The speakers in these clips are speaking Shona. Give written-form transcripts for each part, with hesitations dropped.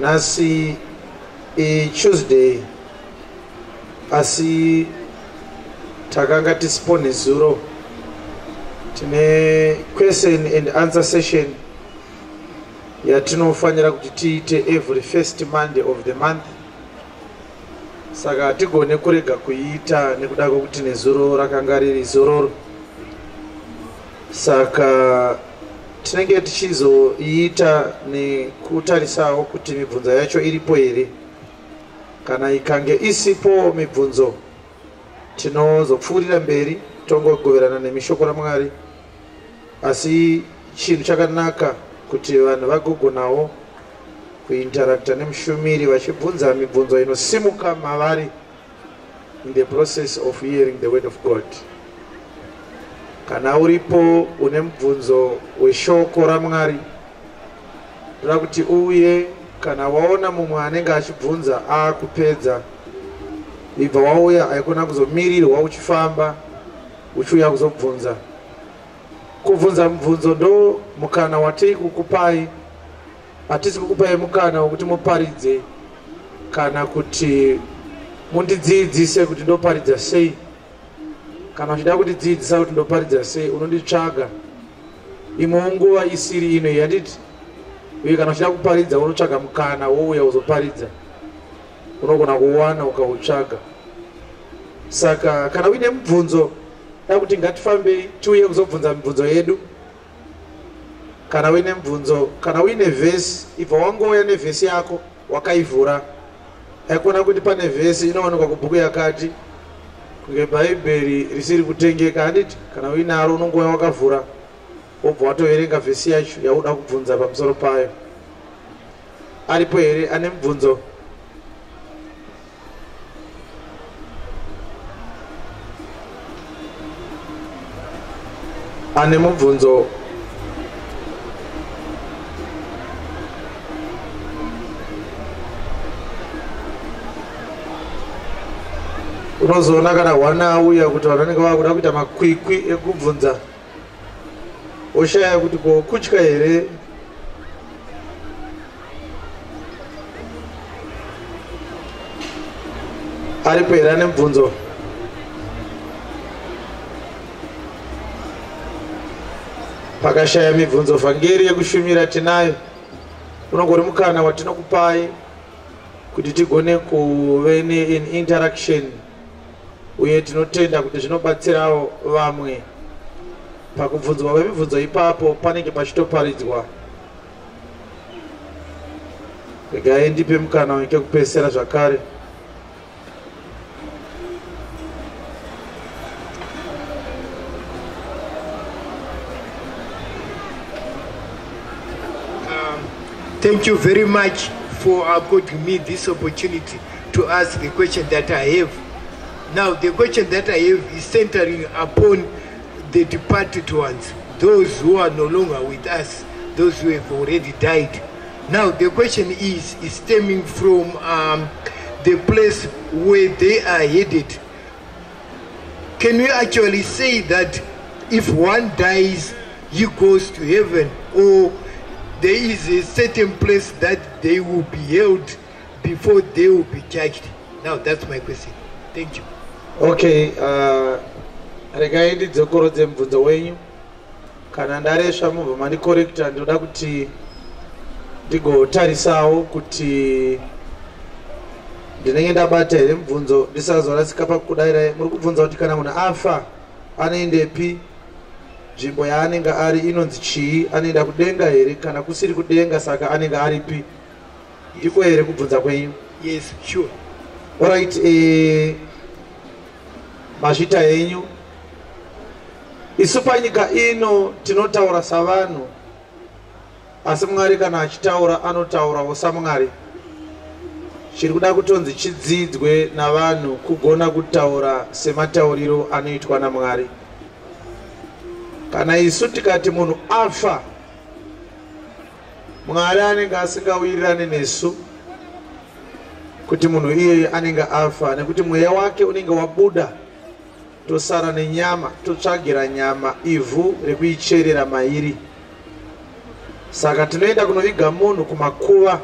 Nhasi Tuesday, asi takanga tisipo nezuro. Tine question and answer session yatinofanira kuti tiite every first Monday of the month, saka hatigone kurega kuiita nekuda kwekuti nezuro rakanga riri zororo. Saka tinenge tichizoiita nekutarisawo kuti mibvunzo yacho iripo here. Kana ikange isipo mibvunzo, tinozopfuurira mberi tongogoverana nemishoko raMwari. Asi chinhu chakanaka kuti vanhu vagogonawo kuinteracta nemushumiri vachibvunza mibvunzo inosimuka mavari in the process of hearing the word of God. Kana uripo une mubvunzo weshoko raMwari, ndoda kuti uuye. Kana waona mumwe anenge achibvunza akupedza, ibva wauya. Haikona kuzomirirwa uchifamba uchiuya kuzobvunza. Kubvunza mubvunzo ndo mukana watiri kukupai. Hatisi kukupai mukana wekuti muparidze kana kuti mundidzidzise kuti ndoparidza sei. Kana uchida kundidzidzisa kuti ndoparidza sei, unonditsvaga imwewo nguva isiri ino, handiti? Uye kana uchida kuparidza, unotsvaga mukana wouya uzoparidza, unogona kuwana ukautsvaga. Saka kana uine mubvunzo, da kuti ngatifambei tiuye kuzobvunza mibvunzo yedu. Kana uine mubvunzo, kana uine vhesi, ibva wangouya nevhesi yako wakaivhura. Haikona kuti pane vhesi inowanikwa kubhuku yakati, kunge Bhaibheri risiri kutengeka, handiti? Kana uinaro, unongouya wakavhura, wobva watoverenga vhesi yacho yauda kubvunza pamusoro payo. Aripo here ane mubvunzo? Ane mubvunzo? Unozoona kana hwana auya kuti vanhu vanenge vakuda kuita makwikwi ekubvunza, oshaya kuti ko kutya here. Aripo here ane mubvunzo? Pakashaya mibvunzo, vhangeri yekushumira tinayo. Unongori mukana watinokupai kuti tigone kuve neinteraction, uye tinotenda kuti zvinobatsirawo vamwe. Pakubvunzwa kwemibvunzo ipapo panenge pachitoparidzwa. Regai ndipe mukana wekupesera zvakare. Thank you very much for according me this opportunity to ask the question that I have. Now, the question that I have is centering upon the departed ones, those who are no longer with us, those who have already died. Now, the question is stemming from the place where they are headed. Can we actually say that if one dies, he goes to heaven, or there is a certain place that they will be held before they will be judged? Now, that's my question. Thank you. Okay, regai ndidzokorodze mubvunzo wenyu. Kana ndaresva, mubva mandikorekta. Ndinoda kuti ndigotarisawo kuti ndinenge ndabata here mubvunzo, ndisazorasika pakudaira. Muri kubvunza kuti kana munhu afa anoendepi? Nzvimbo yaanenge ari inonzi chii? Anoenda kudenga here? Kana kusiri kudenga, saka anenge aripi? Ndiko here kubvunza kwenyu? Yes, sure. Alright, mazvita henyu. Isu panyika ino tinotaura savanhu, asi Mwari kana achitaura anotaurawo saMwari. Chiri kuda kutonzi chidzidzwe navanhu kugona kutaura sematauriro anoitwa naMwari. Kana isu tikati munhu afa, Mwari anenge asingawirirani nesu kuti munhu iyeye anenge afa, nekuti mweya wake unenge wabuda, tosara nenyama, totsvagira nyama ivhu rekuicherera mairi. Saka tinoenda kunoviga munhu kumakuva,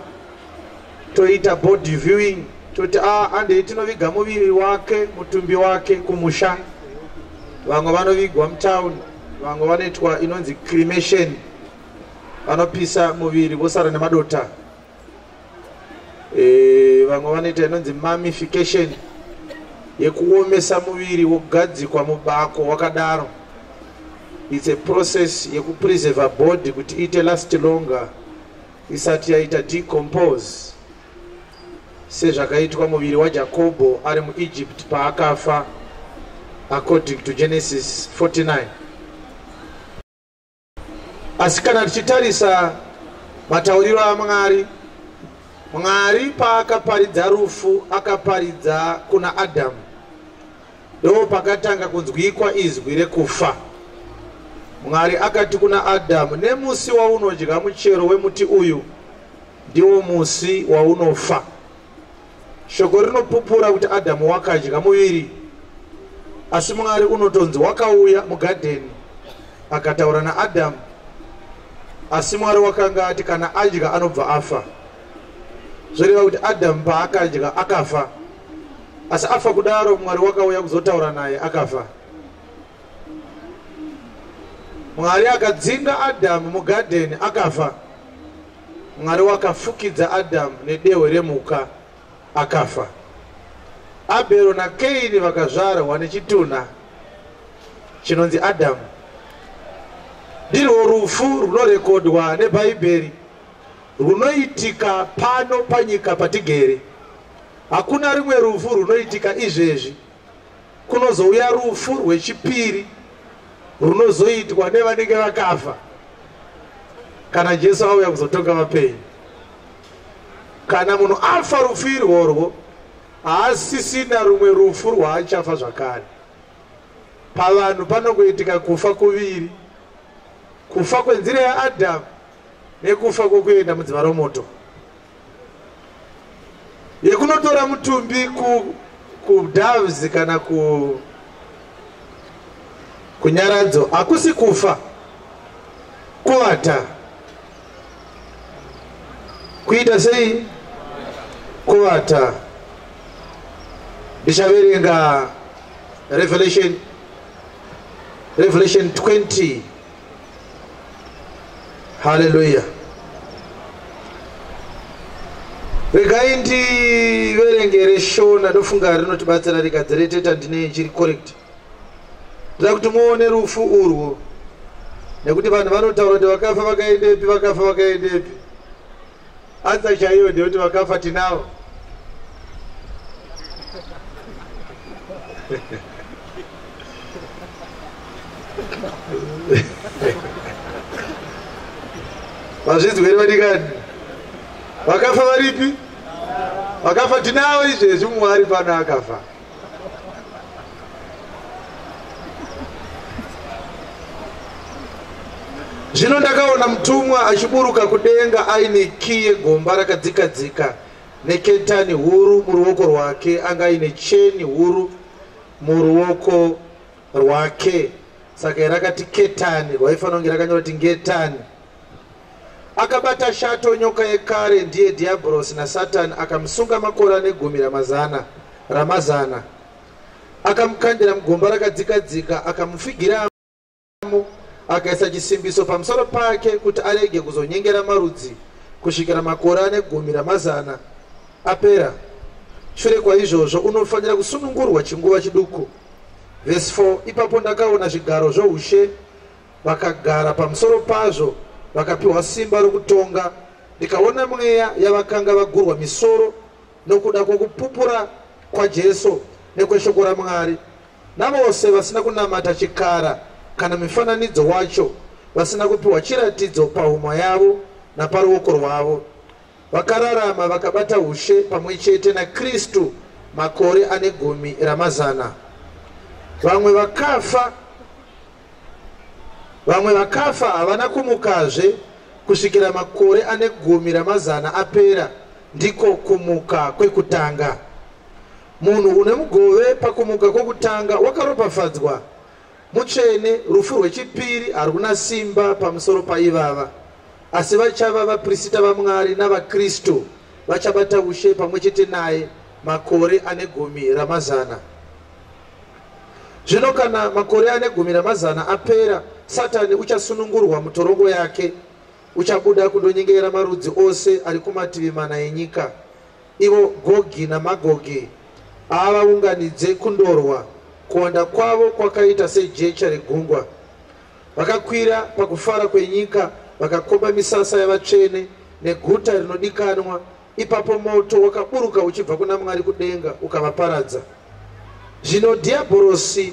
toita body viewing, toti andei tinoviga muviri wake, mutumbi wake kumusha. Vamwe vanovigwa mutauni, vamwe vanoitwa inonzi cremation, vanopisa muviri vosara nemadota. Vamwe vanoita inonzi mummification, yekuomesa muviri wogadzikwa mubako wakadaro. It's a process yekupreserva body kuti iite last longer isati yaita decompose, sezvakaitwa muviri waJakobho ari muEgypt paakafa, according to Genesis 49. Asi kana tichitarisa matauriro aMwari, Mwari paakaparidza rufu akaparidza kuna Adhamu, ndo pakatanga kunzwikwa izwi rekufa. Mwari akati kuna Adhamu, nemusi waunodya muchero wemuti uyu ndiwo musi waunofa. Shoko rinopupura kuti Adhamu wakadya muviri, asi Mwari unotonzi wakauya mugadheni akataura naAdhamu, asi Mwari wakanga ati kana adya anobva afa. Zvoreva kuti Adhamu paakadya akafa, asi afa kudaro Mwari wakauya kuzotaura naye akafa. Mwari akadzinga Adhamu mugadheni akafa. Mwari wakafukidza Adhamu nedehwe remhuka akafa. Abhero naKaini vakazvarwa nechitunha chinonzi Adhamu. Ndirwo rufu runorekodwa neBhaibheri runoitika pano panyika patigere. Hakuna rimwe rufu runoitika izvezvi. Kunozouya rufu rwechipiri runozoitwa nevanenge vakafa kana Jesu auya kuzotonga vapenyu. Kana munhu afa rufu irworwo haasisina rumwe rufu rwaachafa zvakare. Pavanhu panongoitika kufa kuviri, kufa kwenzira yaAdhamu nekufa kwokuenda mudziva romoto. Yekunotora mutumbi kuDoves kana kunyaradzo hakusi kufa, kuvata. Kuita sei? Kuvata. Ndichaverenga Revelation 20. Hallelujah. Regai ndiverengere Shona, ndofunga rinotibatsira rikadzireteta ndine chiri correct. Ndoda kuti muone rufu urwo, nekuti vanhu vanotaura kuti vakafa vakaendepi, vakafa vakaendepi. Ansa chaiyo ndeyekuti vakafa tinavo. Vazvinzwere vadikani, vakafa varipi? Vakafa tinavo izvezvi, mumwe ari pano akafa. Zvino ndakaona mutumwa achiburuka kudenga aine kiyi yegomba rakadzikadzika neketani huru muruoko rwake, anga aine cheni huru muruoko rwake. Saka rakati ketani, rwaifanira kunge rakanyorwa kuti ngetani. Akabata shato nyoka yekare, ndiye Dhiabhorosi naSatani, akamusunga makore ane gumi ramazana. Akamukandira mugomba rakadzikadzika, akamufigiramo, akaisa chisimbiso pamusoro pake kuti arege kuzonyengera marudzi kusvikira makore ane gumi ramazana apera. Shure kwaizvozvo unofanira kusunungurwa chinguva chiduku. Verse 4, ipapo ndakaona zvigaro zvoushe, vakagara pamusoro pazvo, vakapiwa simba rokutonga. Ndikaona mweya yavakanga vagurwa misoro nokuda kwokupupura kwaJesu nekweshoko raMwari, navose vasina kunamata chikara kana mifananidzo wacho, vasina kupiwa chiratidzo pahuma yavo naparuoko rwavo. Vakararama vakabata ushe pamwe chete naKristu makore ane gumi ramazana. Vamwe vakafa havana kumukazve kusvikira makore ane gumi ramazana apera, ndiko kumuka kwekutanga. Munhu une mugove pakumuka kwokutanga wakaropafadzwa mutsvene. Rufu rwechipiri haruna simba pamusoro paivava, Asi vachava vaprista vaMwari navaKristu, vachabata ushe pamwe chete naye makore ane gumi ramazana. Zvino kana makore ane gumi ramazana apera, Satani uchasunungurwa mutorongo yake, uchabuda kundonyengera marudzi ose ari kumativi mana enyika, ivo Gogi naMagogi, aavaunganidze kundorwa. Kuwanda kwavo kwakaita sejecha regungwa. Vakakwira pakufara kwenyika, vakakomba misasa yavatsvene neguta rinodikanwa. Ipapo moto wakaburuka uchibva kuna Mwari kudenga, ukavaparadza. Zvino Dhiabhorosi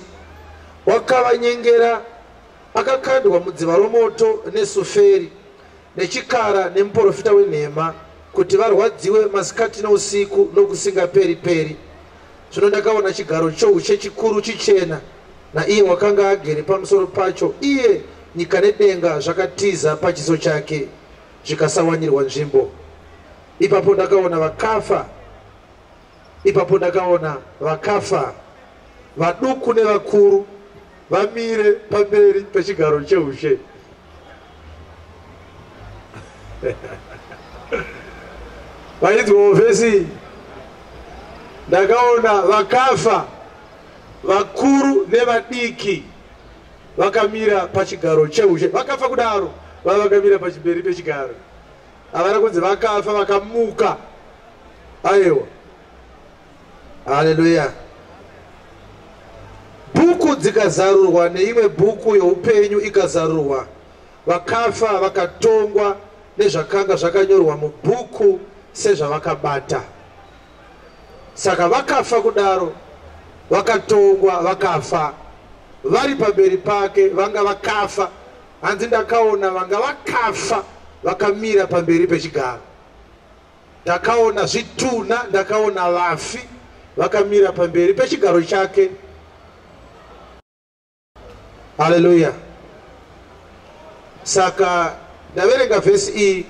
wakavanyengera akakandwa mudziva romoto nesuferi, nechikara nemuprofita wenhema, kuti varwadziwe masikati nousiku nokusingaperi-peri. Zvino ndakaona chigaro choushe chikuru chichena, naiye wakanga agere pamusoro pacho, iye nyika nedenga zvakatiza pachiso chake, zvikasawanirwa nzvimbo. Ipapo ndakaona vakafa, ipapo ndakaona vakafa, vaduku nevakuru, vamire pamberi pechigaro cheushe. Vainzwawo vhesi? Ndakaona vakafa, vakuru nevadiki, vakamira pachigaro cheushe. Vakafa kudaro vava vakamira pachiberi pechigaro. Havana kunzi vakafa vakamuka, aiwa. Haleluya. Bhuku dzikazarurwa, neimwe bhuku youpenyu ikazarurwa. Vakafa vakatongwa nezvakanga zvakanyorwa mubhuku sezvavakabata. Saka vakafa kudaro vakatongwa, vakafa vari pamberi pake. Vanga vakafa, hanzi ndakaona vanga vakafa vakamira pamberi pechigaro. Ndakaona zvitunha, ndakaona vafi vakamira pamberi pechigaro chake. Haleluya. Saka ndaverenga vhesi iyi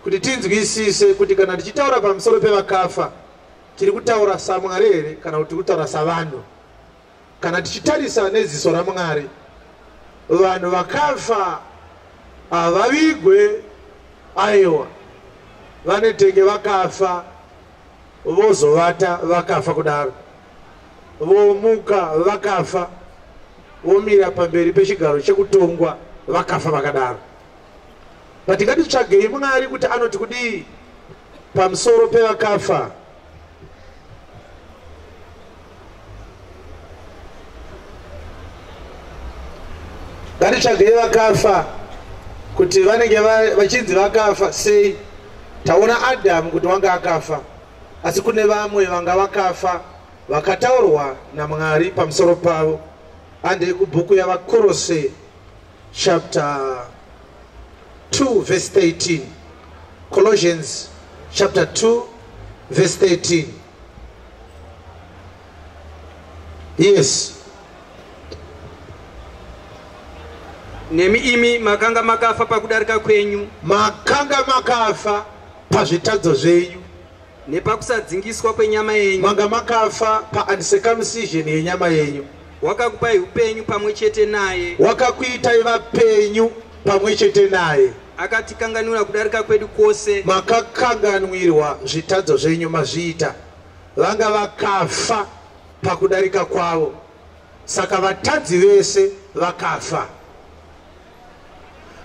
kuti tinzwisise kuti kana tichitaura pamusoro pevakafa, tiri kutaura saMwari here kana kuti tiri kutaura savanhu? Kana tichitarisa neziso raMwari, vanhu vakafa havavigwe, aiwa. Vanetenge vakafa, vozovata vakafa kudaro, vomuka vakafa, vomira pamberi pechigaro chekutongwa vakafa vakadaro. But ngatitsvagei Mwari kuti anoti kudii pamusoro pevakafa. Ngatitsvagei vakafa kuti vanenge vachinzi vakafa sei. Taona Adhamu kuti wanga akafa, asi kune vamwe vanga vakafa vakataurwa naMwari pamusoro pavo. Handei kubhuku yaVaKorose chapter 2 verse 13. Colossians chapter 2 verse 13. Yes. Nemi imi makanga makafa pakudarika kwenyu, makanga makafa pazvitadzo zvenyu, nepakusadzingiswa kwenyama yenyu, manga makafa pauncircumcision yenyama yenyu, wakakupai upenyu pamwe chete naye, wakakuitai vapenyu pamwe chete naye, akatikanganwira kudarika kwedu kwose, makakanganwirwa zvitadzo zvenyu mazviita. Vanga vakafa pakudarika kwavo. Saka vatadzi vese vakafa.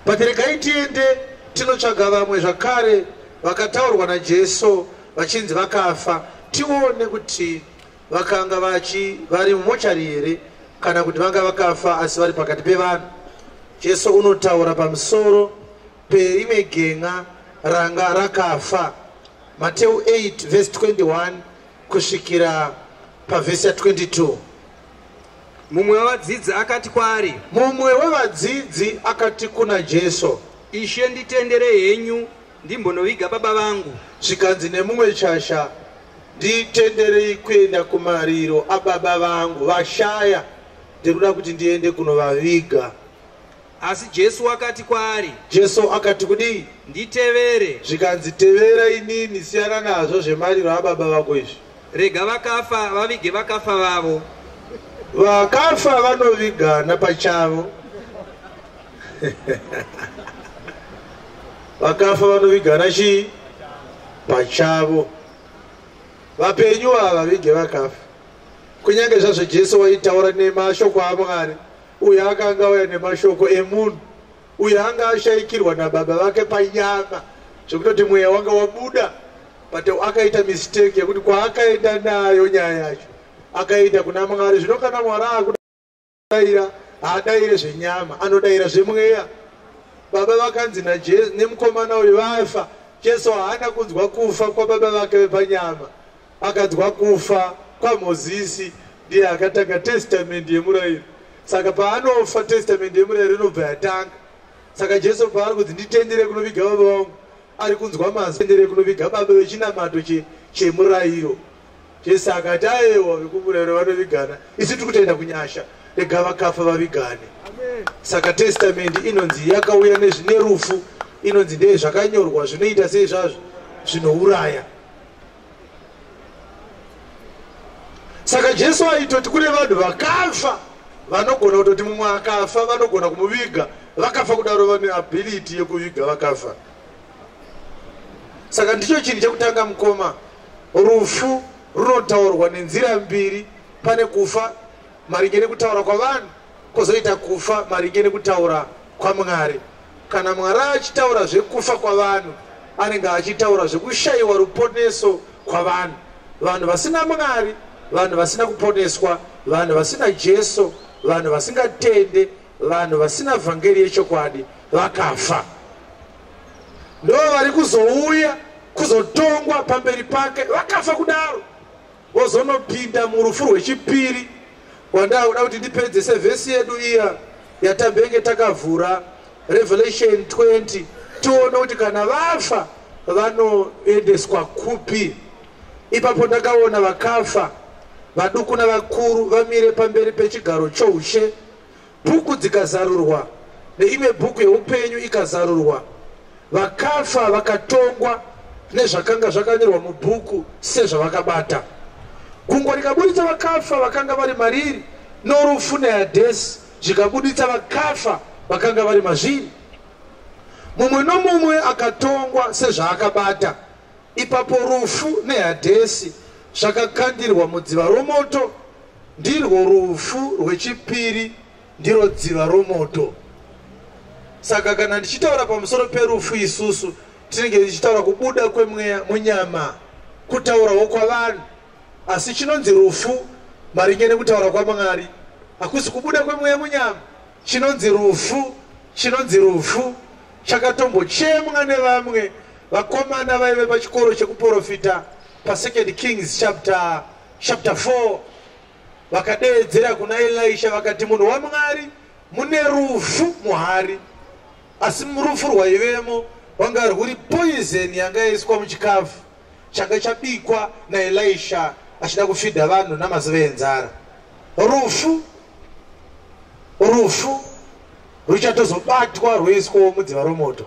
But regai tiende tinotsvaga vamwe zvakare vakataurwa naJesu vachinzi vakafa, tione kuti vakanga vari mumochari here kana kuti vanga vakafa asi vari pakati pevanhu. Jesu unotaura pamusoro perimwe gen'a ranga rakafa. Mateu 8 verse 21 kusvikira pavhesi ya22. Mumwe wavadzidzi akati kwaari, Mumwe wevadzidzi akati kuna Jesu, Ishe, nditendere henyu ndimbonoviga baba vangu. Zvikanzi nemumwe chasha, nditenderei kuenda kumariro ababa vangu vashaya, ndiri kuti ndiende kunovaviga. Asi Jesu wakati kwaari, Jesu akati kudii? Nditevere. Zvikanzi tevera inini, siyana nazvo zvemariro ababa vako izvi. Rega vakafa vavige vakafa vavo. Vakafa vanovigana pachavo. Vakafa vanovigana chii? Pachavo. Vapenyu ava vige vakafa. Kunyange zvazvo Jesu waitaura nemashoko aMwari, uyo akanga auya nemashoko emunhu, uyo anga ashayikirwa nababa vake panyama, zvekutoti mweya wanga wabuda, but akaita mistake yekuti kwaakaenda nayo nyaya yacho akaenda kuna Mwari. Zvino kana Mwari akudaira, haadaire zvenyama, anodaira zvemweya. Baba vakanzi nemukomana uyu vafa. Jesu haana kunzwa kufa kwababa vake vepanyama, akanzwa kufa kwaMozisi, ndiye akatanga testamendi yemurayiro. Saka paanofa testamendi yemurayiro inobva yatanga. Saka Jesu paari kunzi nditendere kunoviga baba vangu, ari kunzwa mazwi tendere kunoviga baba vechinamato chemurayiro. Jesu akati aiwa, vekumurayiro vanovigana, isu tiri kutenda kunyasha, rega vakafa vavigane. Saka testamendi inonzi yakauya nerufu, inonzi ndeye zvakanyorwa zvinoita sei zvazvo zvinouraya. Saka Jesu aitoti kune vanhu vakafa vanogona kutoti mumwe akafa vanogona kumuviga, vakafa kudaro vane ability yekuviga vakafa. Saka ndicho chinhu chekutanga mukoma, rufu runotaurwa nenzira mbiri. Pane kufa maringe nekutaura kwavanhu, kwozoita kufa maringe nekutaura kwaMwari. Kana Mwari achitaura zvekufa kwavanhu, anenge achitaura zvekushayiwa ruponeso kwavanhu. Vanhu vasina Mwari, vanhu vasina kuponeswa, vanhu vasina Jesu, vanhu vasingatende, vanhu vasina vhangeri yechokwadi, vakafa. Ndo vari kuzouya kuzotongwa pamberi pake vakafa kudaro, vozonopinda murufu rwechipiri. Wandakuda kuti ndipedzese vhesi yedu iya yatambenge takavhura, Revelation 20, tione kuti kana vafa vanoendeswa kupi. Ipapo ndakaona vakafa, vaduku navakuru, vamire pamberi pechigaro choushe. Bhuku dzikazarurwa, neimwe bhuku yeupenyu ikazarurwa. Vakafa vakatongwa nezvakanga zvakanyorwa mubhuku sezvavakabata. Gungwa rikabuditsa vakafa vakanga vari mariri, norufu neHadhesi zvikabuditsa vakafa vakanga vari mazviri. Mumwe nomumwe akatongwa sezvaakabata. Ipapo rufu neHadhesi zvakakandirwa mudziva romoto. Ndirwo rufu rwechipiri, ndiro dziva romoto. Saka kana ndichitaura pamusoro perufu, isusu tinenge tichitaura kubuda kwemweya munyama, kutaurawo kwavanhu. Asi chinonzi rufu maringe nekutaura kwaMwari hakusi kubuda kwemweya munyama. Chinonzi rufu, chinonzi rufu chakatombochemwa nevamwe vakomana vaive pachikoro chekuprofita pa2 Kings chapter 4. Vakadeedzera kuna Elisha vakati, munhu waMwari, mune rufu muhari. Asi rufu rwaivemo rwanga rwuri poison yanga yaiswa muchikafu changa chabikwa naElisha achida kufidha vanhu namazuva enzara. Rufu ruchatozobatwa rwoiswawo mudziva romoto.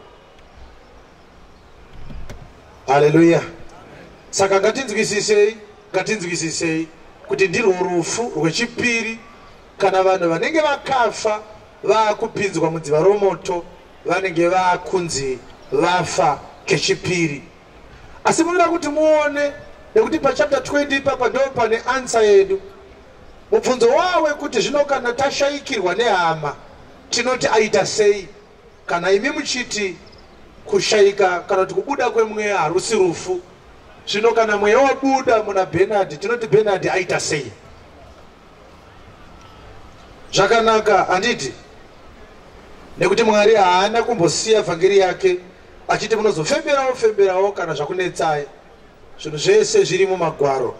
Haleluya. Saka ngatinzwisisei kuti ndirwo rufu rwechipiri. Kana vanhu vanenge vakafa vaakupinzwa mudziva romoto, vanenge vaakunzi vafa kechipiri. Asi munoda kuti muone nekuti pachapter 20 ipapa ndo pane answer yedu. Mubvunzo wawe kuti zvino kana tashayikirwa nehama tinoti aita sei? Kana imi muchiti kushayika kana kuti kubuda kwemweya harusi rufu, zvino kana mweya wabuda muna Bernard tinoti Bernard aita sei? Zvakanaka, handiti? Nekuti Mwari haana kumbosiya vhangeri yake achiti munozofemberawo femberawo kana zvakunetsai. Zvinhu zvese zviri mumagwaro.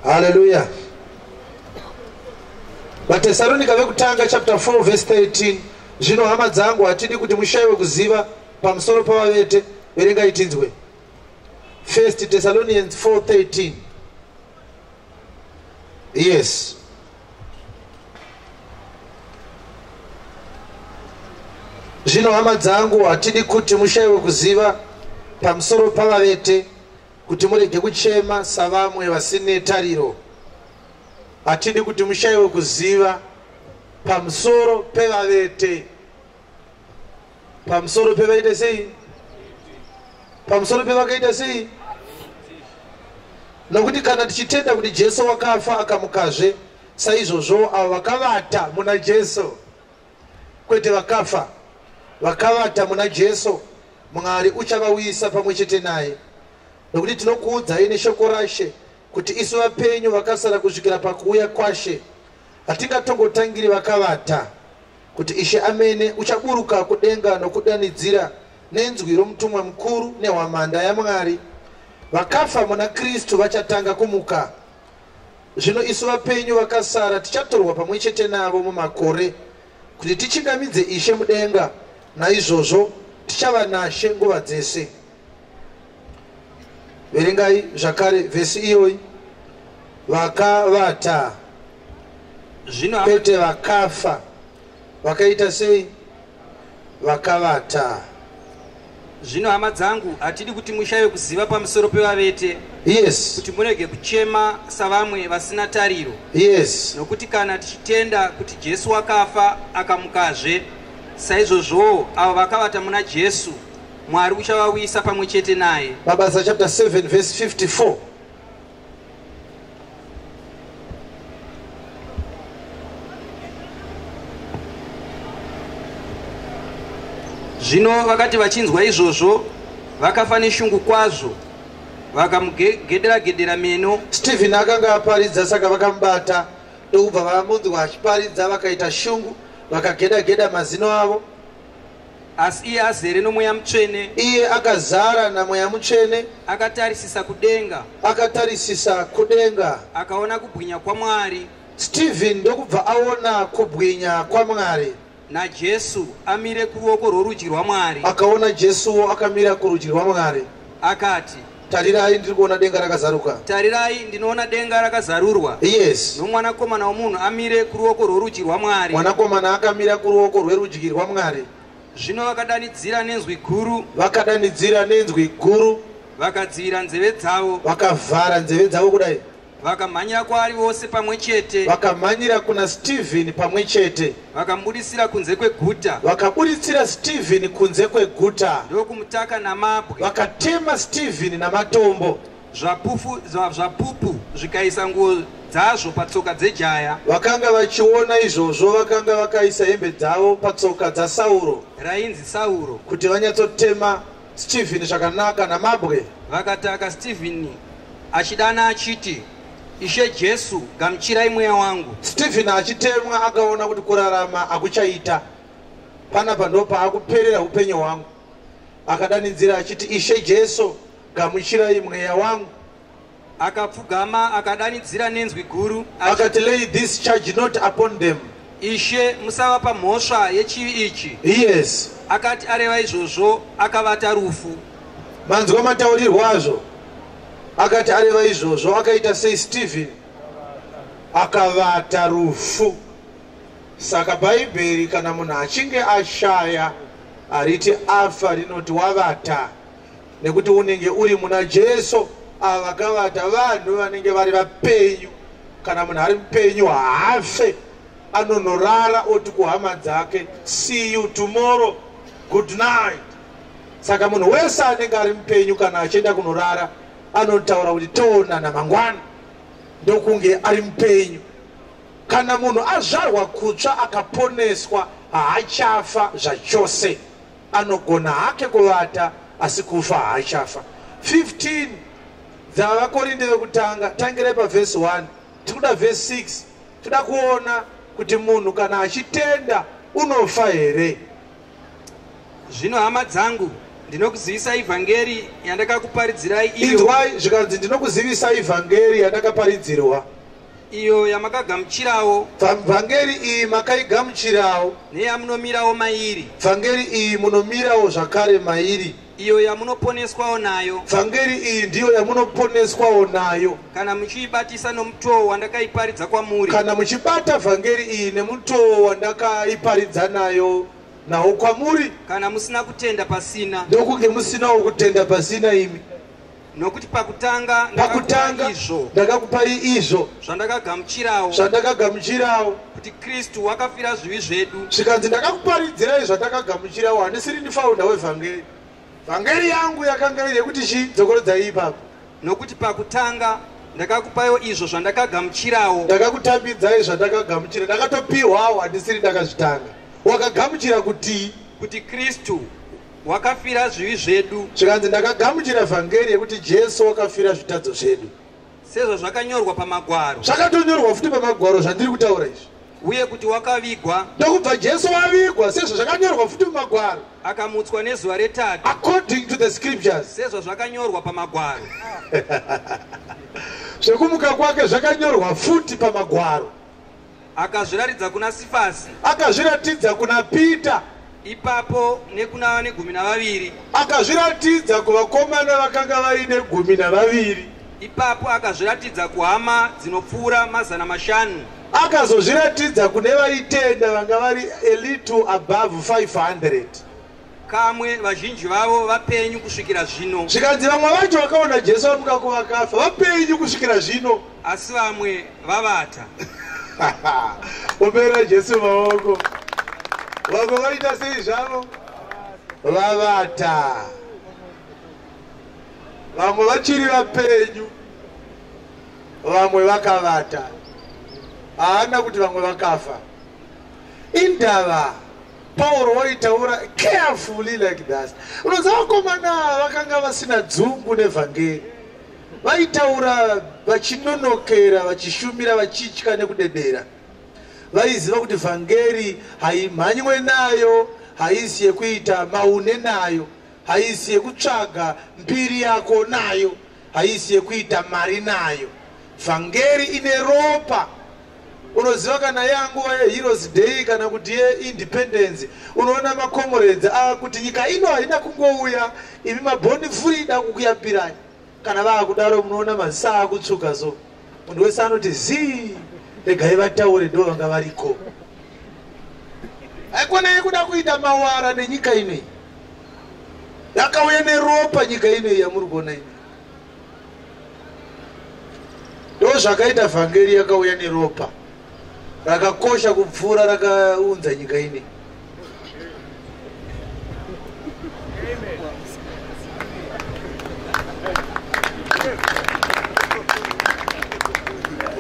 Haleluya. VaTesaronika vekutanga chapter 4 verse 13. Zvino hama dzangu, hatidi kuti mushayiwe kuziva pamusoro pavavete. Verengai tinzwe. 1 Thessalonians 4:13. Yes. Zvino hama dzangu, hatidi kuti mushayiwe kuziva pamusoro pavavete, kuti murege kuchema savamwe vasine tariro. Hatidi kuti mushayiwe kuziva pamusoro pevavete. Pamusoro pevaita sei? Pamusoro pevakaita sei? Nokuti kana tichitenda kuti Jesu wakafa akamukazve, saizvozvo avo vakavata muna Jesu, kwete vakafa, vakavata muna Jesu, Mwari uchavauyisa pamwe chete naye. Nokuti tinokuudzai neshoko raShe kuti isu vapenyu vakasara kusvikira pakuuya kwaShe hatingatongotangiri vakavata, kuti Ishe amene uchaburuka kudenga nokudanidzira nenzwi romutumwa mukuru nehwamanda yaMwari. Vakafa muna Kristu vachatanga kumuka. Zvino isu vapenyu vakasara tichatorwa pamwe chete navo mumakore kuti tichingamidze Ishe mudenga. Naizvozvo tichava naShe nguva dzese. Verengai zvakare vhesi iyoyi. Vakavata. Zvino Kwete vakafa. Vakaita sei? Vakavata. Zvino hama dzangu, hatidi kuti mushayiwe kuziva pamusoro pevavete, kuti murege kuchema savamwe vasina tariro. Nokuti kana tichitenda kuti Jesu wakafa akamukazve, saizvozvowo avo vakavata muna Jesu Mwari uchavauyisa pamwe chete naye. Mabasa chapter 7 verse 54. Zvino vakati vachinzwa izvozvo, vakafa neshungu kwazvo, vakamugedera-gedera meno. Stephen akanga aparidza, saka vakamubata ndokubva vamunzwa achiparidza, vakaita shungu, vakageda-geda mazino avo. Asi iye azere noMweya Mutsvene, Iye akazara naMweya Mutsvene, akatarisisa kudenga, akatarisisa kudenga, akaona kubwinya kwaMwari, Stephen ndokubva aona kubwinya kwaMwari, naJesu amire kuruoko rworudyi rwaMwari. Akaona Jesuwo akamira kurudyi rwaMwari. Akati, Tarirai, ndiri kuona denga rakazaruka. Tarirai, ndinoona denga rakazarurwa, noMwanakomana womunhu amire kuruoko rworudyi rwaMwari. Mwanakomana akamira kuruoko rwerudyi rwaMwari. Zvino vakadanidzira nenzwi guru, Vakadanidzira nenzwi guru, vakadzivira nzeve dzavo, vakavhara nzeve dzavo kudai, vakamhanyira kwaari vose pamwe chete, vakamhanyira kuna Stephen pamwe chete, vakamubudisira kunze kweguta, vakaburitsira Stephen kunze kweguta, ndokumutaka namabwe. Vakatema Stephen namatombo. Zvapupu zvikaisa nguo dzazvo patsoka dzejaya Vakanga vachiona izvozvo vakanga vakaisa hembe dzavo patsoka dzaSauro, rainzi Sauro. Kuti vanyatsotema Stephen zvakanaka namabwe. Vakataka Stephen achidana achiti, Ishe Jesu, gamuchirai mweya wangu. Stephen achitemwa akaona kuti kurarama hakuchaita panapa, ndo paakuperera upenyu hwangu. Akadanidzira achiti, Ishe Jesu, gamuchirai mweya wangu. Akapfugama akadanidzira nenzwi guru akati, lay this charge not upon them. Ishe, musavapa mhosva yechivi ichi. Akati areva izvozvo, akavata rufu. Manzwa mataurirwo azvo? Akati areva izvozvo, akaita sei Stephen? Akavata rufu. Saka Bhaibheri, kana munhu achinge ashaya, hariti afa, rinoti wavata, nekuti unenge uri muna Jesu. Ava vakavata vanhu vanenge vari vapenyu. Kana munhu ari mupenyu haafe, anonorara oti kuhama dzake, "See you tomorrow, good night." Saka munhu wese anenge ari mupenyu, kana achienda kunorara, anotaura kuti toonana mangwana, ndokunge ari mupenyu. Kana munhu azvarwa kutsva akaponeswa, haachafa zvachose. Anogona hake kuvata, asi kufa haachafa. 15 dzavaKorinde vekutanga, tangirai pavhesi 1, tikuda vhesi 6. Toda kuona kuti munhu kana achitenda unofa here. Zvino hama dzangu, ndinokuzivisai vhangeri yandakakuparidzirai iyo, Inzwai, zvikanzi, ndinokuzivisai vhangeri yandakaparidzirwa, iyo yamakagamuchirawo, Vhangeri iyi makaigamuchirawo, neyamunomirawo mairi, vhangeri iyi munomirawo zvakare mairi, iyo yamunoponeswawo nayo, vhangeri iyi ndiyo yamunoponeswawo nayo, kana muchiibatisa nomutoo wandakaiparidza kwamuri, kana muchibata vhangeri iyi nemutoo wandakaiparidza nayo nawo kwamuri, kana musina kutenda pasina. Ndokunge musinawo kutenda pasina imi. Nokuti pakutanga Pakutanga izvo ndakakupai izvo zvandakagamuchirawo, zvandakagamuchirawo, kuti Kristu wakafira zvivi zvedu. Zvikanzi ndakakuparidzirai zvandakagamuchirawo. Handisiri ndifounder wevhangeri. Vhangeri yangu yakanga iri yekuti chii? Dzokorodzai ipapo. Nokuti pakutanga ndakakupaiwo izvo zvandakagamuchirawo, Ndakakutambidzai zvandakagamuchira. Ndakatopiwawo, handisiri ndakazvitanga. Wakagamuchira kutii? Kuti Kristu wakafira zvivi zvedu, Zvikanzi ndakagamuchira vhangeri yekuti Jesu wakafira zvitadzo zvedu, sezvo zvakanyorwa pamagwaro, Zvakatonyorwa futi pamagwaro zvandiri kutaura izvi. Uye kuti wakavigwa, Ndokubva Jesu wavigwa sezvo zvakanyorwa futi mumagwaro, akamutswa nezuva retatu, according to the scriptures. Sezvo zvakanyorwa pamagwaro. Zvekumuka kwake zvakanyorwa futi pamagwaro. Akazviratidza kuna Sifasi, Akazviratidza kuna Pita, ipapo nekuna vane 12. Akazviratidza kuvakomana vakanga vaine 12. Ipapo akazviratidza kuhama dzinopfuura 500. Akazozviratidza kune vaitenda vanga vari a little above 500. Kamwe, vazhinji vavo vapenyu kusvikira zvino, Zvikanzi vamwe vacho vakaona Jesu vamuka kuvakafa vapenyu kusvikira zvino, asi vamwe vavata. Ombera Jesu maoko. Vamwe vaita sei zvavo? Vavata. Vamwe vachiri vapenyu, vamwe vakavata. Haana kuti vamwe vakafa. Indava Pauro waitaura carefully like that? Unoziva, vakomana vakanga vasina dzungu nevhangeri. Vaitaura vachinonokera, vachishumira vachitya nekudedera. Vaiziva kuti vhangeri haimhanywe nayo, haisi yekuita maune nayo, haisi yekutsvaga mbiri yako nayo, haisi yekuita mari nayo. Vhangeri ine ropa. Unoziva, kana yanguva yeHeroes Day kana kuti yeIndependence, unoona macomrades akuti nyika ino haina kungouya, imi maborn free da kukuyambirai. Kana vaakudaro, munoona maziso akutsvuka. So munhu wese anoti zii, regai vataure, ndo vanga variko. Haikona yekuda kuita mawara nenyika inei. Yakauya neropa nyika inei yamuri kuona inei. Ndo zvakaita vhangeri, yakauya neropa rakakosha kupfuura rakaunza nyika inei.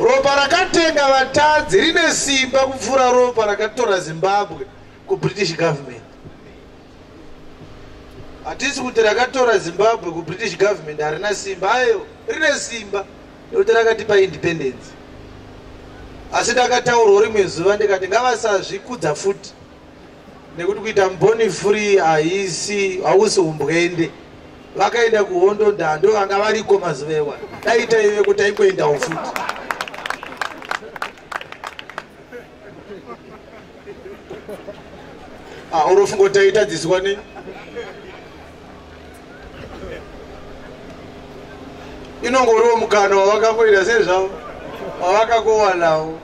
Ropa rakatenga vatadzi rine simba kupfuura ropa rakatora Zimbabwe kuBritish government. Hatisi kuti rakatora Zimbabwe kuBritish government harina simba. Ayo, rine simba nekuti rakatipa independence. Asi ndakataurwa rimwe zuva ndikati ngavasazvikudza futi, nekuti kuita born free haisi, hausi umbwende. Vakaenda kuhondo, ndando vanga variko mazuva ewa. Dai taive kuti taingoendawo futi. Ah, unofunga kuti taitadziswa nei? Inongoriwo mukana wavakangoita sezvavo wavakangowanawo.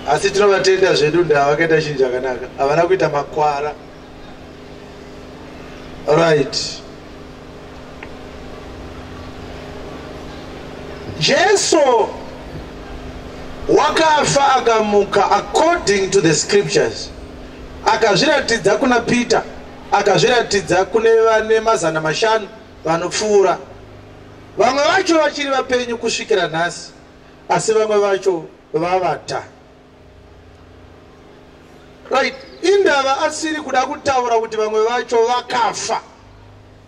Asi tinovatenda zvedu, ndaa vakaita chinhu chakanaka, havana kuita makwara. Right, Jesu wakafa akamuka according to the scriptures. Akazviratidza kuna Peter, akazviratidza kune vane 500 vanopfuura. Vamwe vacho vachiri vapenyu kusvikira nhasi, asi vamwe vacho vavata. Right, indava asiri kuda kutaura kuti vamwe vacho vakafa?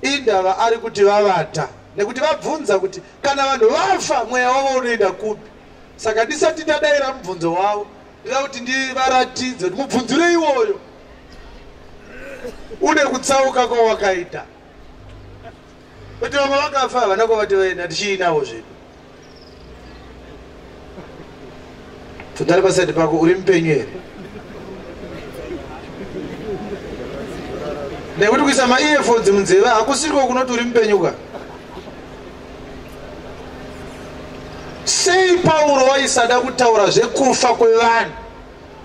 Indava ari kuti vavata? Nekuti vabvunza kuti kana vanhu vafa, mweya wavo unoenda kupi? Saka ndisati ndadayira mubvunzo wavo, ndida kuti ndivaratidze kuti mubvunzire iwoyo une kutsauka kwawakaita, kuti vamwe vakafa havana kwavati vaenda, tichiinavo zvedu. Tundari paside pako, uri mupenyu here? Nekuti kuisa maearphones munzeve hakusiriko kunoti uri mupenyu ka. Sei Pauro waisada kutaura zvekufa kwevanhu,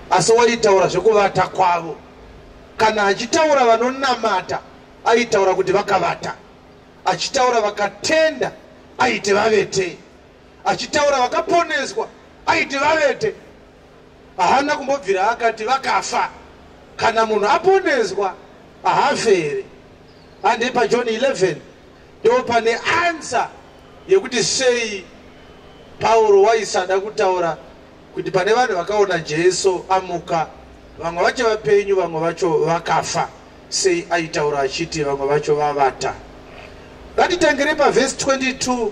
asi waitaura zvekuvata kwavo? Kana achitaura vanonamata, aitaura kuti vakavata. Achitaura vakatenda, aiti vavete. Achitaura vakaponeswa, aiti vavete. Haana kumbobvira akati vakafa. Kana munhu aponeswa, haafe here? Handi paJohn 11 ndo pane answer yekuti sei Pauro waisada kutaura kuti pane vanhu vakaona Jesu amuka, vamwe vacho vapenyu, vamwe vacho vakafa. Sei aitaura achiti vamwe vacho vavata? Ngatitangire pavhesi 22.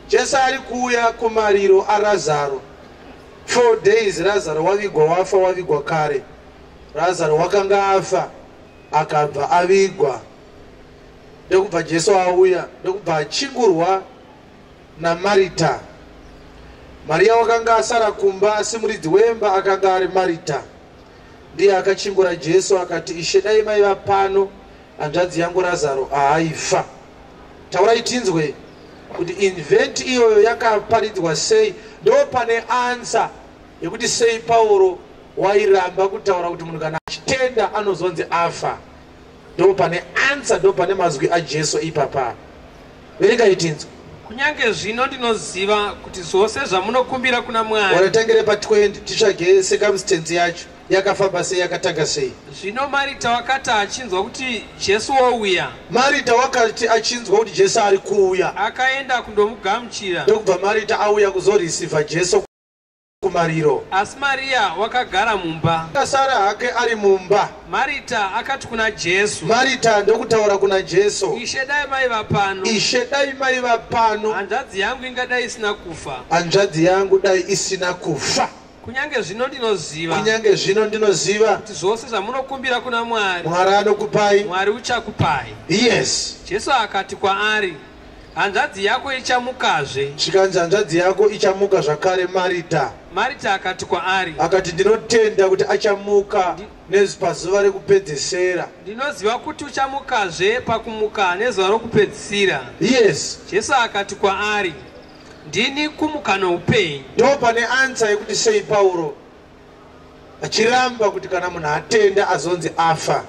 Jesu ari kuuya kumariro aRazaro. 4 days Razaro wavigwa, wafa, wavigwa kare. Razaro wakanga afa, akabva avigwa. Ndokubva Jesu auya, ndokubva achingurwa naMarita. Mariya wakanga asara kumba, asi muridzi wemba akanga ari Marita. Ndiye akachingura Jesu akati, Ishe, dai maiva pano, hanzvadzi yangu Razaro haaifa. Taurai tinzwe kuti event iyoyo yakaparidzwa sei. Ndo pane answer yekuti sei Pauro wairamba kutaura kuti munhu kana achitenda anozonzi afa. Ndo pane answer, ndo pane mazwi aJesu ipapa. Verengai tinzwe. Kunyange zvino ndinoziva kuti zvose zvamunokumbira kuna Mwari. Waratangire pa20, titsvage circumstance yacho yakafamba sei, yakatanga sei. Zvino Marita wakati achinzwa kuti Jesu wouya, Marita wakati achinzwa kuti Jesu ari kuuya, akaenda kundomugamuchira. Ndokubva Marita auya kuzoreceiva Jesu kumariro. Asi Mariya wakagara mumba. Akasara hake ari mumba. Marita akati kuna Jesu. Marita ndokutaura kuna Jesu. Ishe, dai maiva pano. Ishe, dai maiva pano. Hanzvadzi yangu ingadai isina kufa. Hanzvadzi yangu dai isina kufa. Kunyange zvino ndinoziva. Kunyange zvino ndinoziva kuti zvose zvamunokumbira kuna Mwari, Mwari anokupai. Mwari uchakupai. Yes. Jesu akati kwaari, hanzvadzi yako ichamukazve. Zvikanzi hanzvadzi yako ichamuka zvakare, Marita. Marita akati kwaari, akati ndinotenda kuti achamuka pazuva rekupedzisira. Ndinoziva kuti uchamukazve pakumuka nezuva rokupedzisira. Yes. Jesu akati kwaari, ndini kumuka noupenyu. Ndo pane answer yekuti sei Pauro achiramba kuti kana munhu atenda azonzi afa.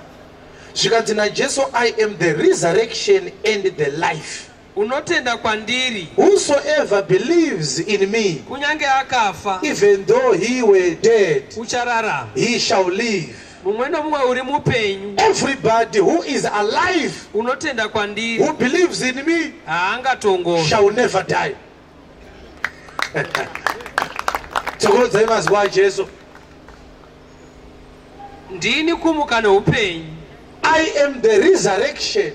Zvikanzi naJesu, I am the resurrection and the life. Unotenda kwandiri, whosoever believes in me, kunyange akafa, even though he were dead, uchararama, he shall live. Mumwe nomumwe uri mupenyu, everybody who is alive, unotenda kwandiri, who believes in me, haangatongofi, shall never die. Tsokorodzai mazwi aJesu. Ndini kumuka noupenyu. I am the resurrection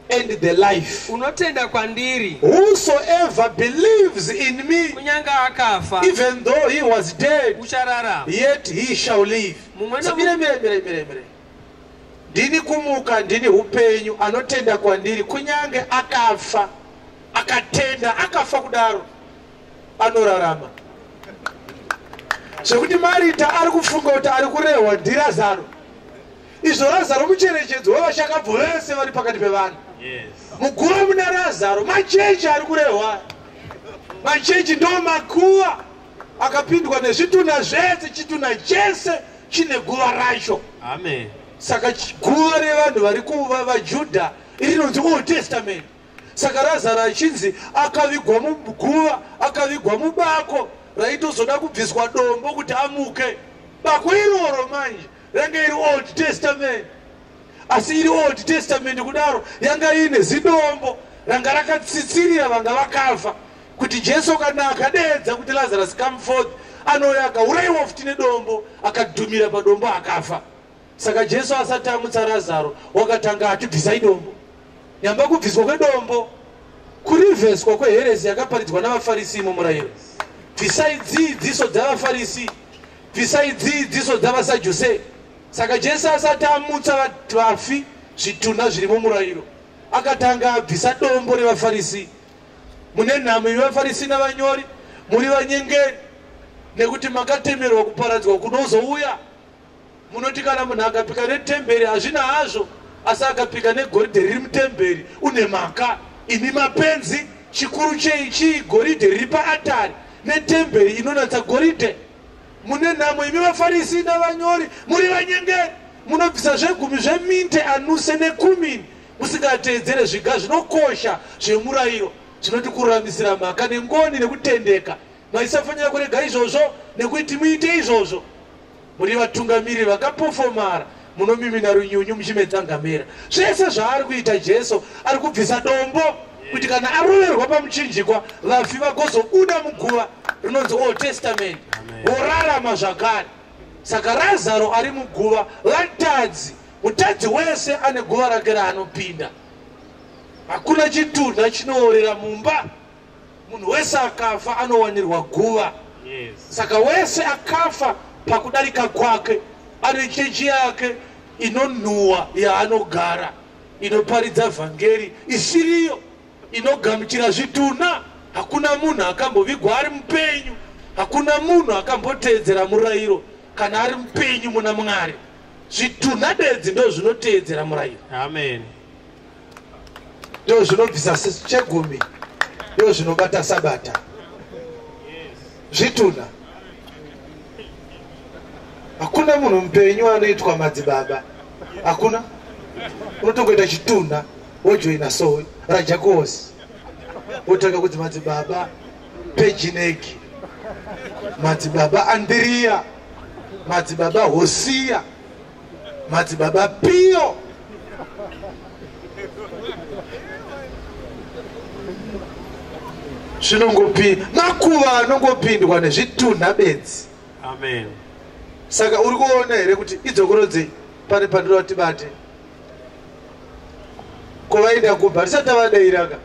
and the life. Unotenda kwandiri, whosoever believes in me, kunyange akafa, even though he was dead, uchararama, yet he shall live. Mire. Ndini kumuka, ndini upenyu, anotenda kwandiri kunyange akafa, akatenda akafa kudaro, anorarama. Zvekuti Marita ari kufunga kuti ari kurehwa ndiRazaro. Izvo Razaro mucherechedzo wevashakabvu vese vari pakati pevanhu. Muguva muna Razaro machechi ari kurehwa. Machechi ndo makuva akapindwa nezvitunha zvese, chitunha chese chine guva racho. Amen. Saka guva revanhu vari kuva vaJudha rinonzi Old Testament. Saka Razaro achinzi akavigwa muguva, akavigwa mubako raitozoda kubviswa dombo kuti amuke. Bako iroro manje ranga iri Old Testament. Asi iri Old Testament kudaro yanga ine zidombo ranga rakatsitsirira vanga vakafa, kuti Jesu kana akadedza kuti Lazarus come forth, anouya akaurayiwa futi nedombo, akadhumira padombo akafa. Saka Jesu asati amutsa Razaro wakatanga ati bvisai dombo. Nyamba kubviswa kwedombo kurivheswa kweheresi yakaparidzwa navaFarisi mumurayiro. Bvisai dzidziso dzavaFarisi, bvisai dzidziso dzavaSadhuse. Saka Jesu asati amutsa vafi zvitunha zviri mumurayiro, akatanga abvisa dombo revaFarisi. Mune nhamo imi vaFarisi navanyori, muri vanyengeri, nekuti makatemerwa kuparadzwa kunozouya. Munoti kana munhu akapika netemberi hazvina hazvo, asi akapika negoridhe riri mutemberi une mhaka. Imi mapenzi, chikuru chei chii goridhe riri paatari netemberi inonatsa goridhe? Mune nhamo imi vaFarisi navanyori, muri vanyengeri, Munobvisa zvegumi zveminte, anuse nekumini, musingateedzere zviga zvinokosha zvemurayiro zvinoti kururamisira mhaka nengoni nekutendeka. Maisafanira kurega izvozvo nekuti muite izvozvo. Muri vatungamiri vakapofomara, munomimina runyunyu muchimedza ngamera. Zvese zvaari kuita Jesu, ari kubvisa dombo kuti kana aroverwa pamuchinjikwa, vafi vagozobuda muguva rinonzi Old Testament, vorarama zvakare. Saka Razaro ari muguva, vatadzi, mutadzi wese ane guva rake raanopinda. Hakuna chitunha chinoorera mumba. Munhu wese akafa anowanirwa guva. Saka wese akafa pakudarika kwake ane chechi yake inonhuhwa yaanogara, inoparidza vhangeri isiriyo, inogamuchira zvitunha. Hakuna munhu akambovigwa ari mupenyu. Hakuna munhu akamboteedzera murayiro kana ari mupenyu muna Mwari. Zvitunha bedzi ndo zvinoteedzera murayiro. Amen. Ndo zvinobvisa chegumi, ndo zvinobata sabata. Zvitunha. Hakuna munhu mupenyu anoitwa madzibaba. Hakuna. Unotongoita chitunha, wojoina sowe raJakosi, wotanga kunzi madzibaba Pejinegi, madzibaba Andiriya, madzibaba Hosiya, madzibaba Pio. Zvinongopinda makuva anongopindwa nezvitunha bedzi. Amen. Saka uri kuona here kuti idzokorodzei pane pandinoda tibate? Kuvaenda kubva tisati tavadairaka.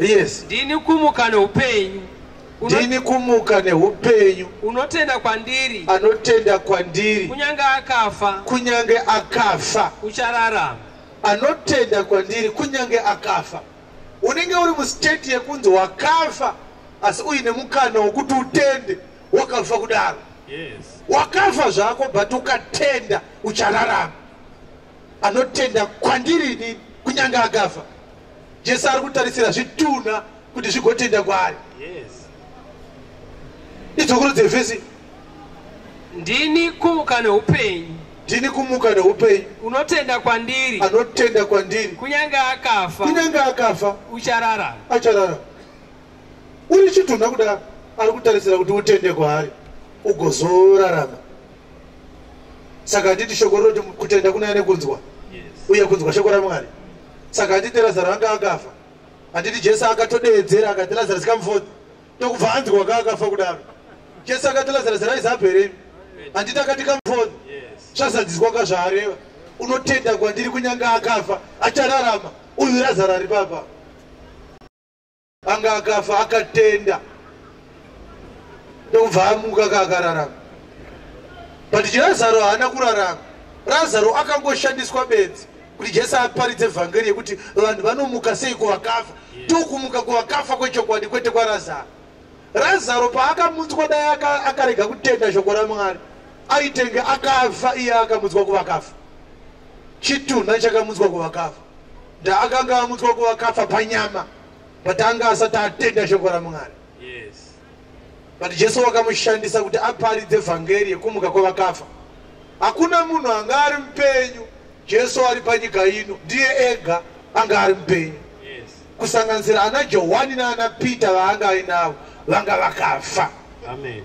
Yes. Ndini kumuka neupenyu. Ndini kumuka neupenyu. Unotenda kwandiri. Anotenda kwandiri. Kunyange akafa. Kunyange akafa. Uchararama. Anotenda kwandiri kunyange akafa. Unenge uri mustate yekunzi wakafa, asi uine mukana wekuti utende wakafa kudaro. Yes. Wakafa zvako, but ukatenda uchararama. Anotenda kwandiri inini kunyange akafa. Jesu ari kutarisira zvitunha kuti zvigotenda kwaari. Yes. Idzokorodze vhesi. Ndini kumuka neupenyu. Ndini kumuka neupenyu. Unotenda kwandiri. Anotenda kwandiri. Kunyange akafa. Kunyange akafa. Uchararama. Achararama. Uri chitunha kudaro, ari kutarisira kuti utende kwaari ugozorarama. Saka handiti shoko rinoti kutenda kunaya nekunzwa. Yes. Uye kunzwa shoko raMwari. Saka handiti Lazaro anga akafa. Handiti Jesu akatodeedzera akati Lazarus come forth. Ndokubva anzwa akafa kudaro. Jesu akati Lazarus rise up here. Handiti akati come forth. Yes. Zvazadziswa kazvaareva. Unotenda kwandiri kunyange akafa achararama. Uyu Lazaro ari papa. Anga akafa akatenda. Ndokubva amuka akararama. But Lazaro haana kurarama. Lazaro akangoshandiswa bedzi kuti Jesu aparidze vhangeri yekuti vanhu vanomuka sei kuvakafa. Tokumuka kuvakafa kwechokwadi kwete kwaRazaro. Lazaro paakamutswa dai akarega kutenda shoko raMwari, aitenge akafa iye akamutswa kuvakafa. Chitunha chakamutswa kuvakafa. Ndaakanga amutswa kuvakafa panyama, but anga asati atenda shoko raMwari. Yes. But Jesu wakamushandisa kuti aparidze vhangeri yekumuka kwavakafa. Hakuna munhu anga ari mupenyu Jesu ari panyika ino, ndiye ega anga ari mupenyu. Yes. Kusanganisira ana Johani naana Peter vaanga ainavo vanga vakafa. Amen.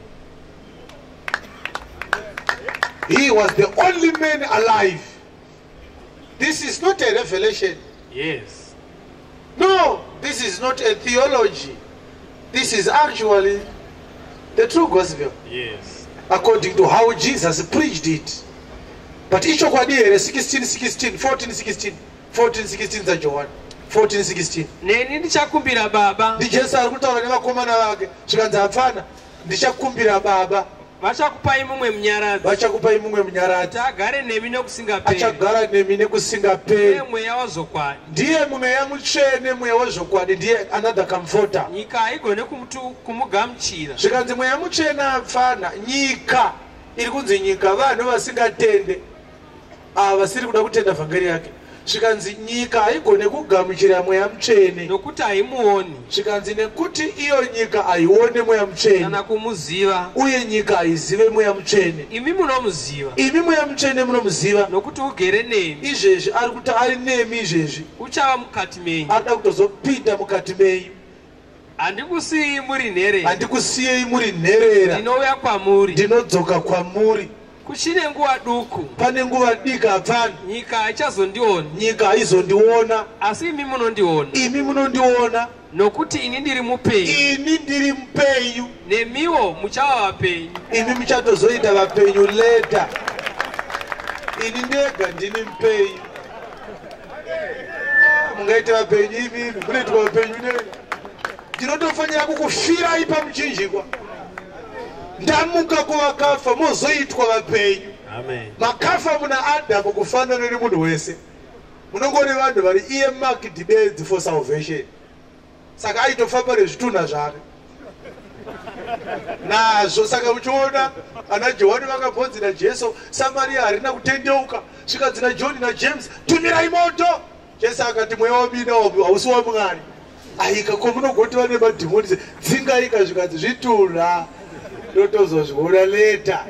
He was the only man alive. This is not a revelation. Yes. No, this is not a theology. This is actually the true gospel. Yes. According to how Jesus preached it. But ichokwadi here 16 16 14 16 14 16 dzaJohani 14 16. Neni ndichakumbira Baba. Ndi Jesu ari kutaura nevakomana vake, zvikanzi hapfana, ndichakumbira Baba, vachakupai mumwe munyaradzi. Vachakupai mumwe munyaradzi. Kuti agare nemi nekusingaperi. Achagara nemi nekusingaperi. Ndiye mweya wazvokwadi. Ndiye mweya mutsvene, mweya wezvokwadi, ndiye another comforter. Nyika haigone kumugamuchira. Zvikanzi mweya mutsvene apfana, nyika iri kunzi nyika vanhu vasingatende, ava vasiri kuda kutenda vhangeri yake. Zvikanzi nyika haigone kugamuchira Mweya Mutsvene. Nokuti haimuoni. Zvikanzi nekuti iyo nyika haione Mweya Mutsvene. Kana kumuziva. Uye nyika haizive Mweya Mutsvene. Imi munomuziva. Imi Mweya Mutsvene munomuziva. Nokuti ugere nemi. Izvezvi ari kuti ari nemi izvezvi. Uchava mukati menyu. Arikuda kutozopinda mukati menyu. Handikusiyei muri nherera. Handikusiyei muri nherera. Ndinouya kwamuri. Ndinodzoka kwamuri. Kuchine nguva duku. Pane nguva diki hapana. Nyika haichazondioni. Nyika haizondiona. Asi imi munondiona. Imi munondiona. Nokuti ini ndiri mupenyu. Ini ndiri mupenyu. Nemiwo muchava vapenyu. Imi muchatozoita vapenyu later. Ini ndega ndini mupenyu. Mungaite vapenyu imimi, munoitwa vapenyu nei? Ndinotofanira kukufirai pamuchinjikwa. Ndamuka kuvakafa mozoitwa vapenyu. Amen. Makafa muna Adamu kufanana nemunhu wese. Munongori vanhu vari earmarked bedzi for salvation. Saka aitofamba nezvitunha zvake. Nazvo saka uchiona ana Johani vakabvonzi naJesu, Samaria harina kutendeuka. Zvikanzi naJohn naJames, tumirai moto. Jesu akati mweya wamina hausi waMwari. Aika ko munogoti vane madhimoni dzingaika zvikanzi zvitunha. Ndotozozviona later.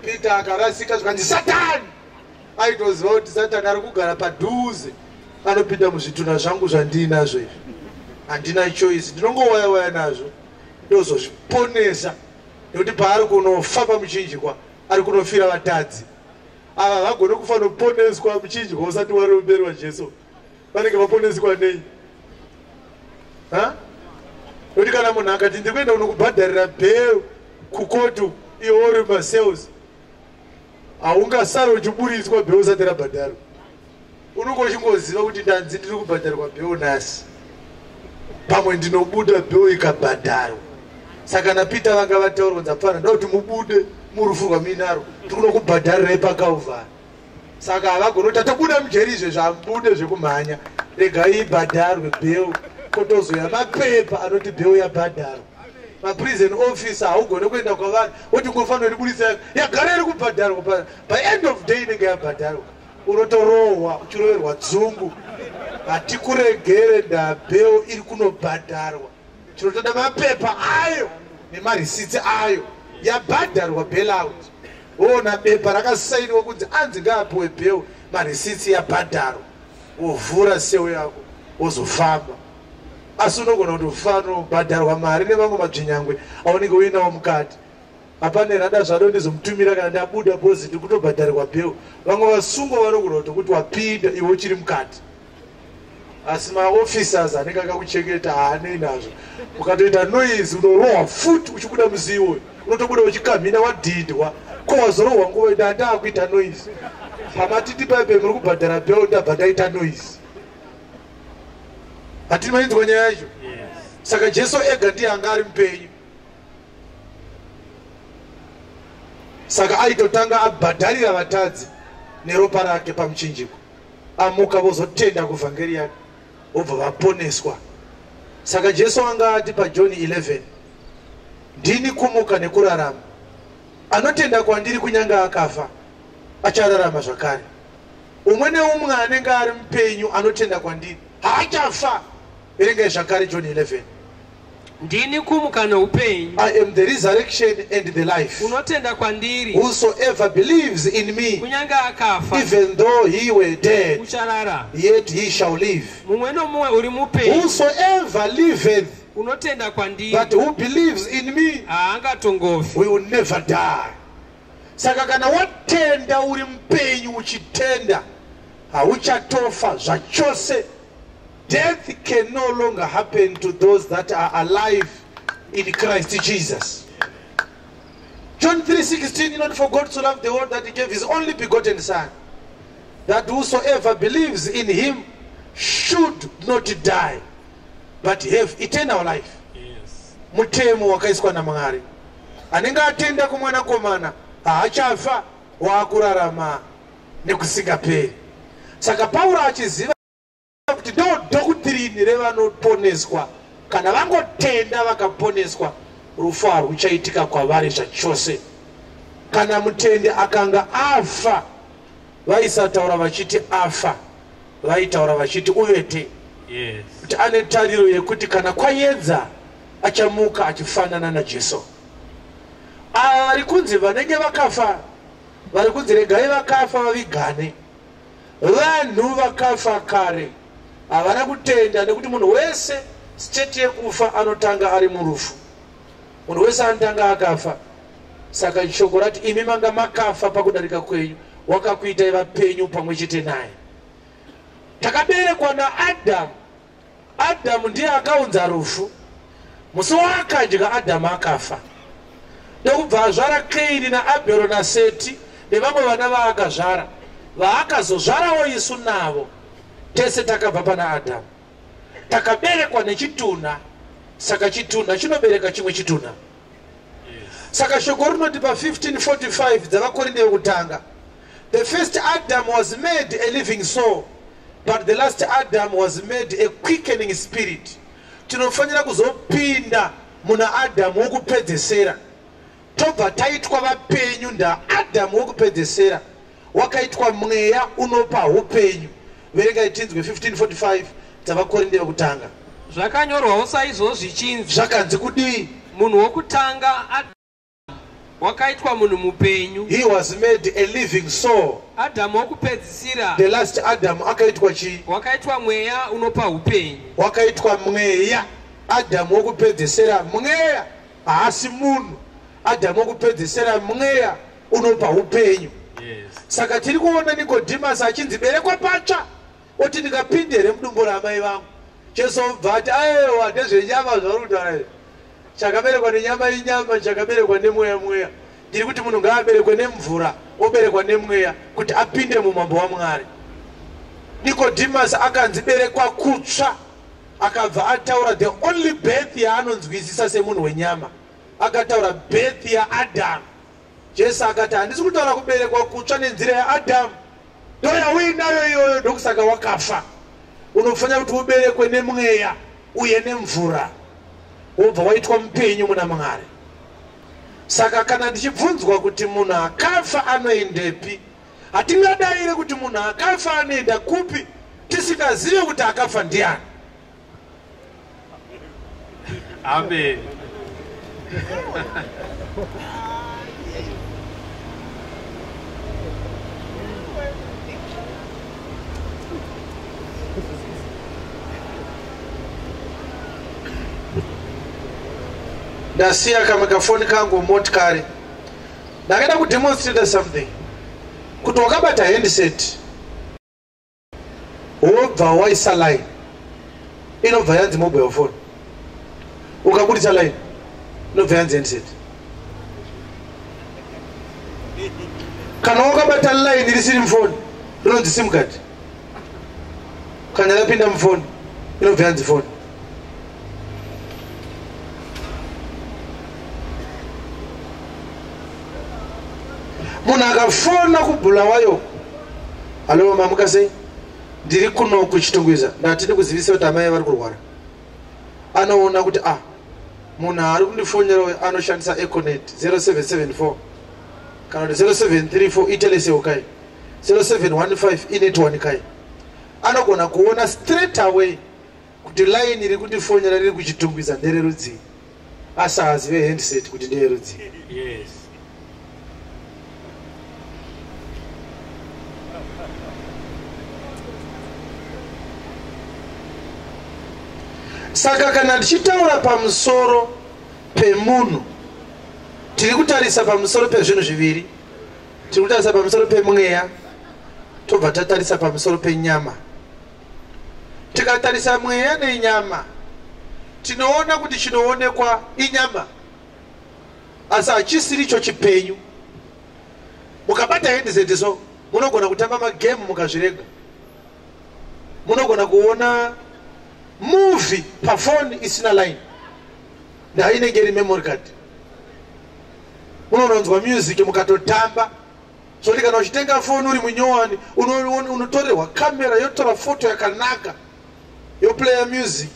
Peter akarasika zvikanzi Satani. Aitoziva kuti Satani ari kugara padhuze. Anopinda muzvitunha zvangu zvandiinazvo izvi. Handina choice, ndinongowaya waya nazvo. Ndozozviponesa. Nekuti paari kunofa pamuchinjikwa, ari kunofira vatadzi. Ava vagone kufanoponeswa muchinjikwa usati waromberwa Jesu. Vanenge vaponeswa nei? Ha? Nekuti kana munhu akati ndiri kuenda kunokubhadharira bail kukotu iwe uri mumacells, haungasari uchiburitswa bail usati rabhadharwa. Unonge uchingoziva kuti ndanzi ndiri kubhadharwa bail nhasi. Pamwe ndinobuda bail ikabhadharwa. Saka naPeter vanga vataura kunzi hapana, ndoda kuti mubude murufu rwamuinarwo, tiri kunokubhadharirai paKalvari. Saka havagoni kuti tatobuda mujeri izvezvi, hamubude zvekumhanya. Regai ibhadharwe bail, kotozoya mapepa anoti bail yabhadharwa. Maprison officer haugone kuenda kwavari woti ngofanira kundibudisa, yagara iri kubhadharwa. By end of day inenge yabhadharwa. Unotorohwa uchiroverwa dzungu. Hatikuregere nda bail iri kunobhadharwa. Tinotoda mapepa ayo nemarisitsi ayo. Yabhadharwa bail out. Woona bepa rakasainiwa kunzi anzi ngaapiwe bail, marisitsi yabhadharwa. Wovhura cell yako wozofamba. Asi unogona kutofanobhadharwa mari nevamwe madzvinyangwe aunenge uinawo mukati. Hapane rada zvado ndizomutumira kana ndabuda bhozi ndiri kutobhadharirwa bail. Vamwe vasungwa vanogona kutokuti wapinda iwe uchiri mukati. Asi maofficers anenge akakuchengeta haanei nazvo. Ukatoita noise unorohwa futi uchibuda musi iwoyo. Unotobuda uchikamhina wadhindwa. Ko wazorohwa nguva ndandakuita noise. Pamatiti paipe muri kubhadhara bail ndabva ndaita noise. Hatini mainzwa nyaya yacho? Saka Jesu ega ndiye anga ari mupenyu. Saka aitotanga abhadharira vatadzi neropa rake pamuchinjikwa. Amuka vozotenda kuvhangeri yake, vobva vaponeswa. Saka Jesu anga ati paJohn 11, ndini kumuka nekurarama. Anotenda kwandiri kunyange akafa, achararama zvakare. Umwe neumwe anenge ari mupenyu anotenda kwandiri, haachafa. Verengai zvakare John 11. Ndini kumuka neupenyu. I am the resurrection and the life. Unotenda kwandiri. Whosoever believes in me, kunyange akafa, even though he were dead, ucharara. Yet he shall live. Mumwe nomumwe uri mupenyu. Whosoever liveth, unotenda kwandiri, but who believes in me, haangatongofi. will never die. Saka kana watenda uri mupenyu uchitenda, hauchatofa zvachose. Death can no longer happen to those that are alive in Christ Jesus. John 3:16, not for God to love the world that he gave his only begotten Son, that whosoever believes in him should not die, but have eternal life. Yes. Mutemo wakaiswa naMwari. Anenge atenda kumwanakomana haachafa, waakurarama nekusingaperi. Saka Pauro achiziva kuti ndo doctrine revanoponeswa, kana vangotenda vakaponeswa, rufu haruchaitika kwavari zvachose. Kana mutende akanga afa, vaisataura vachiti afa, Vaitaura vachiti uvete. Yes. Kuti ane tariro yekuti kana kwaedza achamuka achifanana naJesu. Ava vari kunzi vanenge vakafa, vari kunzi regai vakafa vavigane. Vanhu vakafa kare havana kutenda, nekuti munhu wese state yekufa anotanga ari murufu. Munhu wese anotanga akafa. Saka shoko rati imi manga makafa pakudarika kwenyu, wakakuitai vapenyu pamwe chete naye. Takaberekwa naAdhamu. Adhamu ndiye akaunza rufu. Musi waakadya Adhamu akafa. Ndokubva azvara Kaini naAbhero naSeti nevamwe vana vaakazvara. Vaakazozvarawo isu navo. Tese takabva pana Adhamu. Takaberekwa nechitunha. Saka chitunha chinobereka chimwe chitunha. Saka shoko rinoti pa 1545 dzavaKorinde yekutanga, the first Adam was made a living soul, but the last Adam was made a quickening spirit. Tinofanira kuzopinda muna Adamu wokupedzesera, tobva taitwa vapenyu. NdaAdhamu wokupedzesera wakaitwa mweya unopa upenyu. Verengai tinzwe 1545 dzavaKorinde yekutanga. Zvakanyorwawo saizvozvo zvichinzi, Zvakanzi kudii? Munhu wokutanga Adhamu wakaitwa munhu mupenyu. He was made a living soul. Adhamu wokupedzisira The last Adam akaitwa chii? Wakaitwa mweya unopa upenyu. Wakaitwa mweya. Adhamu wokupedzesera mweya, haasi munhu. Adhamu wokupedzesera mweya unopa upenyu. Yes. Saka tiri kuona Nikodhimasi achinzi berekwa patsva, oti ndingapinde here mudumbu ramai vangu? Jesu obva ati aiwa, ndezvenyama zvauri kutaura izvi. Chakaberekwa nenyama inyama, chakaberekwa nemweya mweya. Ndiri kuti munhu ngaaberekwe nemvura, oberekwa nemweya kuti apinde mumambo waMwari. Nikodhimasi akanzi berekwa kutsva, akabva ataura the only birth yaanonzwisisa semunhu wenyama. Akataura birth yaAdhamu. Jesu akati handisi kutaura kuberekwa kutsva nenzira yaAdhamu, ndoyauinayo iyoyo, ndokusaka wakafa. Unofanira kuti uberekwe nemweya uye nemvura, wobva waitwa mupenyu muna Mwari. Saka kana ndichibvunzwa kuti munhu akafa anoendepi, hatingadayire kuti munhu akafa anoenda kupi tisingazive kuti akafa ndiani. Amen. Ndasiya kamwe kafoni kangu motikari. Ndakaida kudemonstrate something, kuti wakabata handset wobva waisa line, inobva yanzi mobile phone. Ukabudisa line, inobva yanzi handset. Kana wakabata line risiri mufoni, rinonzi SIM card. Kana rapinda mufoni, inobva yanzi foni. Munhu akafona kuBhulawayo, "Hallo, mamuka sei? Ndiri kuno kuChitungwiza, ndatidi kuzivisa kuti amai vari kurwara." Anoona kuti ah, munhu ari kundifonera uyu anoshandisa Econet 0774 kana kuti 0734 iTelecel kai, 0715 iNetOne kai. Anogona kuona straight away kuti line iri kundifonera riri kuChitungwiza ndererudzii, asi haazive handset kuti ndeyerudzii. Yes. Saka kana tichitaura pamusoro pemunhu, tiri kutarisa pamusoro pezvinhu zviviri. Tiri kutarisa pamusoro pemweya, tobva tatarisa pamusoro penyama. Tikatarisa mweya nenyama, tinoona kuti chinoonekwa inyama, asi hachisiricho chipenyu. Mukabata handset so, munogona kutamba magemu mukazvirega. Munogona kuona movie pafoni isina line, ndainenge iri memory card. Munononzwa music mukatotamba. Zoti kana uchitenga foni uri munyowani, unotorerwa kamera, yotora foto yakanaka, yoplaya music,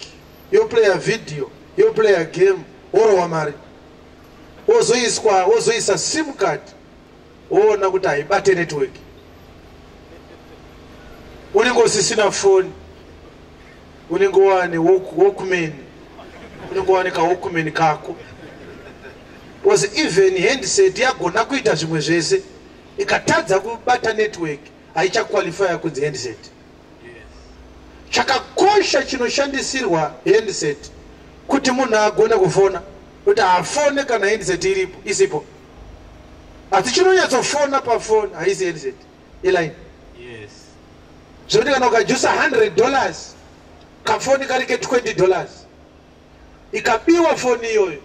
yoplaya video, yoplaya game, worohwa mari. Wozoiswa, wozoisa SIM card, woona kuti haibate network. Unenge usisina foni, unenge wane Walkman, unenge wane kaWalkman kako. Because even handset yagona kuita zvimwe zvese, ikatadza kubata network, haichaqualifya kunzi handset. Chakakosha chinoshandisirwa handset kuti munhu agone kufona, kuti afone kana handset iripo isipo. Asi chinonyatsofona pafoni haisi handset, iline. Zvekuti kana ukajusa $100, kafoni kari ke$20, ikabiwa foni iyoyo,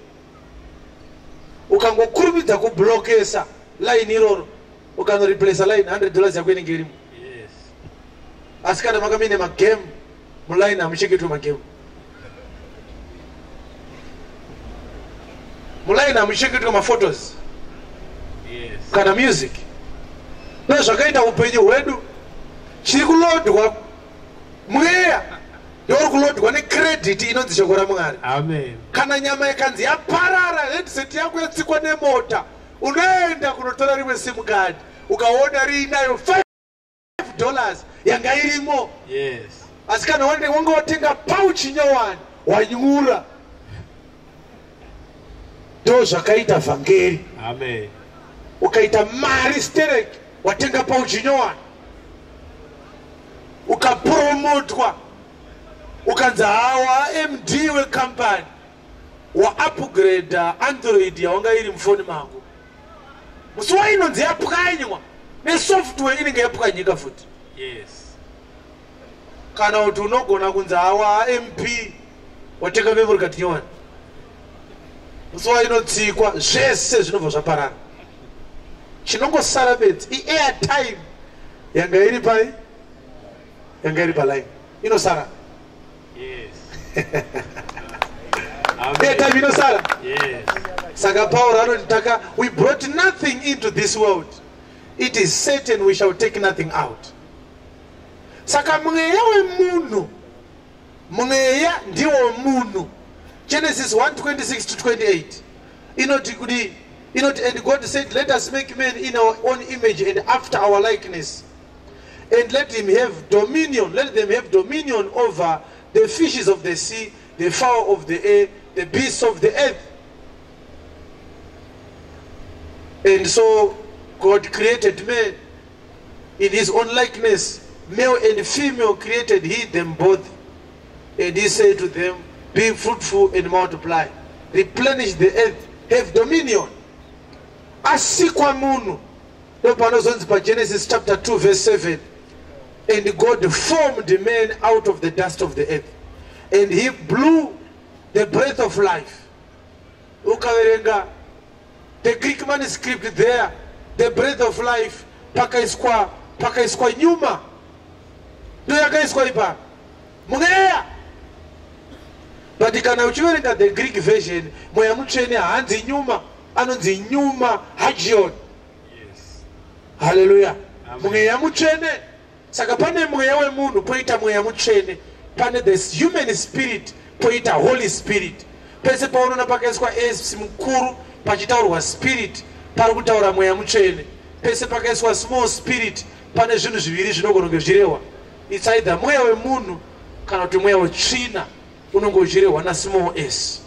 ukangokurumidza kublokesa line iroro, ukanoreplaca line, $100 yako inenge irimo. Asi kana manga muine magame muline, hamuchengetwe magame muline, hamuchengetwe maphotos kana music. Ndozvakaita upenyu hwedu. Chiri kulodwa mweya, ndouri kulodwa necredit inonzi shoko raMwari. Amen. Kana nyama ikanzi yaparara, handset yako yatsikwa nemota, unoenda kunotora rimwe SIM card, ukaona riinayo $5 yanga irimo. Asi kana wanga watenga pouch nyowani, wanyura. Ndo zvakaita vhangeri. Amen. Ukaita mari sterek, watenga pouch nyowani, ukapromotwa, ukanzi hawa MD wecompany, waupgrada Android yawanga iri mufoni mako, musi wainonzi yapwanywa nesoftware, inenge yapwanyika futi. Kana kuti unogona kunzi hawa MP, watenga memory card nyowani, musi wainotsikwa, zvese zvinobva zvaparara. Chinongosara bedzi iairtime yanga iri pai, yanga iri paline, inosara. Airtime inosara. Saka Pauro anoti taka, we brought nothing into this world, it is certain we shall take nothing out. Saka mweya wemunhu, mweya ndiwo munhu. Genesis 1:26 to 28 inoti kudi? Inoti, "And God said, 'Let us make man in our own image and after our likeness, and let him have dominion, let them have dominion over the fishes of the sea, the fowl of the air, the beasts of the earth.' And so God created man in his own likeness. Male and female created he them both. And he said to them, 'Be fruitful and multiply. Replenish the earth, have dominion.'" Asikwa munhu, ndopanozonzi paGenesis chapter 2 verse 7, "And God formed man out of the dust of the earth, and he blew the breath of life." Ukaverenga the Greek manuscript there, the breath of life, pakaiswa pneuma, ndo yakaiswa ipa, mweya. But kana uchiverenga the Greek version, Mweya Mutsvene haanzi pneuma, anonzi pneuma hagion. Haleluya. Mweya Mutsvene. Saka pane mweya wemunhu, poita Mweya Mutsvene, pane the human spirit, poita Holy Spirit. Pese paunoona pakaiswa S mukuru pachitaurwa spirit, pari kutaura Mweya Mutsvene. Pese pakaiswa small spirit, pane zvinhu zviviri zvinogona kunge zvirehwa. It's either mweya wemunhu kana kuti mweya wetsvina unonge uchirehwa nasmall s.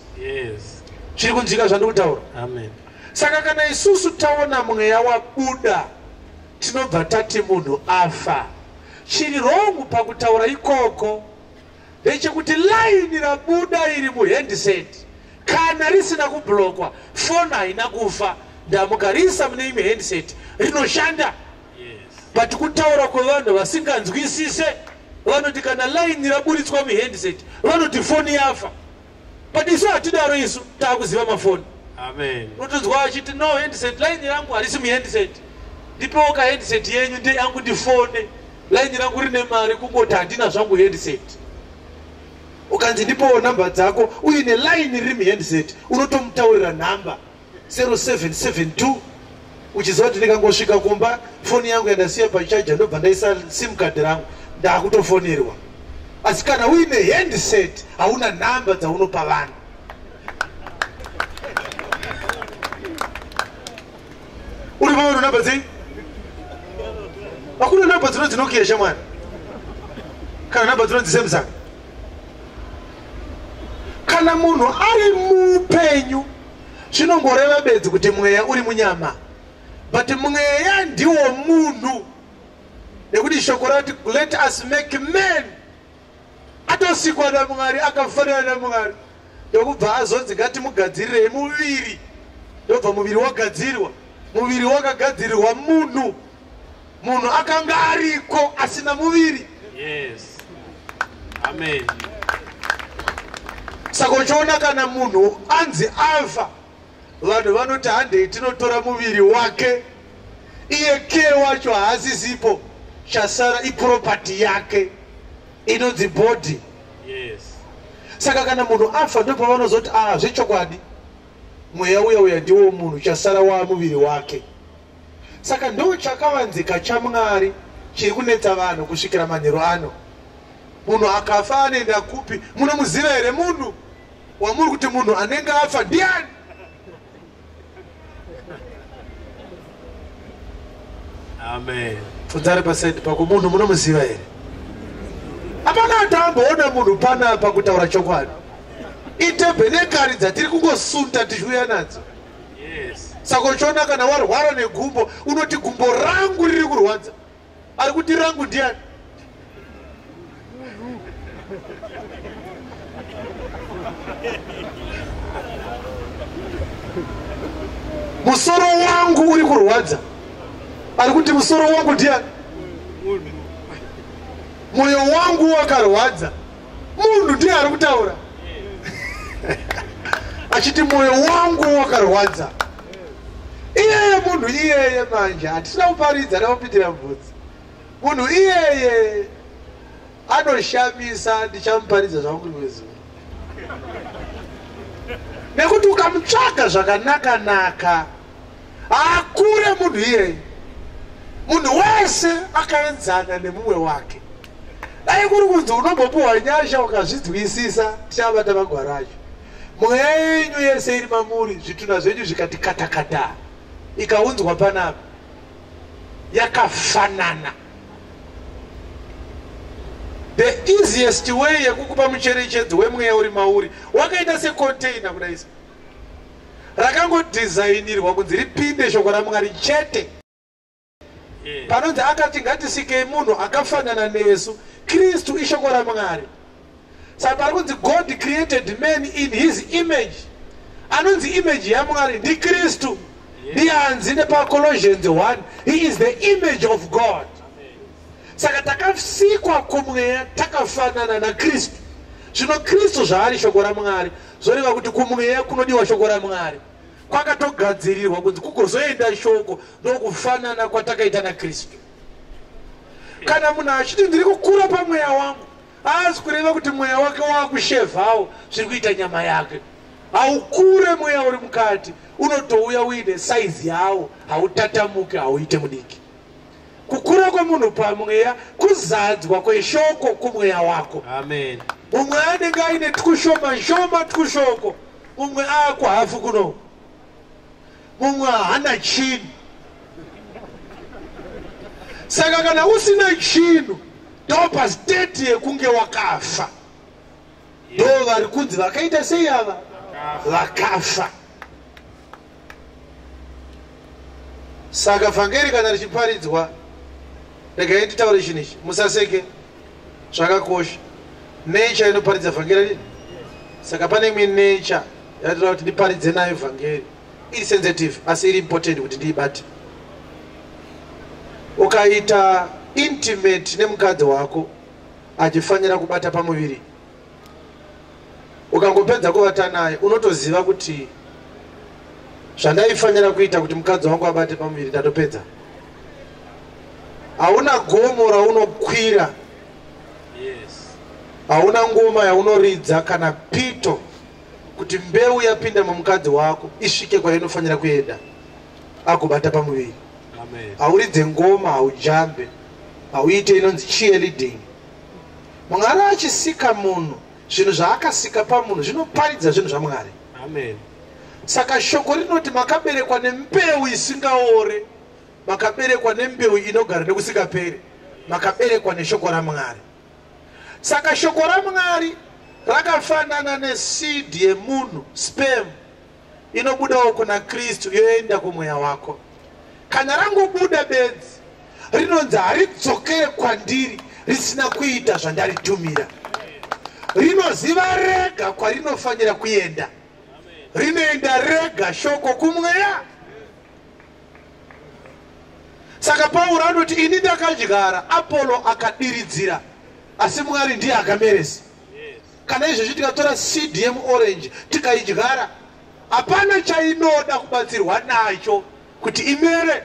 Chiri kunzwika zvandiri kutaura? Amen. Saka kana isusu taona mweya wabuda, tinobva tati munhu afa. Chiri wrong pakutaura ikoko ndechekuti line rabuda iri muhandset, kana risina kublokwa, foni haina kufa. Ndamukarisa mune imwe handset, rinoshanda. But kutaura kwevanhu vasinganzwisise, vanoti kana line raburitswa muhandset, vanoti foni yafa. But isu hatidaro, isu taakuziva mafoni. Amen. Unotonzwa achiti, "No, handset, line rangu harisi muhandset, ndipewo kahandset yenyu yangu ndifone. Line rangu rine mari, kungoti handina zvangu handset." Ukanzi, "Ndipowo nhamba dzako," uine line riri muhandset, unotomutaurira nhamba 0772, uchiziva kuti ndikangosvika kumba, foni yangu yandasiya pacharger, ndobva ndaisa SIM card rangu, ndaakutofonerwa. Asi kana uine handset, hauna nhamba dzaunopa vanhu. Uri pavanhu nhamba dzei? Hakuna nhamba dzinonzi Nokia, shamwari. Kana nhamba dzinonzi Samsung. Kana munhu ari mupenyu zvinongoreva bedzi kuti mweya uri munyama, but mweya ndiwo munhu, nekuti shoko rati let us make man, atosikwa naMwari akafanana naMwari, ndokubva azonzi ngatimugadzirirei muviri, ndobva muviri wagadzirwa. Muviri wakagadzirirwa munhu. Munhu akanga ariko asina muviri. Yes. Amen. Saka uchiona kana munhu anzi afa, vanhu vanoti handei tinotora muviri wake, iye ke wacho haasisipo, chasara iproperty yake inonzi body. Yes. Saka kana munhu afa ndopavanozoti ah, zvechokwadi mweya uya uya ndiwo munhu, chasara waa muviri wake. Saka ndo chakavanzika chaMwari chiri kunetsa vanhu kusvikira manheru ano. Munhu akafa anoenda kupi? Munomuziva here munhu wamuri kuti munhu anenge afa ndiani? Amen. Pfunzari pasaidi pako, munhu munomuziva here? Hapana atamboona munhu panapa kutaura chokwadi. Itebhenekari dzatiri kungosunda tichiuya nadzo. Yes. Saka uchiona kana warwara negumbo unoti gumbo rangu riri kurwadza, ari kuti rangu ndiani? Musoro wangu uri kurwadza, ari kuti musoro wangu ndiani? Moyo wangu wakarwadza, munhu ndiye ari kutaura achiti moyo wangu wakarwadza. Iyeye munhu iyeye manje hatisina kuparidza nakupindira mubvunzi. Munhu iyeye anoshamisa, ndichamuparidza zvangu rimwe zuva, nekuti ukamutsvaga zvakanaka-naka haakure munhu iyeye. Munhu wese akaenzana nemumwe wake. Dai kuri kunzi unombopiwa nyasha ukazvinzwisisa, tichabata magwaro acho. Mweya yenyu yese iri mamuri, zvitunha zvenyu zvikati katakata, ikaunzwa panapa yakafanana. The easiest way yekukupa mucherechedzo wemweya uri mauri wakaita secontainer kudaisa, rakangodhizainirwa kunzi ripinde shoko raMwari chete. Panonzi akati ngatisikei munhu akafanana nesu, Kristu ishoko raMwari. Saka pari kunzi God created man in his image, anonzi image yaMwari ndiKristu. Ndianzi nepaColossians 1, he is the image of God. Saka takasikwa kumweya takafanana naKristu. Zvino Kristu zvaari shoko raMwari, zvoreva kuti kumweya kunodiwa shoko raMwari, kwakatogadzirirwa kunzi kugozoenda shoko, ndokufanana kwatakaita naKristu. Kana munhu achiti ndiri kukura pamweya wangu, haasi kureva kuti mweya wake waakushevhawo zviri kuita nyama yake. Haukure mweya uri mukati, unotouya uine saizi yawo, hautatamuki, hauite mudiki. Kukura kwemunhu pamweya kuzadzwa kweshoko kumweya wako. Amen. Mumwe anenge aine twushoma shoma twushoko, mumwe aakuhafu kuno, mumwe haana chinhu. Saka kana usina chinhu ndopastate yekunge wakafa. Ndo vari kunzi vakaita sei ava? Vakafa. Saka vhangeri kana richiparidzwa, regai nditaure chinhu ichi, musaseke, zvakakosha. Nature inoparidza vhangeri rini? Saka pane imwe nature yatoda kuti ndiparidze nayo vhangeri, iri sensitive asi iri important kuti ndiibate. Ukaita intimate nemukadzi wako achifanira kubata pamuviri, ukangopedza kuvata naye unotoziva kuti zvandaifanira kuita kuti mukadzi wangu abate pamuviri ndatopedza. Hauna gomo raunokwira, hauna ngoma yaunoridza kana pito kuti mbeu yapinda mumukadzi wako isvike kwainofanira kuenda agobata pamuviri. Hauridze ngoma, haujambe, hauite inonzi cheerleading. Mwari achisika munhu, zvinhu zvaakasika pamunhu zvinoparidza zvinhu zvaMwari. Amen. Saka shoko rinoti makaberekwa nembeu isingaore, makaberekwa nembeu inogara nekusingaperi, makaberekwa neshoko raMwari. Saka shoko raMwari rakafanana neseed yemunhu, sperm inobudawo kuna Kristu yoenda kumweya wako. Kana rangobuda bedzi, rinonzi haridzokere kwandiri risina kuita zvandaritumira. Rinoziva rega kwarinofanira kuenda. Rinoenda rega shoko kumweya. Saka Pauro anoti ini ndakadyara, Apollo akadiridzira, asi Mwari ndiye akameresa. Kana izvezvi tikatora seed yemuorange tikaidyara, hapana chainoda kubatsirwa nacho kuti imere.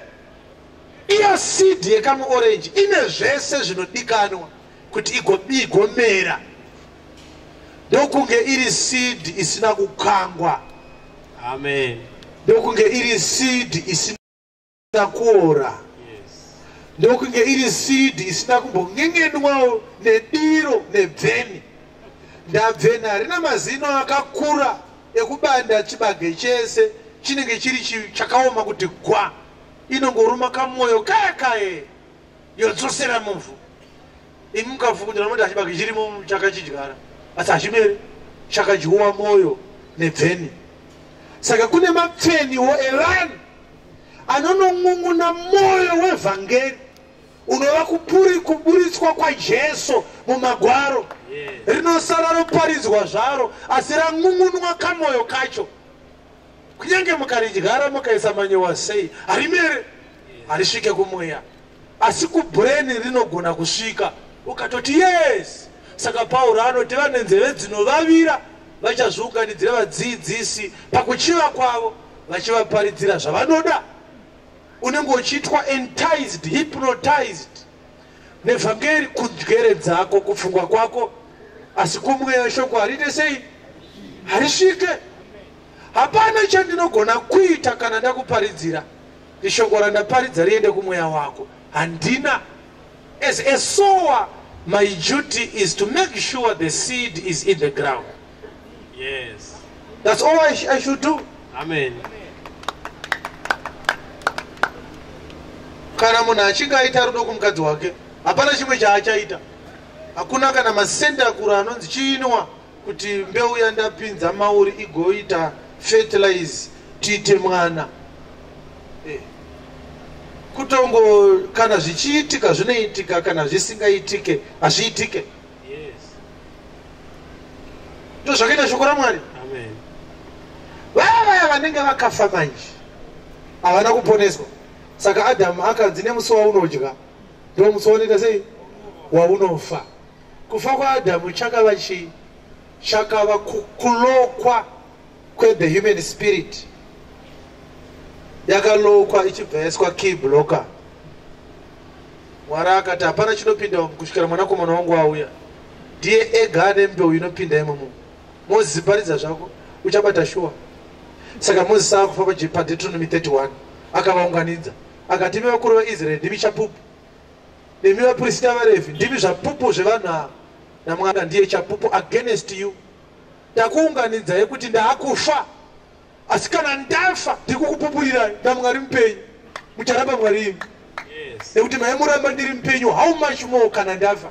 Iyo seed yekamuorange ine zvese zvinodikanwa kuti igomera. Ndokunge iri seed isina kukangwa. Amen. Ndokunge iri seed isina kuora. Yes. Ndokunge iri seed isina kumbongengenwawo nediro nebveni. Ndabveni harina mazino akakura ekubanda chibage chese chinenge chiri chakaoma kuti gwa. Inongoruma kamwoyo kaya kaye yodzosera muvhu. Imi mukafukunyura moti chibage chirimo chakachidyara, asi hachimeri, chakadyiwa mwoyo nebveni. Saka kune mapfeniwo evanhu anonon'un'una mwoyo wevhangeri unova kuburitswa kwaJesu mumagwaro. Rinosara roparidzwa zvaro, asi ran'un'unwa kamwoyo kacho. Kunyange mukaridyara mukaisa manyowa sei, harimere, harisvike kumweya, asi kubrain rinogona kusvika ukatoti yes. Saka Pauro anoti vane nzeve dzinovavira vachazviunganidzira vadzidzisi pakuchiva kwavo, vachivaparidzira zvavanoda. Unenge uchiitwa enticed, hypnotized nevhangeri kunjere dzako, kupfungwa kwako, asi kumweya shoko hariite sei? Harisvike. Hapana chandinogona kuita kana ndakuparidzira shoko randaparidza riende kumweya wako. Handina. As a sower, my duty is to make sure the seed is in the ground. Yes. That's all I should do. Amen. Kana munhu achinge aita rudo kumukadzi wake, hapana chimwe chaachaita. Hakuna kana masendakura anonzi chiinwa kuti mbeu yandapinza mauri igoita fertilize tiite mwana. Kutongo kana zvichiitika zvinoitika, kana zvisingaitike hazviitike. Yes. Ndo zvakaita shoko raMwari. Amen. Vaya vaya vanenge vakafa manje havana kuponeswa. Saka Adhamu akanzi nemusi waunodya ndo musi waunoita sei? Waunofa. Kufa kwaAdhamu chakava chii? Chakava kulokwa kwethe human spirit. Yakalokwa ichibva yaiswa key blocker. Mwari akati hapana chinopinda kusvikira mwanakomana wangu auya. Ndiye ega ane mbeu inopinda imomo. Mozisi paridza zvako uchabata shuwa. Saka Mozisi akufa paDeuteronomy 31 akavaunganidza akati imi vakuru vaIsraeri ndimi chapupu, nemi vaprista vaRevhi ndimi zvapupu zvevanhu ava, naMwari ndiye chapupu against you. Ndakuunganidzai kuti ndaakufa, asi kana ndafa ndikukupupurirai naMwari mupenyu. Mucharamba Mwari imi. Yes. Nekuti maimuramba ndiri mupenyu, how much more kana ndafa.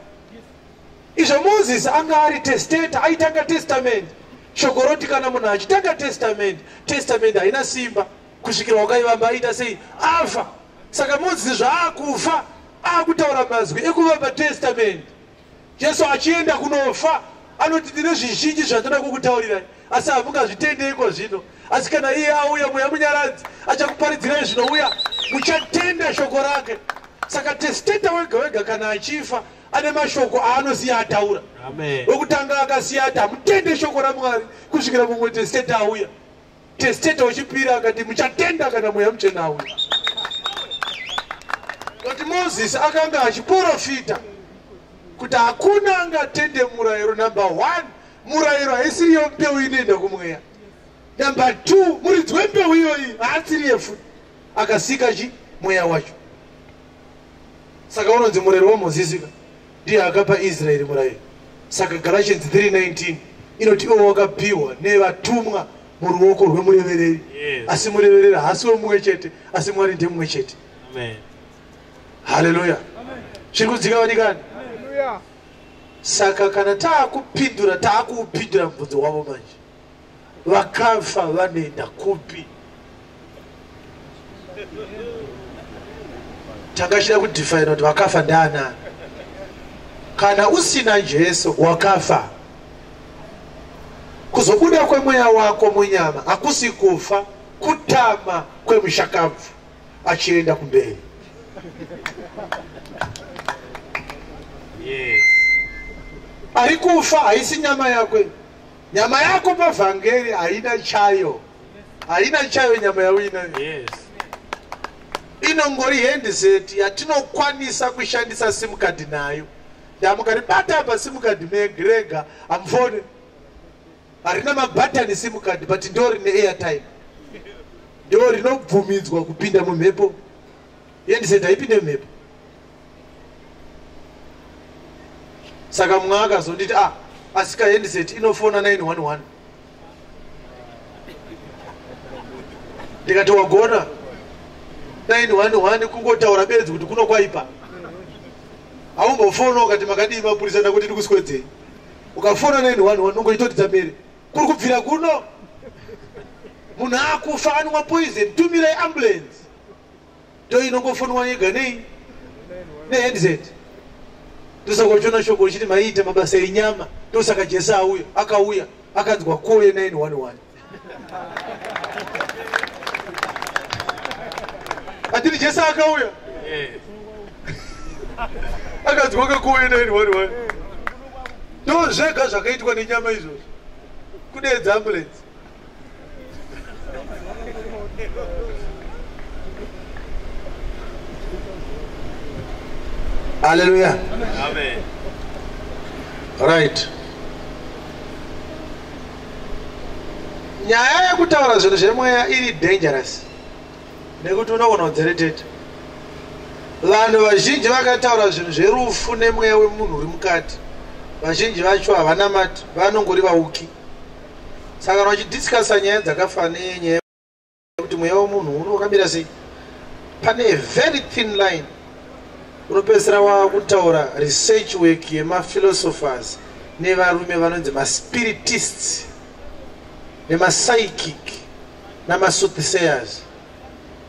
Izvo Mozisi anga ari testator, aitanga testament. Shoko roti kana munhu achitanga testament, testament haina simba kusvikira wakaivamba aita sei? Afa. Saka Mozisi zvaakufa akutaura mazwi ekuvamba testament. Jesu achienda kunofa anoti ndine zvizhinji zvandoda kukutaurirai, asi hamungazvitendeiko zvino. Asi kana iye auya Mweya Munyaradzi achakuparidzirai zvinouya, muchatenda shoko rake. Saka testator wega wega kana achifa ane mashoko aanosiya ataura. Amen. Wekutanga akasiya ati hamutende shoko raMwari kusvikira mumwe testator auya. Testator wechipiri akati muchatenda kana Mweya Mutsvene auya. Kuti Mozisi akanga achiprofita kuti hakuna angatende murayiro. Number 1, murayiro haisiriyo mbeu inoenda kumweya. Number 2, muridzi wembeu iyoyi haasiriye futi, akasika chi mweya wacho. Saka unonzi murayiro waMozisi ndiye akapa Israeri murayiro. Saka Galatians 3:19 inoti iwo wakapiwa nevatumwa muruoko rwemurevereri. Yes. Asi murevereri haasi wemumwe chete, asi Mwari ndiye mumwe chete. Amen. Haleluya. Zviri kudzika vadikani. Haleluya. Saka kana taakupindura, taakuupindura mubvunzo wavo manje. Vakafa vanoenda kupi? Tangachida kudefina kuti vakafa ndaanani. Kana usina Jesu wakafa. Kuzobuda kwemweya wako munyama hakusi kufa, kutama kwemushakabvu achienda kumberi. Yes. Ari kufa haisi nyama yako. Nyama yako pavhangeri haina chayo. Haina chayo nyama yauinayo. Yes. Inongori handset yatinokwanisa kushandisa SIM card nayo. Ndamukaribata apa SIM card rega hamufoni. Harina mabhatani SIM card, but ndo rine airtime. Ndo rinobvumidzwa kupinda mumhepo. Handset haipinde mumhepo. Saka mumwe akazonditi asika handset inofona 911. Ndikati wagona 911 kungotaura bedzi kuti kuno kwaipa. Haumbofona ukati makadii mapurisa ndakuti ndikuswedzei. Ukafona 911 ungoitotidza mberi. Kuri kubvira kuno. Munhu akufa anwa poison, tumirai ambulance. Ndo inongofonwa yega nei? Nehandset. Ndosaka uchiona shoko richiti maiita mabasa enyama. Ndosaka Jesu auya, akauya, akanzwa call ye 911. Atiri Jesu akauya. Yes. Akanzwa call ye 911. Ndo zvega zvakaitwa nenyama izvozvo. Kudeedza ambulance. Hallelujah. Amen. Right. Nyaya yekutaura zvinhu zvemweya iri dangerous. Nekuti unogona kudzereteta. Vanhu vazhinji vakataura zvinhu zverufu nemweya wemunhu uri mukati. Vazhinji vacho havanamati, vanongori vauki. Saka kana vachidiscussa nyaya dzakafanana nenyaya yekuti mweya wemunhu unokamira sei, pane a very thin line. Unopedzisira wakutaura research work yemaphilosophers nevarume vanonzi maspiritists nemapsychic namasoothsayers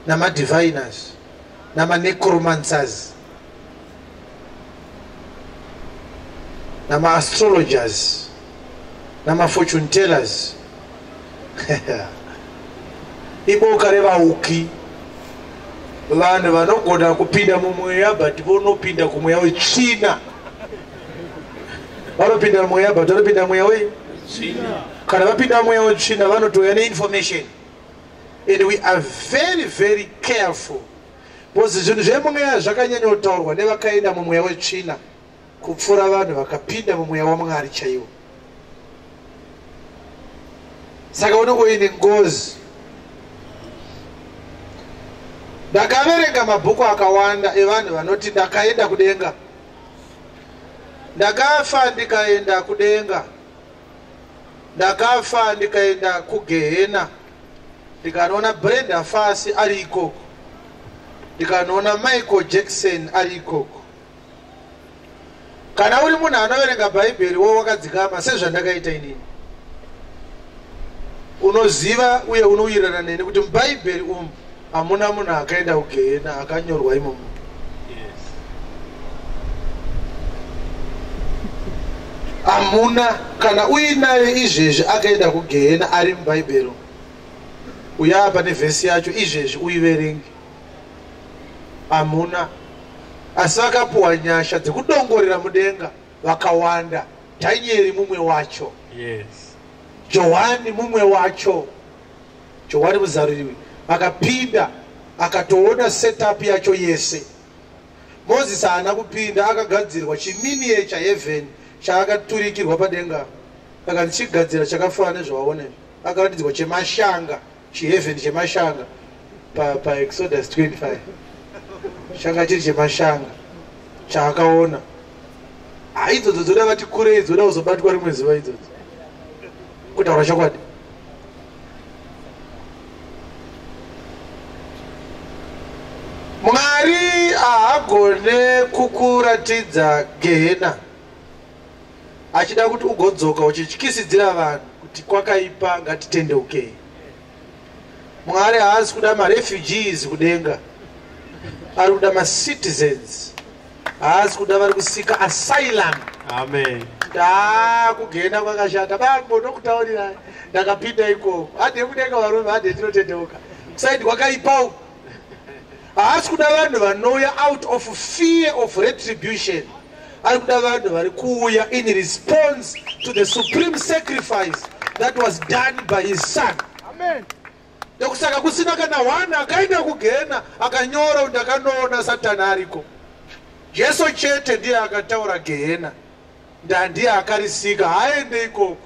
namadiviners namanecromancers nama-astrologers nama-fortune tellers. Iboka revauki, vanhu vanogona kupinda mumweya but vonopinda kumweya wetsvina. Vanopinda mumweya but vanopinda mumweya wetsvina. Kana vapinda mumweya wetsvina vanotouya neinformation. And we are very very careful because zvinhu zvemweya zvakanyanya kutaurwa nevakaenda mumweya wetsvina kupfuura vanhu vakapinda mumweya waMwari chaiwo. Saka unenge uine ngozi. Ndakaverenga mabhuku akawanda evanhu vanoti ndakaenda kudenga, ndakafa ndikaenda kudenga, ndakafa ndikaenda kugehena, ndikanoona Brenda Fassie ari ikoko, ndikanoona Michael Jackson ari ikoko. Kana uri munhu anoverenga Bhaibheri wo wakadzikama sezvandakaita inini, unoziva uye unowirirana neni kuti mubhaibheri umu hamuna munhu akaenda kugehena akanyorwa imomo. Yes. Hamuna. Kana uinaye izvezvi akaenda kugehena ari mubhaibheri, uya apa nevhesi yacho izvezvi uiverenge. Hamuna. Asi vakapuwa nyasha dzekudongorera mudenga vakawanda. Dhanieri mumwe wacho. Yes. Johani mumwe wacho. Johani muzaruriwi akapinda akatoona setup yacho yese. Mozisi haana kupinda, akagadzirwa chiminiature heaven chaakaturikirwa padenga. Akanzi chigadzira chakafanana nezvawaona izvi. Akaratidzwa chemashanga, chiheaven chemashanga paExodus 25. Changa chiri chemashanga chaakaona. Haidzodzo dzoda vati kurei, dzoda kuzobatwa rimwe zuva idzodzo. Kutaura chokwadi. Mwari haagone kukuratidza gehena. Achida kuti ugodzoka uchityisidzira vanhu kuti kwakaipa, ngatitendeukei. Mwari haasi kuda marefugees kudenga, ari kuda macitizens. Haasi kuda vari kuseeka asylum. Amen. Ndakugenda kwakashata, bambo, nokutaurirai, ndakapinda ikoko. Hande kudenga varume, hande tinotendeuka, kuside kwakaipa uku. Haasi kuda vanhu vanouya out of fear of retribution. Ari kuda vanhu vari kuuya in response to the supreme sacrifice that was done by his son. Ndokusaka kusina kana one akaenda kugehena akanyora kuti ndakanoona Satani ariko. Jesu chete ndiye akataura gehena, ndandiye akarisika, haaende ikoko,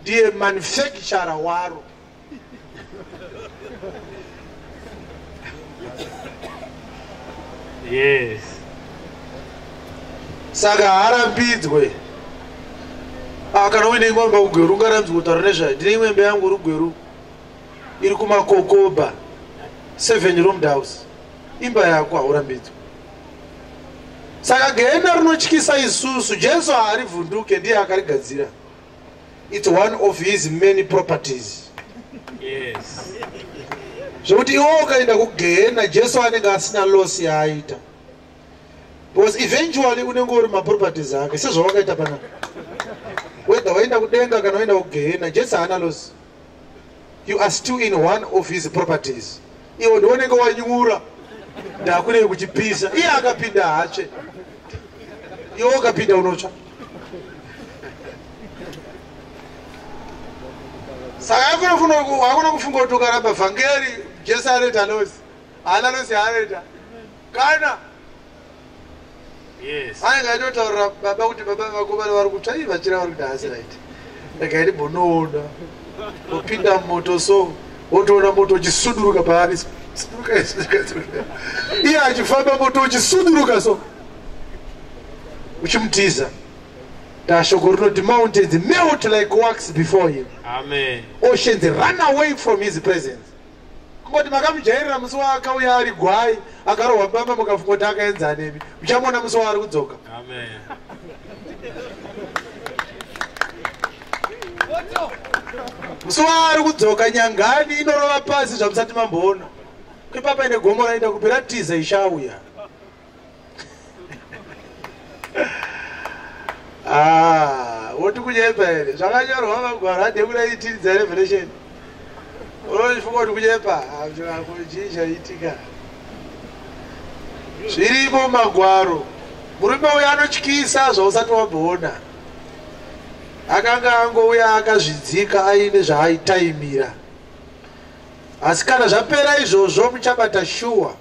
ndiye manufacturer waro. Saka haarambidzwe. Ah, kana uine imwe imba kuGweru, ungarambidzwe kutaura nezvayo. Ndine imwe imba yangu iri Gweru, iri kuMakokoba, seven roomed house. Imba yako, haurambidzwe. Saka gehena rinotyisa isusu, Jesu haarivhunduke, ndiye akarigadzira. It's one of his many properties. Zvekuti iwe ukaenda kugehena, Jesu anenge asina loss yaaita, because eventually unenge uri maproperties ake, sezvawakaita panapa. Whether waenda kudenga kana waenda kugehena, Jesu haana loss. You are still in one of his properties. Iwe ndiunenge wanyura, ndakunei kuchipisa. Iye akapinda hatsve, iwe ukapinda unotsva. Saka hakuna kufunga kuti ukaramba vhangeri Jesu anoita loss. Haana loss yaanoita kana. Anenge aitotaurira baba kuti, "Baba, vakomana vari kutsva, ii vachira vari kuti haasi right, regai ndimbonoona." Wopinda mumoto, so wotoona moto uchisuduruka paari. Suduruka, suduruka, suduruka. Iye achifamba, moto uchisuduruka, so uchimutiza. Ndashoko rinoti mountains melt like wax before him. Amen. Oceans run away from his presence. Kungoti makamujairira musi waakauya ari gwai, akarohwa mbama, mukafunga kuti akaenzana nemi. Muchamuona musi waari kudzoka. Amen. Musi waari kudzoka, nyangani inorova pasi zvamusati mamboona. Kwepapa ine gomo raenda kupi, ratiza ishauya. Ah, woti kunyepa here? Zvakanyorwa magwaro adekudaitiridza Revelation. Unochifunga kuti kunyepa? Chii chaitika? Zvirimo magwaro. Murume uyu anotyisa zvausati wamboona. Akanga angouya akazvidzika, aine zvaaitaimira, asi kana zvapera izvozvo, muchabata shuwa.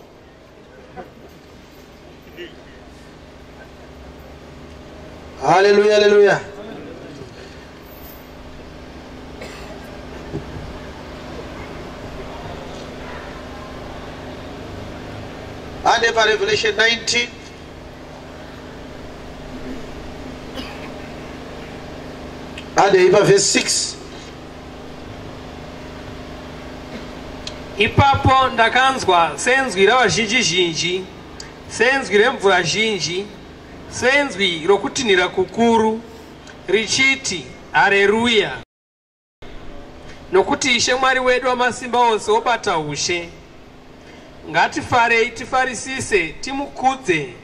Haleluya, haleluya. Ande paRevelation 19. Ande ipa verse 6. Ipapo ndakanzwa senzwi ravazhinji zhinji, senzwi remvura zhinji, senzwi rokutinhira kukuru, richiti, "Hareruya, nokuti Ishe Mwari wedu wamasimba ose wobata ushe. Ngatifarei, tifarisise, timukudze,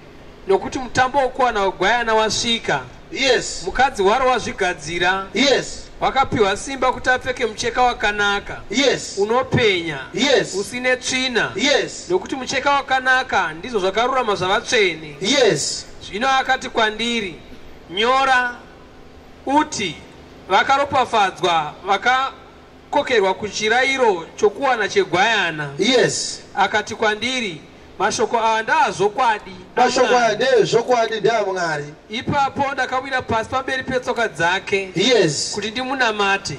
nokuti mutambo wokuwana wegwayana wasvika. Mukadzi waro wazvigadzira. Wakapiwa simba kuti apfeke mucheka wakanaka, unopenya, usine tsvina, nokuti mucheka wakanaka ndizvo zvakarurama zvavatsvene." Zvino akati kwandiri, "Nyora uti, vakaropafadzwa vakakokerwa kuchirayiro chokuwana chegwayana." Akati kwandiri, "Mashoko aya ndaazvokwadi." Mashoko aya ndezvokwadi, ndeaMwari. Ipapo ndakawira pasi pamberi petsoka dzake kuti ndimunamate.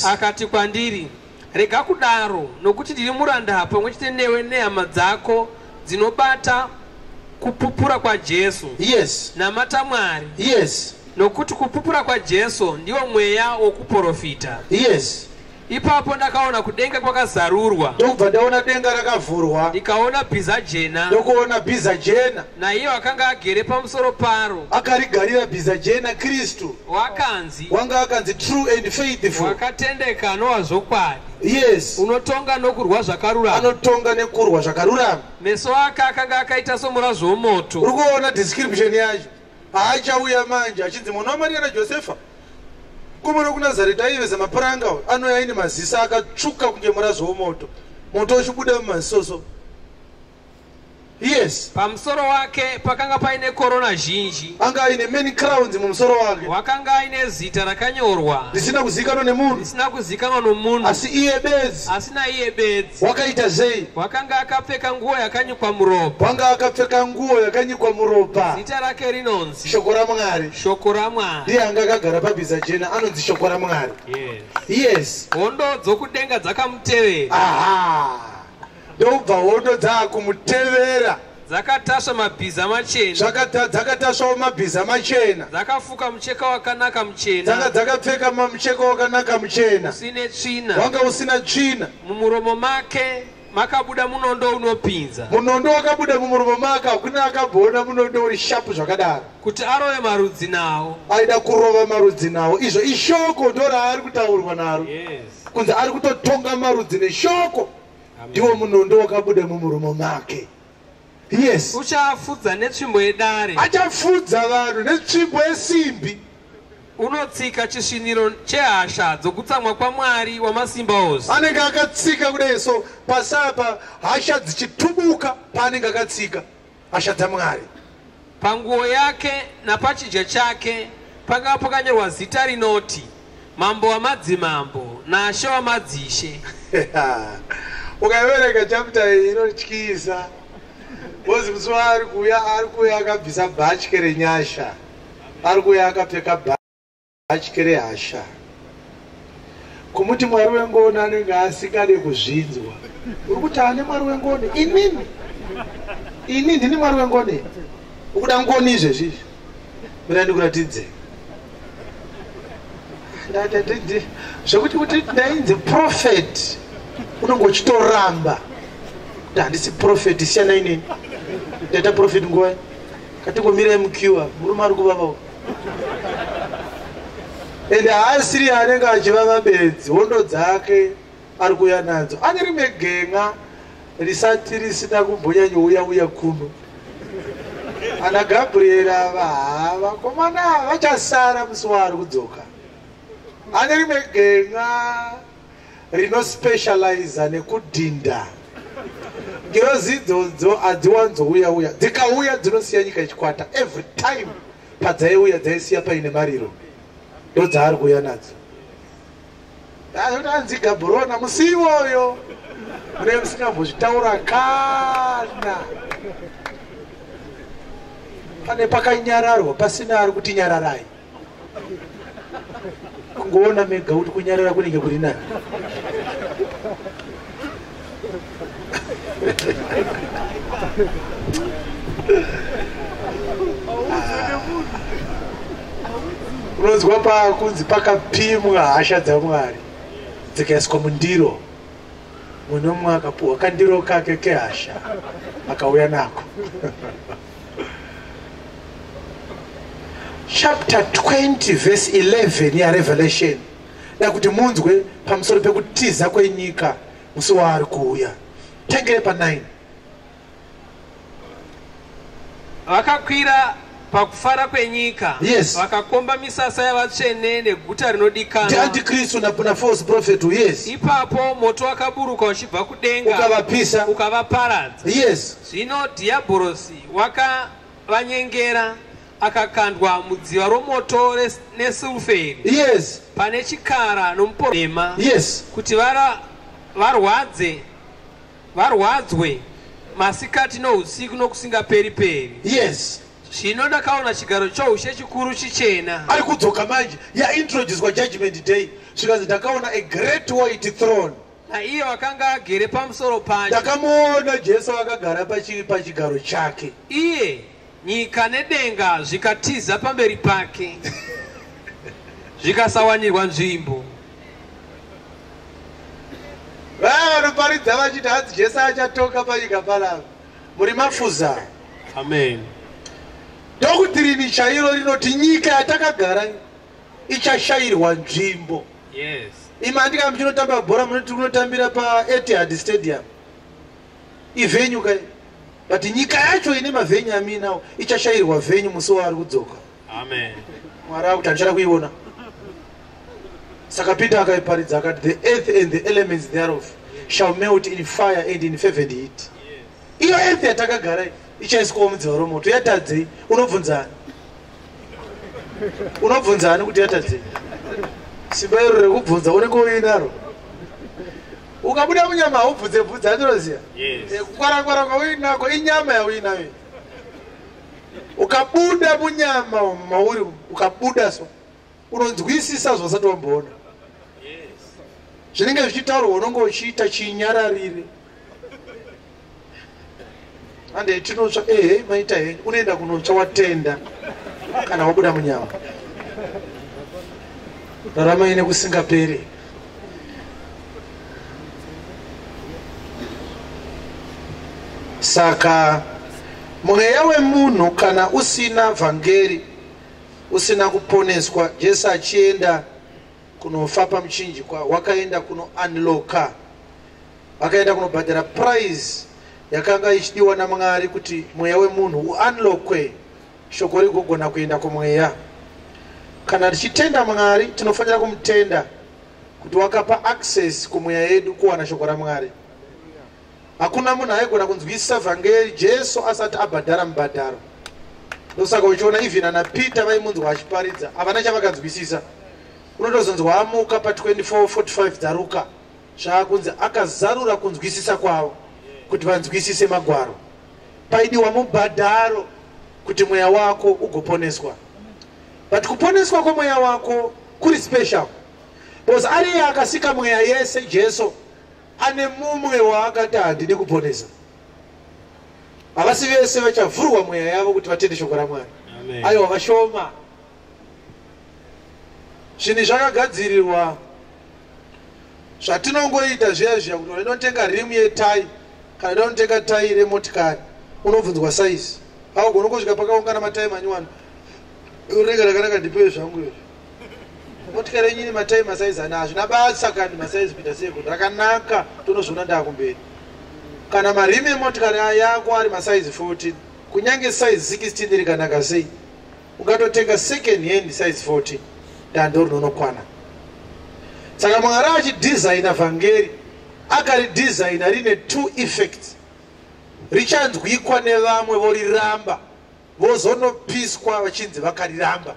Akati kwandiri, "Rega kudaro, nokuti ndiri muranda pamwe chete newe nehama dzako dzinobata kupupura kwaJesu. Namata Mwari, nokuti kupupura kwaJesu ndiwo mweya wokuprofita." Ipapo ndakaona kudenga kwakazarurwa. Ndokubva ndaona denga rakavhurwa. Ndikaona bhiza jena. Ndokuona bhiza jena. Naiye wakanga agere pamusoro paro. Akarigarira bhiza jena Kristu. Wakanzi. Wanga akanzi true and faithful. Wakatendeka nowazvokwadi. Yes. Unotonga nokurwa zvakarurama. Anotonga nekurwa zvakarurama. Meso ake akanga akaita somurazvo womoto. Uri kuona description yacho. Haachauya manje achinzi mwana waMaria naJosefa. Kumwe kuNazareta aiveza mapuranga anouya aine mazisa akatsvuka kunge murazvo womoto. Moto uchibuda mumazisoso. Yes. Pamusoro wake pakanga paine korona zhinji. Anga aine many crowns mumusoro wake. Wakanga aine zita rakanyorwa. Risina kuzikanwa nemunhu. Risina kuzikanwa nomunhu. Asi iye bedzi. Asina iye bedzi. Wakaita sei? Wakanga akapfeka nguo yakanyikwa muropa. Wanga akapfeka nguo yakanyikwa muropa. Zita rake rinonzi Shoko raMwari. Shoko raMwari. Ndiye anga akagara pabhiza jena anonzi Shoko raMwari. Yes. Yes. Hondo dzokudenga dzakamutevera. Aha. Ndobva hondo dzakumutevera. Dzakatasva mabhiza machena. Dzakatasvawo mabhiza machena. Dzakafuka mucheka wakanaka muchena. Dzakapfeka mucheka wakanaka muchena. Usine tsvina. Wanga usina tsvina. Mumuromo make makabuda munondo unopinza. Munondo wakabuda mumuromo make, hakuna akabona munondo uri sharp zvakadaro. Kuti arove marudzi nawo. Aida kurova marudzi nawo. Izvo ishoko ndo raari kutaurwa naro. Yes. Kunzi ari kutotonga marudzi neshoko. Ndiwo munondo wakabuda mumuromo make. Yes. Uchafudza netsvimbo yedare. Achafudza vanhu netsvimbo yesimbi. Unotsika chisviniro chehasha dzokutsamwa kwaMwari wamasimba ose. Anenge akatsika kudai so pasapa hasha dzichitubuka paanenge akatsika hasha dzaMwari. Panguo yake napachidya chake pakanga pakanyorwa zita rinoti Mambo wamadzimambo naShe wamadzishe. Ukaverenga chapter iyi inotyisa. Bozi musi waari kuuya ari kuuya akabvisa bhatye renyasha. Ari kuuya akapfeka bhatye rehasha. Kumuti Mwari wengoni anenge asingade kuzvinzwa. Uri kuti ane Mwari wengoni? Inini? Ini ndini Mwari wengoni? Ukuda ngoni izvezvi izvi? Mira ndikuratidze. Zvekuti kuti ndainzi prophet unonge uchitoramba. Kuti handisi prophet, siyanai neni. Ndaita prophet nguva. Katingomirai mukiwa, murume ari kuvavawo. Ende haasiri anenge achivava bedzi, hondo dzake ari kuuya nadzo. Ane rimwe gen'a risati risina kumbonyanyouya uya kuno. Ana Gabriel ava vakomana vachasara musi waari kudzoka. Ane rimwe gen'a rinospecializa nekudhinda. Ngirozi idzodzo hadziwanzouya uya. Dzikauya dzinosiya nyika ichikwata. Every time padzaiuya dzaisiya paine mariro. Ndodzaari kuuya nadzo. Anzi Gaborona musi iwoyo. Mune musingambozvitaura kana. Pane pakanyararwa pasina ari kuti nyararai. Kungoona mega kuti kunyarara kunenge kuri nani. Unonzwa pakunzi pakapimwa hasha dzaMwari dzikaiswa mundiro. Munhu mumwe akapuwa kandiro kake kehasha akauya nako. Chapter 20 verse 11 yaRevelation. Dakuti munzwe pamusoro pekutiza kwenyika musi waari kuuya. Tangire pa 9. Vakakwira pakufara kwenyika. Yes. Vakakomba misasa yavatsvene neguta rinodikanwa. Ndi Antikristu na false prophet. Yes. Ipapo moto wakaburuka uchibva kudenga ukavapisa, ukavaparadza. Yes. Zvino Dhiabhorosi wakavanyengera akakandwa mudziva romoto nesulferi. Yes. Pane chikara nomuporema. Yes. Kuti varwadzwe masikati nousiku nokusingaperi peri. Yes. Zvino ndakaona chigaro choushe chikuru chichena. Ari kudzoka manje yaintroducwa judgment day. Zvikanzi ndakaona a great white throne. Naiye wakanga agere pamusoro pacho. Ndakamuona Jesu akagara pachigaro chake. Iye nyika nedenga zvikatiza pamberi pake. Zvikasawanirwa nzvimbo. vanoparidza vachiti hanzi Jesu achatonga panyika panapa, muri mafuza. Amen. Doctrine chairo rinoti nyika yatakagara ichashayirwa nzvimbo. Yes. Imi handika muchinotamba bhora munoti kunotambira paEtihad Stadium, ivenue kai, but nyika yacho ine mavenue aminawo ichashayirwa venue musi waari kudzoka. Amen. Mwari akuti handichada kuiona. Saka Peter akaiparidza akati, "The earth and the elements thereof shall melt in fire and in fervent heat." Iyo earth yatakagara ichaiswawo mudziva romoto. Yatadzei? Unobvunzani? Unobvunzani kuti yatadzei? Simba iro rekubvunza unenge uinaro. Ukabuda munyama haubvunze bvunza, andinoziva. Yes. Kukwarakwara kwauinako inyama yauinayo. Ukabuda munyama mauri, ukabuda so unonzwisisa zvasati wamboona. Zvinenge zvichitaurwa unonge uchiita chinyararire. Ande tinotsva, ehe, maita henyu. Unoenda kunotsva watenda kana wabuda munyama. Raramai nekusingaperi. Saka mweya wemunhu kana usina vhangeri, usina kuponeswa, Jesu achienda kunofa pamuchinjikwa wakaenda kuno unlocka, akaenda kunobhadhara price yakanga ichidiwa naMwari kuti mweya wemunhu uunlockwe, shoko rigogona kuenda kumweya. Kana tichitenda Mwari, tinofanira kumutenda kuti wakapa access kumweya yedu kuwana shoko raMwari. Hakuna munhu aigona kunzwisisa vhangeri Jesu asati abhadhara mubhadharo. Ndosaka uchiona even ana Peter vaimunzwa achiparidza, havana chavakanzwisisa. Unotozonzwa amuka pa24:45 dzaruka, zvaakunzi akazarura kunzwisisa kwavo kuti vanzwisise magwaro. Paidiwa mubhadharo kuti mweya wako ugoponeswa. But kuponeswa kwemweya wako kuri special because ariye akasika mweya yese, Jesu, ane mumwe waakati handidi kuponesa. Havasi vese vachavhurwa mweya yavo kuti vatende shoko raMwari. Amen. Aiwa, vashoma. Zvinhu zvakagadzirirwa zvatinongoita zviya zviya kuti unotenga rimu yetai kana unotenga tai remotikari, unobvunzwa saizi. Augona kusvika pakaungana matai manyuwani, rinenge rakanaka, ndipewe zvangu izvo. Motikari yenyu ine matai masaizi ana? Hazvina basa kandi masaizi kuita sei, kuti rakanaka tonozviona ndaakumberi. Kana marimi emotikari yako ari masaizi 14, kunyange saizi 16 rikanaka sei, ungatotenga second hand size 14, dando rinonokwana. Saka Mwari achidhizaina vhangeri, akaridhizaina rine two effects: richanzwikwa nevamwe voriramba, vozonopiswa vachinzi vakariramba;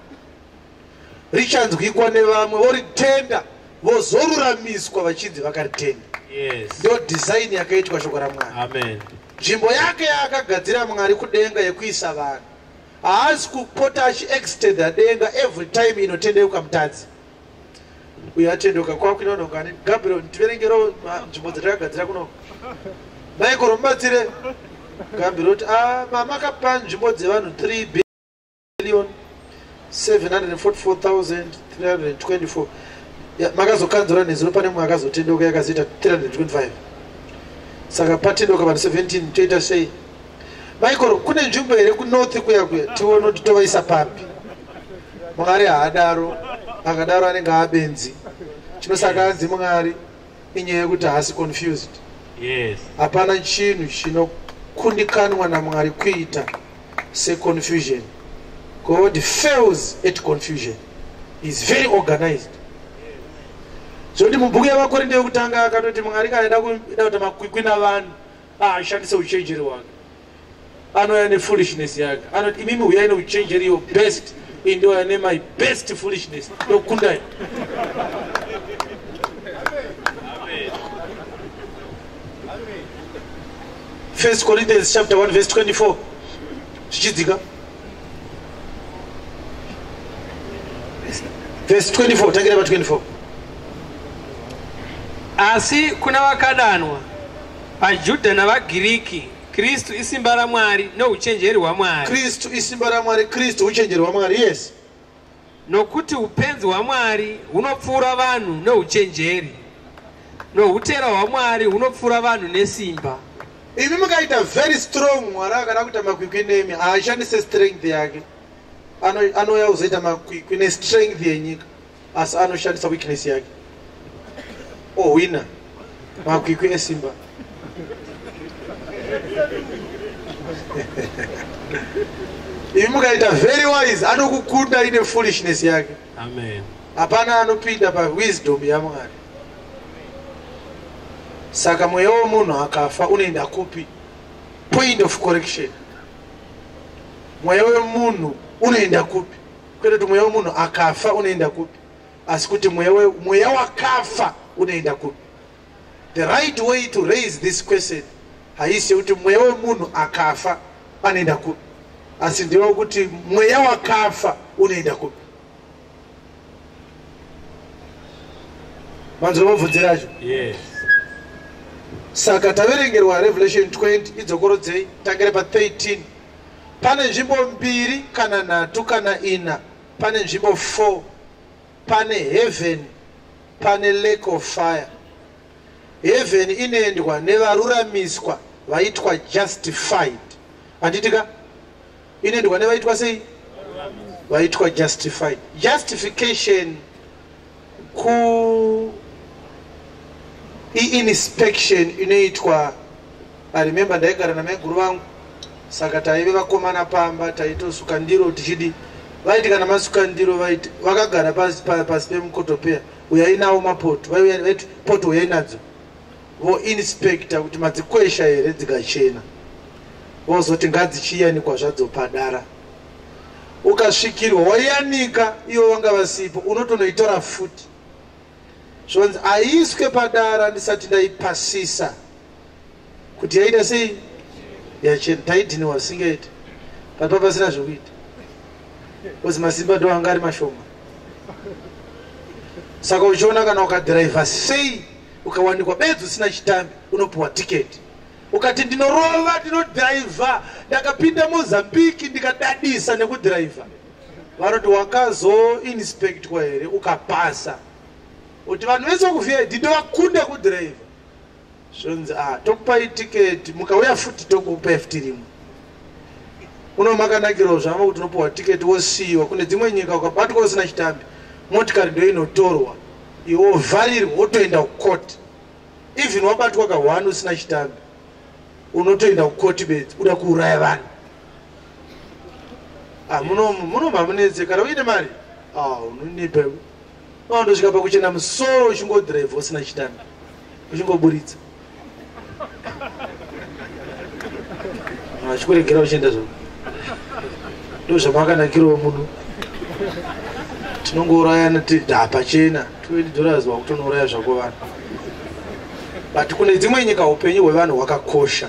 richanzwikwa nevamwe voritenda, vozoruramiswa vachinzi vakaritenda. Ndo design yakaitwa shoko raMwari. Amen. Nzvimbo yake yaakagadzira Mwari kudenga yekuisa vanhu, haasi kupota achiextenda denga every time inotendeuka mutadzi. Uyo atendeuka kwakuinonongani. Gabriel, tiverengero nzvimbo dzatakagadzira kuno. Michael, mubatsire Gabriel kuti ah, mamakapa nzvimbo dzevanhu 3 billion 744,324. Makazokanzura nezuro, pane mumwe akazotendeuka, yakazoita 325. Saka patendeuka vanhu 17, toita sei? Michael, kune nzvimbo here kunorth kuya kuya, tione kuti tovaisa papi? Mwari haadaro. Akadaro anenge abenzi. Chinosaka anzi Mwari inyaya yekuti haasi confused. Hapana chinhu chinokundikanwa naMwari kuita seconfusion. God fails at confusion. Is very organized. Zvokuti mubhuku yavaKorinde yekutanga akatoti Mwari kana ida kuita makwikwi navanhu, ashandise uchenjeri hwake. Anouya nefoolishness yake, anoti, "Imimi huyai neuchenjeri, your best, indouya nemy best foolishness, ndokundai." Amen. First Corinthians chapter 1 verse 24 zvichidzika. Verse 24, tangira pa 24. Asi kuna vakadanwa, vaJudha navaGiriki, Kristu isimba raMwari nouchenjeri hwaMwari. Kristu isimba raMwari, Kristu uchenjeri hwaMwari, yes. Nokuti upenzi hwaMwari hunopfuura vanhu neuchenjeri. Noutera hwaMwari hunopfuura vanhu nesimba. Imi mukaita very strong, Mwari akada kuita makwikwi nemi, haashandise strength yake. Anouya kuzoita makwikwi nestrength yenyika, asi anoshandisa weakness yake, owina makwikwi esimba. Imi mukaita very wise, anokukunda ine foolishness yake. Amen. Hapana anopinda pawisdom yaMwari. Saka mweya wemunhu akafa unoenda kupi? Point of correction. Mweya wemunhu unoenda kupi? Kwete kuti mweya wemunhu akafa unoenda kupi, asi kuti mweya wakafa unoenda kupi. The right way to raise this question haisi yekuti mweya wemunhu akafa anoenda kupi, asi ndewekuti mweya wakafa unoenda kupi. Manzwa mabvunziro acho? Yes. Saka taverengerwa Revelation 20, idzokorodzei, tangere pa13. Pane nzvimbo mbiri kana nhatu kana ina, pane nzvimbo 4. Pane heaven, pane lake of fire. Heaven inoendwa nevaruramiswa, vaitwa justified, handiti ka? Inoendwa nevaitwa sei? Vaitwa justified. Justification ku iinspection inoitwa. I remember ndaigara namaiguru vangu, saka taive vakomana pamba, taitosuka ndiro tichidi. Vaiti kana masuka ndiro, vaiti vakagara pasi pemukotopeya, uyai nawo mapoto. Vaiti, "Poto uyai nadzo." Voinspecta kuti madzikwesha here, dzikachena, vozoti ngadzichiyanikwa zvadzo padara. Ukasvikirwa wayanika, ivo vanga vasipo, unotonoitora futi. Zvonzi aiswe padara ndisati ndaipasisa kuti yaita sei, yachena. Taidhiniwa zvisingaiti, but papasina zvokuita, because masimba ndo anga ari mashoma. Saka uchiona kana ukadhiraivha sei, ukawanikwa bedzi usina chitambi, unopiwa tiketi. Ukati ndinorova, ndinodhiraivha, ndakapinda Mozambiki ndikadadisa nekudhiraivha, vanoti wakazoinspectwa here ukapasa? Kuti vanhu vese vekuVID ndovakunda kudhiraivha. Zvonzi, "A, tokupai tiketi, mukauya futi tokupai futi rimwe." Uno makanakirawo zvamo kuti unopiwa tiketi wosiyiwa. Kune dzimwe nyika ukabatwa usina chitambi, motikari ndo inotorwa, iwe wovharirwa, wotoenda kukoti. Even wabatwa ka1 usina chitambi, unotoenda kukoti bedzi uda kuuraya vanhu. Ah, muno mamunetse. Kana uine mari, ah, unonipa. Unondosvika pakuchena musoro uchingodhiraivha usina chitambi, uchingoburitsa, achikuregera uchienda zvako. Ndo zvamakanakirawo muno, tinongourayana pachena. $20, wakutonouraya zvako vanhu. But kune dzimwe nyika upenyu hwevanhu hwakakosha,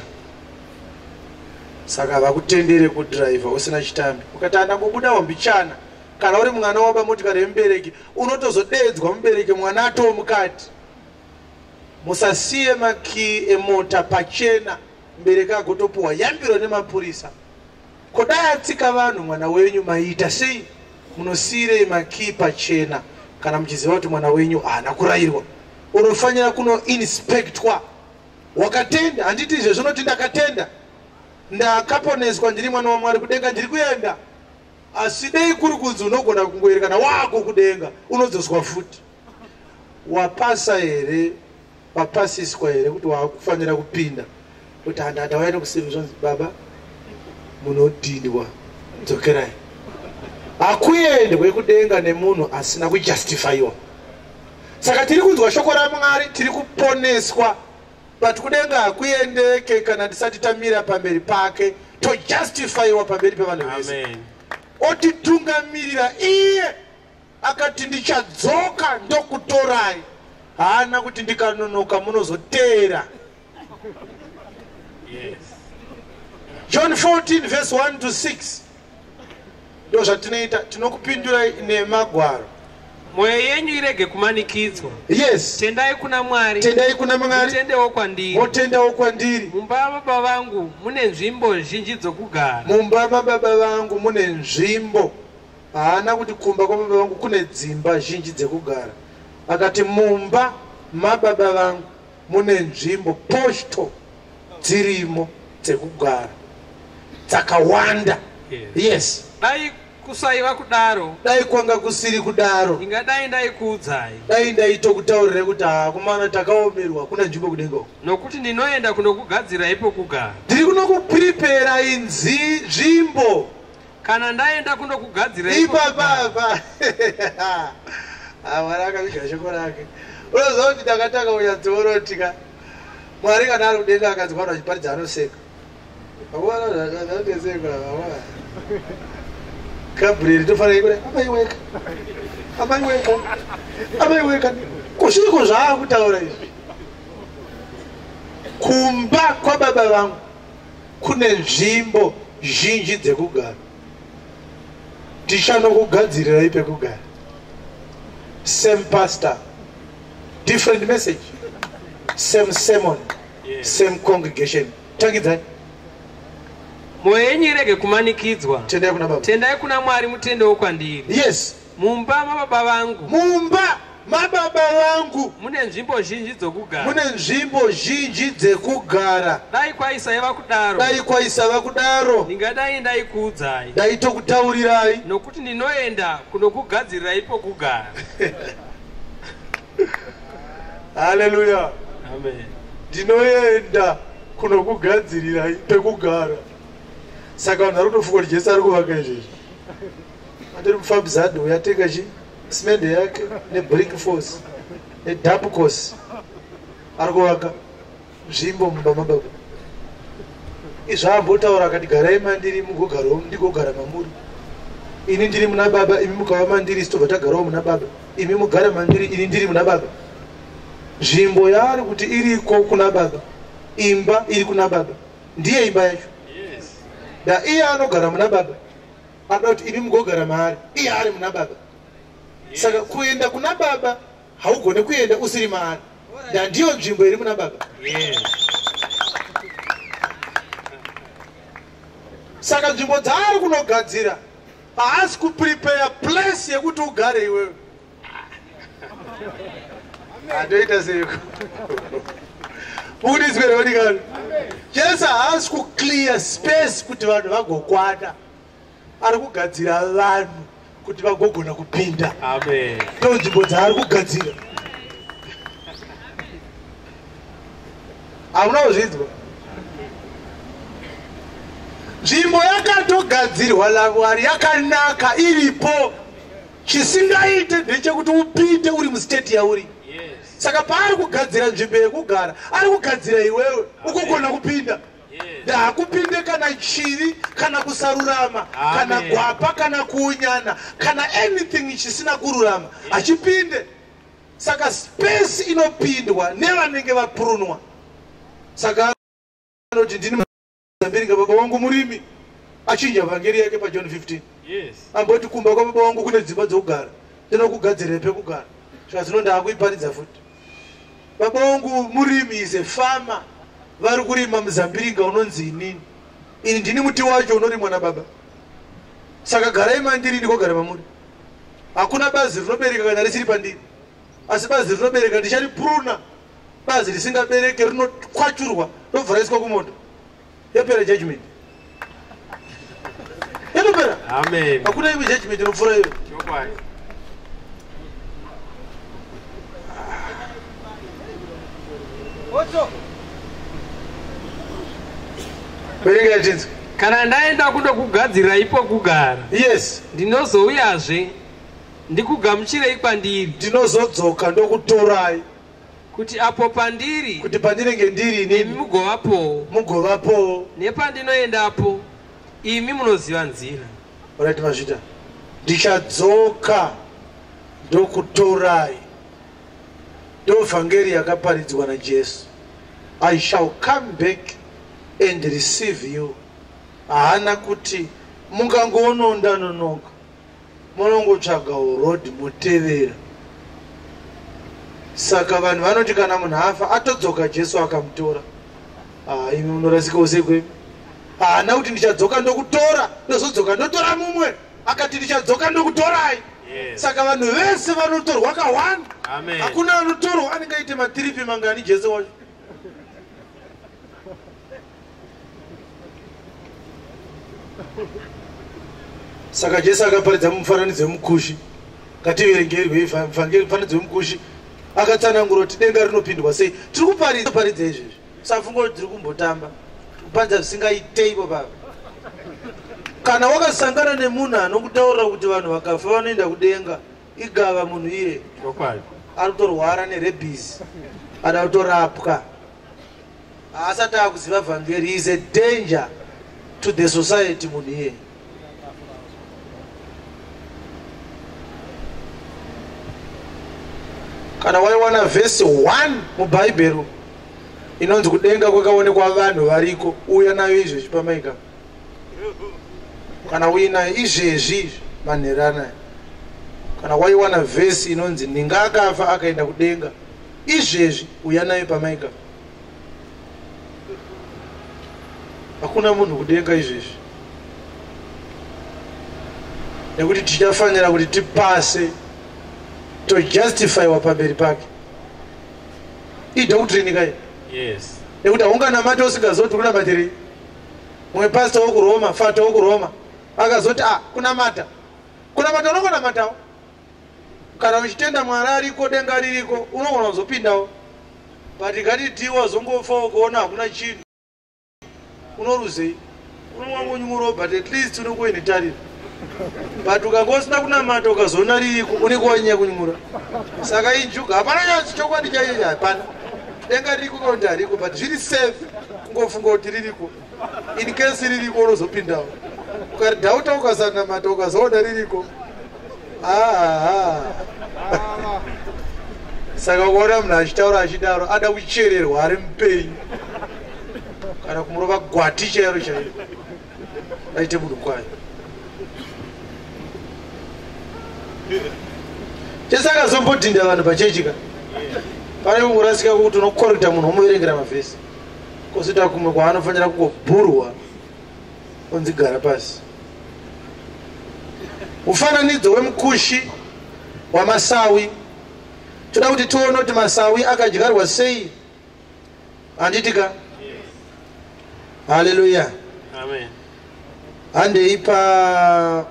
saka vakutendere kudhiraivha usina chitambi. Ukati andangobudawo mbichana, kana uri mwana waba motikari yemubereki, unotozodedzwa mubereki, mwana atoo mukati. Musasiye makii emota pachena, mubereki agotopuhwa yambiro nemapurisa. Kodai atsika vanhu mwana wenyu, maiita sei? Munosiyirei makii pachena kana muchiziva kuti mwana wenyu haana kurayirwa? Unofanira kunoinspectwa. Wakatenda, handiti? Izvo zvinoti ndakatenda, ndakaponeswa, ndiri mwana waMwari, kudenga ndiri kuenda. Asi dei kuri kunzi unogona kungoerekana wako kudenga, unodzoswa futi. Wapasa here? Wapasiswa here kuti wakufanira kupinda? Kuti handandauya nekusiri, zvonzi, "Baba, munodhindwa, dzokerai." Hakuendwe kudenga nemunhu asina kujustifyiwa. Saka tiri kunzwa shoko raMwari, tiri kuponeswa, but kudenga hakuendeke kana tisati tamira pamberi pake, tojustifyiwa pamberi pevanhu vese. Amen. Otitungamirira iye akati, "Ndichadzoka ndokutorai." Haana kuti ndikanonoka munozoteera. John 14 verse 1 to 6, ndo zvatinoita, tinokupindurai nemagwaro. Mwoyo yenyu irege kumanikidzwa. Tendai kuna Mwari. Tendai kuna Mwari. Mutendewo kwandiri. Motendawo kwandiri. Mumba mababa vangu mune nzvimbo zhinji dzokugara. Mumba mababa vangu mune nzvimbo. Haana kuti kumba kwababa vangu kune dzimba zhinji dzekugara, akati mumba mababa vangu. mune nzvimbo poshto dzirimo dzekugara dzakawanda. Yes. Dai kusaiva kudaro, dai kwanga kusiri kudaro, ingadai ndaikuudzai, dai ndaitokutaurirai kuti hakumana takaomerwa, kuna nzvimbo kudenga uko. Nokuti ndinoenda kunokugadzirai pokugara. Ndiri kunokupriperai nzvimbo. Kana ndaenda kunokugadzirai ipapapa. Mwari akaviga shoko rake. Unoziva kuti ndakatanga kunyatsoorotika Mwari kana ari kudenga akanzwa vanhu vachiparidza anoseka. Gabriel tofanira kudai, amaiweka, amaiweka, amaiweka. Kusviko zvaakutaura izvi. Kumba kwababa vangu kune nzvimbo zhinji dzekugara. Tichanokugadzirirai pekugara. Same pastor, different message, same sermon, same congregation. Tangidzai. Mwoyo yenyu irege kumanikidzwa. Tendai kuna Baba. Tendai kuna Mwari, mutendewo kwandiri. Yes. Mumba mababa vangu. Mumba mababa vangu mune nzvimbo zhinji dzokugara. Mune nzvimbo zhinji dzekugara. Dai kwaisaiva kudaro. Dai kwaisava kudaro. Ndingadai ndaikuudzai. Ndaitokutaurirai. Nokuti ndinoenda kunokugadzirirai pokugara. Hallelujah. Amen. Ndinoenda kunokugadzirirai pekugara. Saka vanhu vari kutofunga kuti Jesu ari kuvaka izvezvi. Andiri mufambizadhi uyo atenga chi simende yake nebrick force nedapcos ari kuvaka nzvimbo mumba mababa. Izvo ambotaura akati garai mandiri mugogarawo ndigogara mamuri. Ini ndiri muna baba, imi mukava mandiri, tobva tagarawo muna baba. Imi mugara mandiri, ini ndiri muna baba. Nzvimbo yaari kuti iriko kuna baba, imba iri kuna baba, ndiye imba yacho. Da iye anogara muna baba, anoda kuti imi mugogara maari, iye ari muna baba. Saka kuenda kuna baba haugone kuenda usiri maari. Da ndiyo nzvimbo iri muna baba. Saka nzvimbo dzaari kunogadzira haasi kuprepare place yekuti ugare iwewe. Andoita seiko? Mukundinzwere vadikani. Jesu haasi kuclear space kuti vanhu vagokwana. Ari kugadzira vanhu kuti vagogona kupinda. Amen. Ndo nzvimbo dzaari kugadzira. Hamuna kuzvinzwa? Nzvimbo yakatogadzirwa naMwari yakanaka iripo. Chisingaite ndechekuti upinde uri mustate yauri. Saka paari kugadzira nzvimbo yekugara, ari kugadzira iwewe ukugona kupinda. Ndakupinde kana chivi, kana kusarurama, kana gwapa, kana kuunyana, kana anything chisina kururama hachipinde. Saka space inopindwa nevanenge vaprunwa. Saka anoti ndini muzambiringa, baba wangu murimi. Achinja vhangeri yake paJohn 15. Amboti kumba kwababa wangu kune dzimba dzokugara, ndinokugadzirira pekugara. Saka zvino ndaakuiparidza futi. Baba wangu murimi, is a farmer. Vari kurima muzambiringa unonzi inini. Ini ndini muti wacho unorimwa nababa. Saka garai mandiri ndigogara mamuri. Hakuna bazi rinobereka kana risiri pandiri. Asi bazi rinobereka ndicharipruna. Bazi risingabereke rinokwachurwa robva raiswa kumoto. Yapera judgment. Yatopera. Amen. Hakuna imwe judgment inopfuura iyo. Chokwadi. Verengai tinzwe. Kana ndaenda kundokugadzirirai pokugara. Yes. Ndinozouyazve ndikugamuchirei kwandiri. Ndinozodzoka ndokutorai. Kuti apo pandiri, kuti pandinenge ndiri inini, imi mugovapowo. Mugovapowo. Nepandinoendapo imi munoziva nzira. Alright, mazvita. Ndichadzoka ndokutorai. Ndo vhangeri yakaparidzwa naJesu. I shall come back and receive you. Haana kuti mungangoononda nonoka, munongotsvaga road mutevera. Saka vanhu vanoti kana munhu afa atodzoka Jesu akamutora. Imi munorasikawo sei kwemi? Haana kuti ndichadzoka ndokutora, ndozodzoka ndotora mumwe. Akati ndichadzoka ndokutorai. Saka vanhu vese vanotorwa kawanda. Amen. Hakuna anotorwa anenge aite matiripi mangani Jesu wacho. Saka Jesu akaparidza mumufananidzo wemukushi. Ngativerengerwe mufananidzo wemukushi. Akatsanangura kuti denga rinopindwa sei. Tiri kuparidza izvezvi. Usafunga kuti tiri kumbotamba. Tiri kuparidza zvisingaitei baba. Kana wakasangana nemunhu anokutaurira kuti vanhu vakafa vanoenda kudenga, igava munhu iye. Ari kutorwara nerebhizi, ada kutorapwa. Haasati akuziva vhangeri. He is a danger to the society munhu iye. Kana waiwana vhesi 1 muBhaibheri inonzi kudenga kwakaonekwa vanhu variko, uya nayo izvezvi pamaika. Kana uinayo izvezvi manheru anaya. Kana waiwana vhesi inonzi ninga akafa akaenda kudenga, izvezvi uya nayo pamaika. Hakuna munhu kudenga izvezvi. Nekuti tichafanira kuti tipase tojustifywa pamberi pake. Idoctrine kai? Yes. Nekuti haunganamati usingazoti kunamatirei. Mumwe pastor wokuRoma, fato wokuRoma, akazoti kunamata. Kunamata unokonamatawo. Kana uchitenda Mwari ariko, denga ririko, unogona kuzopindawo. But ngatiti wazongofawo kuona hakuna chinhu. Unoruzei? Unongonyumurawo, but at least unongoine tariro. But ukanga usina kunamata ukazoona ririko, unenge wanyanya kunyumura. Saka injuga, hapana chokwadi chaicho, hapana. Denga ririko kana kuti hariko, but zviri safe kungofunga kuti ririko. In case ririko unozopindawo. Ukaridhauta ukasanamata ukazoona ririko. Saka ukaona munhu achitaura achidaro ada kuchererwa ari mupenyu. Kana kumurova gwati chairo chairo. Aite munhu kwayo. Jesu akazombodhinda vanhu pachechika. Pane kungorasika kuti unokorekta munhu womuverengera mavhesi. Kozoita kumwe kwaanofanira kungobhurwa onzi gara pasi. Mufananidzo wemukushi wamasawi. Toda kuti tione kuti masawi akadyarwa sei. Handiti ka? Hallelujah. Amen. Handei pa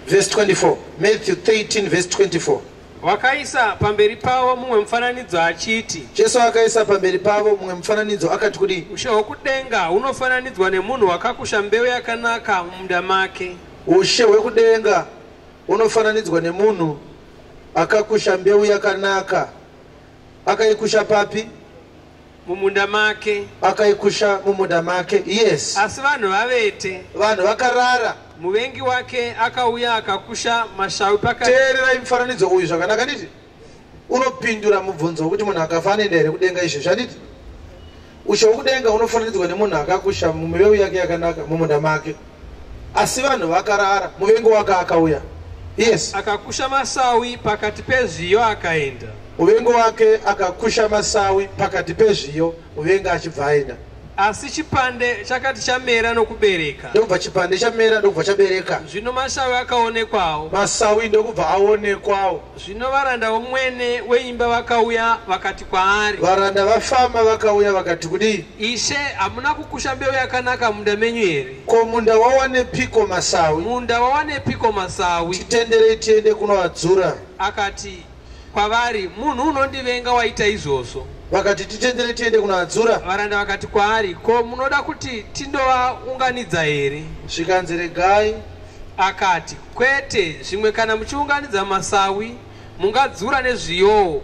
verse 24. Matthew 13 verse 24. Wakaisa pamberi pavo mumwe mufananidzo achiti, Jesu akaisa pamberi pavo mumwe mufananidzo akati kudii? Ushe hwekudenga hunofananidzwa nemunhu wakakusha mbeu yakanaka mumunda make. Ushe hwekudenga hunofananidzwa nemunhu akakusha mbeu yakanaka. Akaikusha papi? Mumunda make. Akaikusha mumunda make. Yes. Asi vanhu vavete. Vanhu vakarara. Muvengi wake akauya akakusha mashawi pakati. Teererai mufananidzo uyu zvakanaka nditi? Unopindura mubvunzo wekuti munhu akafa anoenda here kudenga izvezvi, handiti? Ushe hwekudenga unofananidzwa nemunhu akakusha mbeu yake yakanaka mumunda make. Asi vanhu vakarara, muvengi wake akauya. Yes. Akakusha masawi pakati pezviyo akaenda. Muvengi wake akakusha masawi pakati pezviyo, muvengi achibva aenda. Asi chipande chakati chamera nokubereka. Ndokubva chipande chamera ndokubva chabereka. Zvino masawi akaonekwawo. Masawi ndokubva aonekwawo. Zvino varanda vomwene weimba vakauya vakati kwaari. Varanda vafama vakauya vakati kudii? Ishe, hamuna kukusha mbeu yakanaka munda menyu here? Ko munda wawanepiko masawi? Munda wawanepiko masawi? Titenderei tiende kunoadzura. Akati kwavari, munhu unondivenga waita izvozvo. Vakati titendere tiende kunoadzura. Varanda vakati kwaari, ko munoda kuti tindovaunganidza here? Zvikanzi regai. Akati, kwete, zvimwe kana muchiunganidza masawi mungadzura nezviyowo.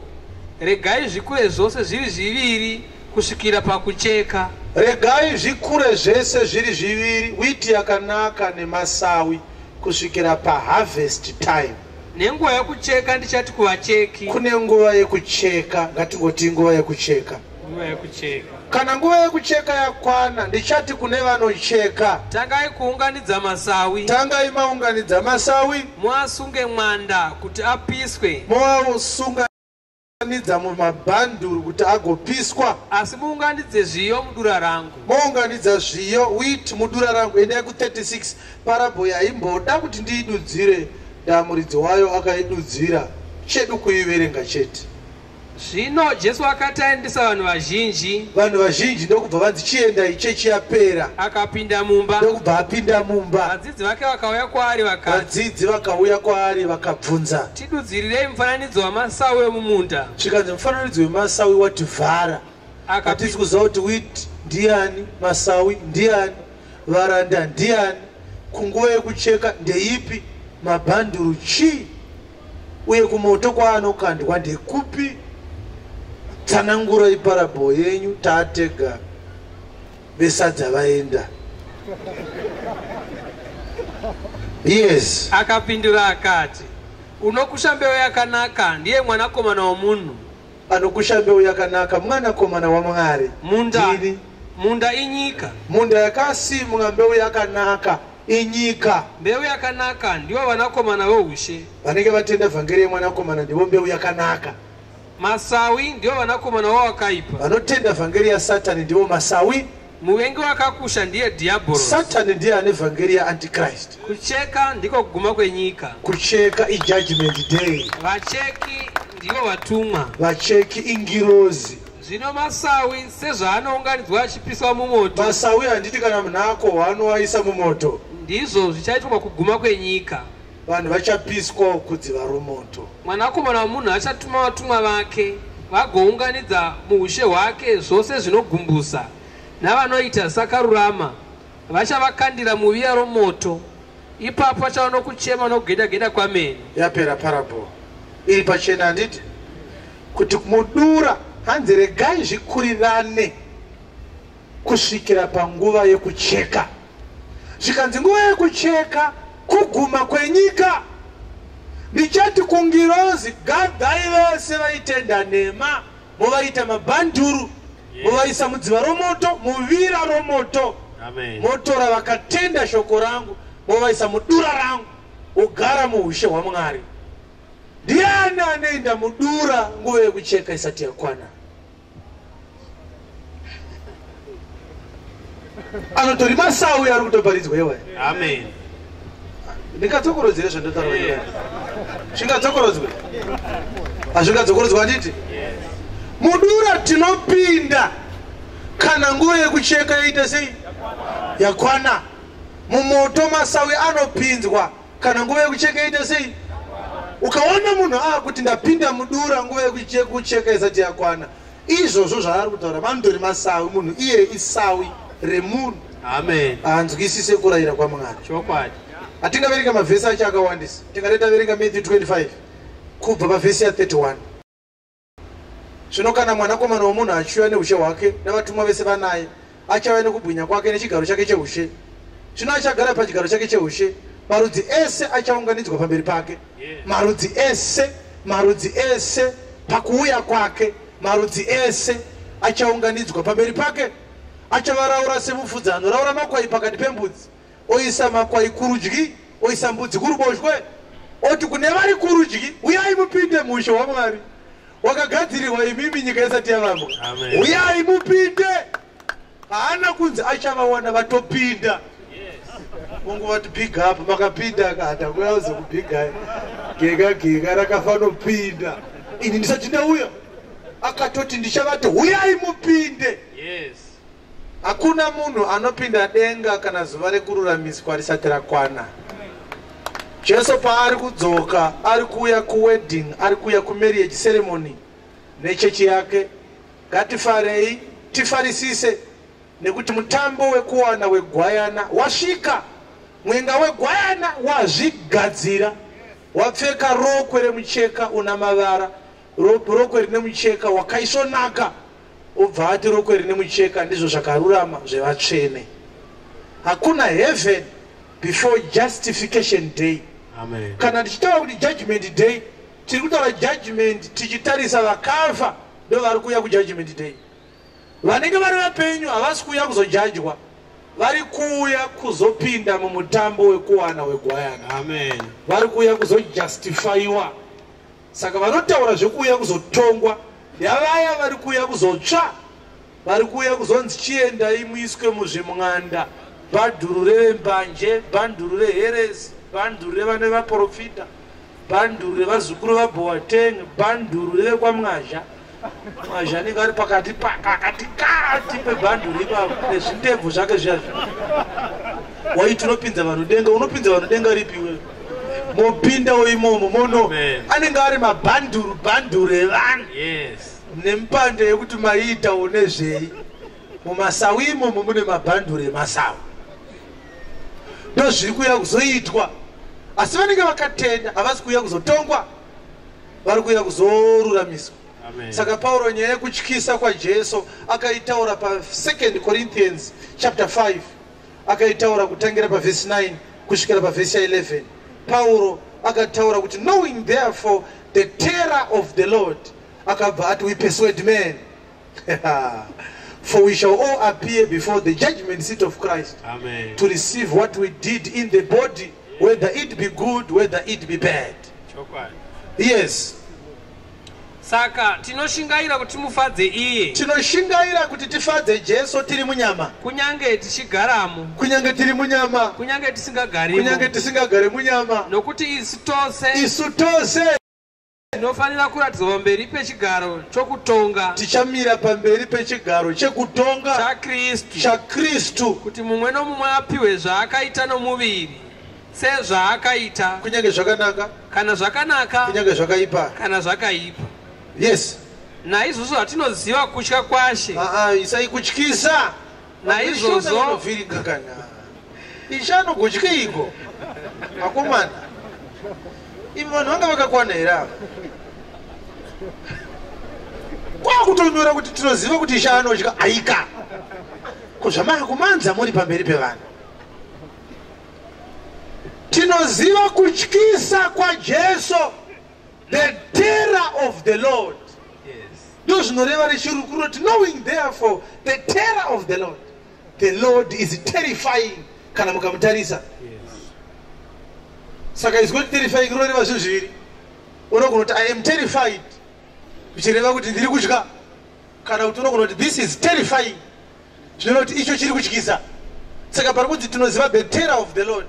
Regai zvikure zvose zviri zviviri kusvikira pakucheka. Regai zvikure zvese zviri zviviri, witi yakanaka nemasawi kusvikira paharvest time. Nenguva yekucheka ndichati kuvacheki. Kune nguva yekucheka, ngatingoti nguva yekucheka. Nguva yekucheka. Kana nguva yekucheka yakwana, ndichati kune vanocheka. Tangai kuunganidza masawi. Tangai maunganidza masawi. Muasunge mwanda kuti apiswe. Muasunganidza mumabhanduru kuti agopiswa. Asi muunganidze zviyo mudura rangu. Muunganidza zviyo wheat mudura rangu. Endai ku 36 parable yaimboda kuti ndiidudzire. Ndamuridzi wayo akaidudzira, chedu kuiverenga chete. Zvino Jesu akati aendesa vanhu vazhinji, Vanhu vazhinji ndokubva vanzi chiendai, chechi yapera. Akapinda mumba. Ndokubva apinda mumba. Vadzidzi vake vakauya kwaari vakati, Vadzidzi vakauya kwaari vakabvunza, "Tidudzirirei mufananidzo wamasawi emumunda." Zvikanzi mufananidzo wemasawi wativhara. Hatisi kuziva kuti wheat ndiani, masawi ndiani, varanda ndiani, kunguva yekucheka ndeipi, mabhanduru chii, uye kumoto kwaanokandwa ndekupi. Tsanangurai parable yenyu, taatega vesadza vaenda. Yes. Akapindura akati, "Unokusha mbeu yakanaka ndiye Mwanakomana womunhu." Anokusha mbeu yakanaka Mwanakomana waMwari. Munda, Ndini. munda inyika. Munda yakasimwa mbeu yakanaka inyika. Mbeu yakanaka ndivo vanakomana voushe. Vanenge vatenda vhangeri yemwanakomana ndivo mbeu yakanaka. Masawi ndivo vanakomana wawakaipa. Vanotenda vhangeri yaSatani ndivo masawi. Muvengi wakakusha ndiye Dhiabhorosi. Satani ndiye ane vhangeri yaAntichrist. Kucheka ndiko kuguma kwenyika. Kucheka ijudgment day. Vacheki ndivo vatumwa. Vacheki ingirozi. Zvino masawi sezvaanounganidzwa achipiswa mumoto, Masawi, handiti kana munhu akohwa anoaisa mumoto? Ndizvo zvichaitwa kuguma kwenyika. Vanhu vachapiswa kudziva romoto. Mwanakomana womunhu achatuma vatumwa vake, vagounganidza muushe hwake zvose zvinogumbusa navanoita zvisakarurama, vachavakandira muviya romoto. Ipapo vachava nokuchema nokugeda-geda kwameno. Yapera parable iri pachena, handiti? Kuti mudura hanzi regai zvikurirane kusvikira panguva yekucheka. Zvikanzi nguva yekucheka kuguma kwenyika. Ndichati kungirozi, gadhai vese vaitenda nhema, muvaita mabhanduru, muvaisa mudziva romoto, muvira romoto. Amen. Motora vakatenda shoko rangu, movaisa mudura rangu, ugara muushe hwaMwari. Ndiani anoenda mudura nguva yekucheka isati yakwana? Anotori masawi ari kutoparidzwa iwaya. Amen. Ndingadzokorodzere zvandotaura? Zvingadzokorodzwe? Hazvingadzokorodzwa, handiti? Mudura tinopinda kana nguva yekucheka yaita sei? Yakwana. Mumoto masawi anopinzwa kana nguva yekucheka yaita sei? Ukaona munhu aakuti ndapinda mudura nguva yekucheka isati yakwana, izvozvo zvaari kutaura vanotori masawi. Munhu iye isawi remunhu. Amen. Haanzwisise kurayira kwaMwari. Chokwadi. Hatingaverenga mavhesi acho akawandisa. Tingade taverenga Matthew 25 kubva pavhesi ya31. Zvino kana Mwanakomana womunhu achiuya neushe hwake navatumwa vese vanaye, achauya nekubwinya kwake nechigaro chake cheushe. Zvino achagara pachigaro chake cheushe, marudzi ese achaunganidzwa pamberi pake. Marudzi ese, marudzi ese, pakuuya kwake marudzi ese achaunganidzwa pamberi pake. Achavaraura semufudzi anoraura makwai pakati pembudzi. Oisa makwai kurudyi, oisa mbudzi kuruboshwe. Oti kune vari kurudyi, "Uyai mupinde muushe hwaMwari wakagadzirirwa imimi nyika isati yavambwa." Amen. Uyai mupinde. Haana kunzi achavawana vatopinda. Mungu vati, "Big up, makapinda." Akati, "Kuya kuzokubhigai gega gega rakafanopinda ini ndisati ndauya." Akatoti, "Ndichavati huyai mupinde." Hakuna munhu anopinda denga kana zuva rekururamiswa risati rakwana. Jesu paari kudzoka, ari kuuya kuwedding, ari kuuya kumarriage ceremony nechechi yake. Ngatifarei, tifarisise, nekuti mutambo wekuwana wegwayana wasvika. Mwenga wegwayana wazvigadzira, wapfeka rokwe remucheka una mavara, rokwe rine mucheka wakaisvonaka. Ubva ati rokwe rine mucheka ndizvo zvakarurama zvevatsvene. Hakuna heaven before justification day. Amen. Kana tichitaura kuti judgment day, tiri kutaura judgment tichitarisa vakafa, ndo vari kuuya kujudgment day. Vanenge vari vapenyu havasi kuuya kuzojajwa, vari kuuya kuzopinda mumutambo wekuwana wegwayana. Amen. Vari kuuya kuzojustifyiwa. Saka vanotaura zvekuuya kuzotongwa yavaya vari kuuya kuzotsva, vari kuuya kuzonzi chiendai muiswe muzvimwanda, bhanduru revembanje, bhanduru reheresi, bhanduru revane vaprofita, bhanduru revazukuru vaBoateng, bhanduru revekwamwazha. Mwazha anenge ari pakati pakatikati pebhanduru ipapo nezvindebvu zvake zviyazvo. Waiti unopinza vanhu denga, unopinza vanhu denga ripi iwewe? Mopindawo imomo mono anenge ari mabhanduru bhanduru evanhu. Yes. Nemupande yekuti maiitawo nezvei. Mumasawi imomo mune mabhanduru emasawi. Ndozviri kuuya kuzoitwa. Asi vanenge vakatenda havasi kuuya kuzotongwa, vari kuuya kuzoruramiswa. Saka Pauro nyaya yekutyisa kwaJesu akaitaura pa 2 Corinthians chapter 5, akaitaura kutangira pavhesi 9 kusvikira pavhesi ya 11. Pauro akataura kuti knowing therefore the terror of the Lord, akabva ati we persuade men. For we shall all appear before the judgment seat of Christ. Amen. To receive what we did in the body, whether it be good, whether it be bad. Yes. Saka tinoshingaira kuti mufadze iye. Tinoshingaira kuti tifadze Jesu tiri munyama. Kunyange tichigaramo. Kunyange tiri munyama. Kunyange tisingagarimo. Kunyange tisingagare munyama. Nokuti isu tose. Isu tose. Tinofanira kuratidzwa pamberi pechigaro chokutonga. Tichamira pamberi pechigaro chekutonga chaKristu. chaKristu. Kuti mumwe nomumwe apiwe zvaakaita nomuviri sezvaakaita. Kunyange zvakanaka. Kana zvakanaka. Kunyange zvakaipa. Kana zvakaipa. Yes. Naizvozvo hatinoziva kutya kwaShe. Isai kutyisa. Naizvozvo kana. Ishe anogotyeiko? Akomana. Imi vanhu vanga vakakwana here ava? Kwakutonyora kuti tinoziva kuti Ishe anotya aika. Ko zvamakumanza muri pamberi pevanhu. Tinoziva kutyisa kwaJesu. The terror of the Lord. Yes. Ndozvinoreva rechirukuru kuti knowing therefore the terror of the Lord. The Lord is terrifying kana mukamutarisa. Yes. Saka izwi kuti terrifying rinoreva zvinhu zviviri. Unogona kuti I am terrified, zvichireva kuti ndiri kutya, kana kuti unogona kuti this is terrifying, zvinoreva kuti icho chiri kutyisa. Saka pari kunzi tinoziva the terror of the Lord,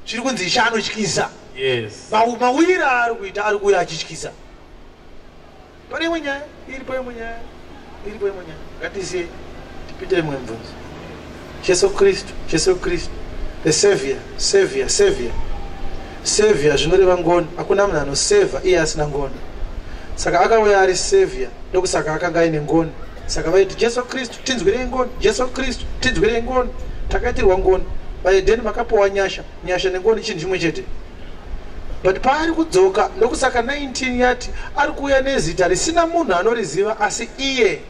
zviri kunzi Ishe anotyisa. Yes. Mawira aari kuita ari kuuya achityisa. Pane imwe nyaya, iripo imwe nyaya, iripo imwe nyaya. Ngatisiye tipite imwe mubvunzo. Jesu Kristu, Jesu Kristu, the savior, savior, savior. Savior zvinoreva ngoni. Hakuna munhu anoseva iye asina ngoni. Saka akauya ari savior, ndokusaka akanga aine ngoni. Saka vaiti Jesu Kristu tinzwirei ngoni, Jesu Kristu tinzwirei ngoni. Takaitirwa ngoni. VaEdheni makapuwa nyasha, nyasha nengoni chinhu chimwe chete. But paari kudzoka, ndokusaka 19 yati ari kuuya nezita risina munhu anoriziva asi iye.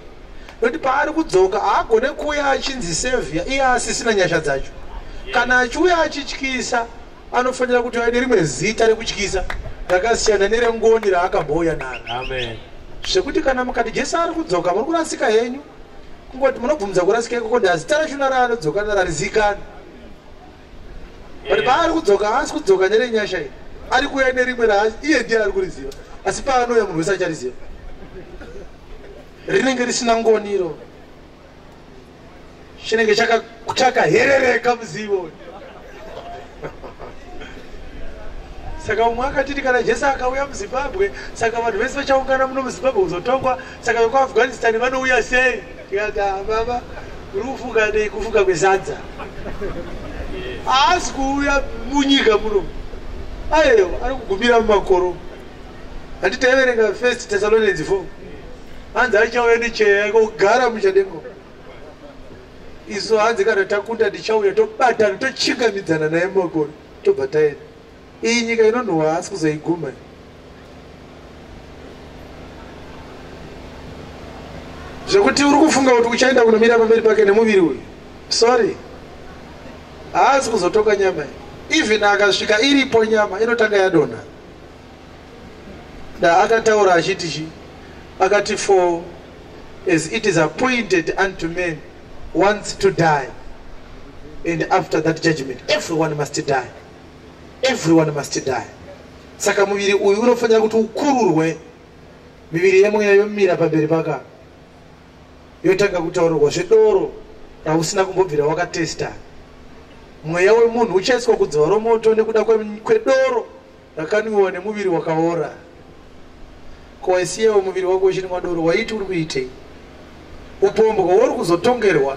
Nokuti paari kudzoka haagone kuuya achinzi savior iye asisina nyasha dzacho. Kana achiuya achityisa anofanira kuti aine rimwe zita rekutyisa rakasiyana nerengoni raakambouya naro. Amen. Zvekuti kana mukati Jesu ari kudzoka muri kurasika henyu, kungoti munobvumidza kurasika ikoko ndi zita rachona raanodzoka nararizikana. But paari kudzoka haasi kudzoka nerenyasha iyi, ari kuuya nerimwe iye ndiye ari kuriziva, asi paanouya munhu wese achariziva. Rinenge risina ngoni iro, chinenge chakaherereka muzivo. Saka umwe akatiti kana Jesu akauya muZimbabwe, saka vanhu vese vachaungana muno muZimbabwe kuzotongwa, saka vekuAfghanistan vanouya sei? Tikati baba, uri kufunga nei? Kufunga kwesadza. Haasi kuuya munyika muno, aiwa ari kugumira mumakoro. Handiti taiverenga 1 Thessalonians 4, hanzi achauya necheya kogara muchadengo. Isu hanzi kana takunda ndichauya tobatana tochingamidzana naye mumakoro tobva taenda. Iyi nyika inonhuhwa haasi kuzoiguma. Zvekuti uri kufunga kuti uchaenda kunomira pamberi pake nemuviri uyu, sorry, haasi kuzotoka nyama iyi. Even akasvika iripo nyama inotanga yadonha. Da akataura achiti chi, akati for as it is appointed unto men once to die, and after that judgment everyone must die. Everyone must die. Saka muviri uyu unofanira kuti ukururwe, miviri yemweya yomira pamberi paka, yotanga kutaurwa zvedoro rausina kumbobvira wakatesta. Mweya wemunhu uchaiswa kudziva romoto nekuda kwedoro rakanwiwa nemuviri wakaora. Ko waisiyawo muviri wako uchinwa doro, waiti uri kuitei? Upombwe hwauri kuzotongerwa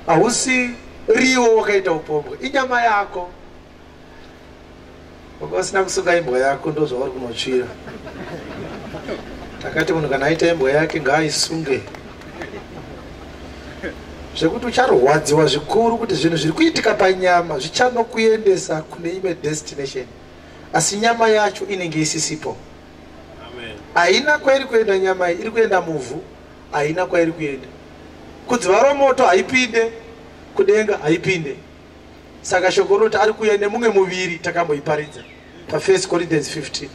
hausi riwo wakaita upombwe, inyama yako. Wanga usina kusunga imbwa yako, ndo zvauri kunotsvira. Takati munhu kana aita imbwa yake ngaaisunge. Zvekuti ucharwadziwa zvikuru kuti zvinhu zviri kuitika panyama zvichanokuendesa kune imwe destination, asi nyama yacho inenge isisipo. Haina kwairi kuenda nyama iyi, iri kuenda muvhu, haina kwairi kuenda. Kudziva romoto haipinde, kudenga haipinde. Saka shoko rinoti ari kuuya nemumwe muviri, takamboiparidza pa1 Corinthians 15.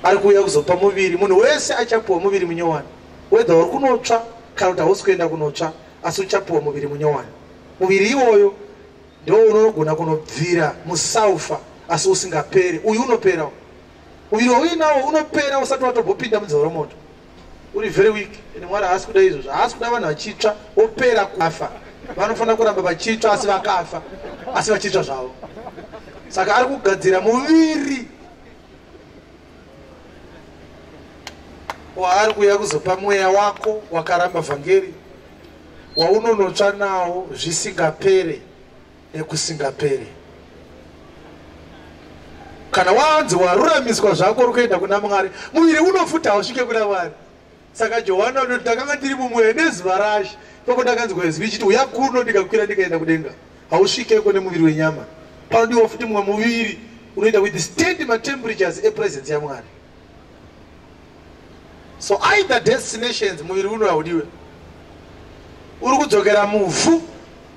Ari kuuya kuzopa muviri, munhu wese achapuwa muviri munyowani, whether uri kunotsva kana kuti hausi kuenda kunotsva, asi uchapuwa muviri munyowani. Muviri iwoyo ndo unogona kunobvira musaufa asi usingaperi. Uyu unopera, muviri wauinawo unopera usati watombopinda mudziva romoto. Uri very weak. Ende Mwari haasi kuda izvozvo, haasi kuda vanhu vachitsva wopera kufa. Vanofanira kuramba vachitsva asi vakafa, asi vachitsva zvavo. Saka ari kugadzira muviri waari kuuya kuzopa mweya wako wakaramba vhangeri, waunonotsva nawo zvisingapere nekusingapere. Kana wanzi waruramiswa zvako uri kuenda kuna Mwari, muviri unofuta hausvike kuna Mwari. Saka Johana unoti ndakanga ndiri mumweya nezuva raShe, ipapo ndakanzwa izwi ichiti uya kuno, ndikakwira ndikaenda kudenga. Hausvikeko nemuviri wenyama. Panodiwa futi mumwe muviri unoita withstand matemperatures epresence yaMwari. So either destinations, muviri uno haudiwe, uri kudzokera muvhu,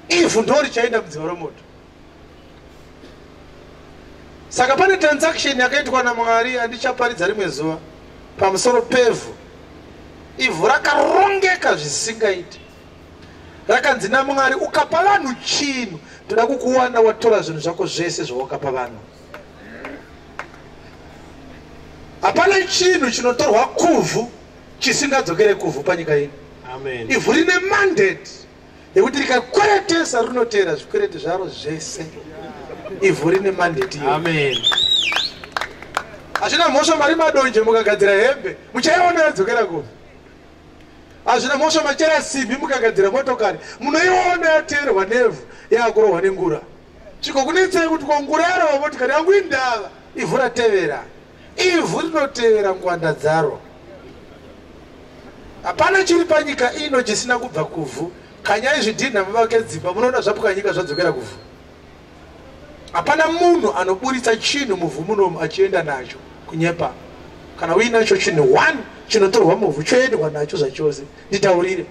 ivhu ndo richaenda mudziva romoto. Saka pane transaction yakaitwa naMwari andichaparidza rimwe zuva pamusoro pevhu. Ivhu rakarongeka zvisingaiti. Rakanzi naMwari, ukapa vanhu chinhu, ndoda kukuwana watora zvinhu zvako zvese zvawakapa vanhu. Hapana chinhu chinotorwa kuvhu chisingadzokere kuvhu panyika ino. Amen. Ivhu rine mandate yekuti rikakweretesa rinotera zvikwereti zvaro zvese. Ivhu rine mandate iyo. Amen. Hazvina mhosva mari madonje mukagadzira hembe, muchaiona yadzokera kuvhu. Hazvina mhosva machera simbi mukagadzira motokari, munoiona yateerwa nevhu yakurohwa nengura. Chikokunetsei kuti ko ngura yarova motokari yangu indava? Ivhu ratevera. Ivhu rinotevera ngwanda dzaro. Hapana chiri panyika ino chisina kubva kuvhu. Kanyai zvidhinha muvake dzimba, munoona zvapwanyika zvadzokera kuvhu. Hapana munhu anoburitsa chinhu muvhu munomu achienda nacho kunyepa. Kana uinacho chinhu one chinotorwa muvhu choendwa nacho zvachose, nditaurire.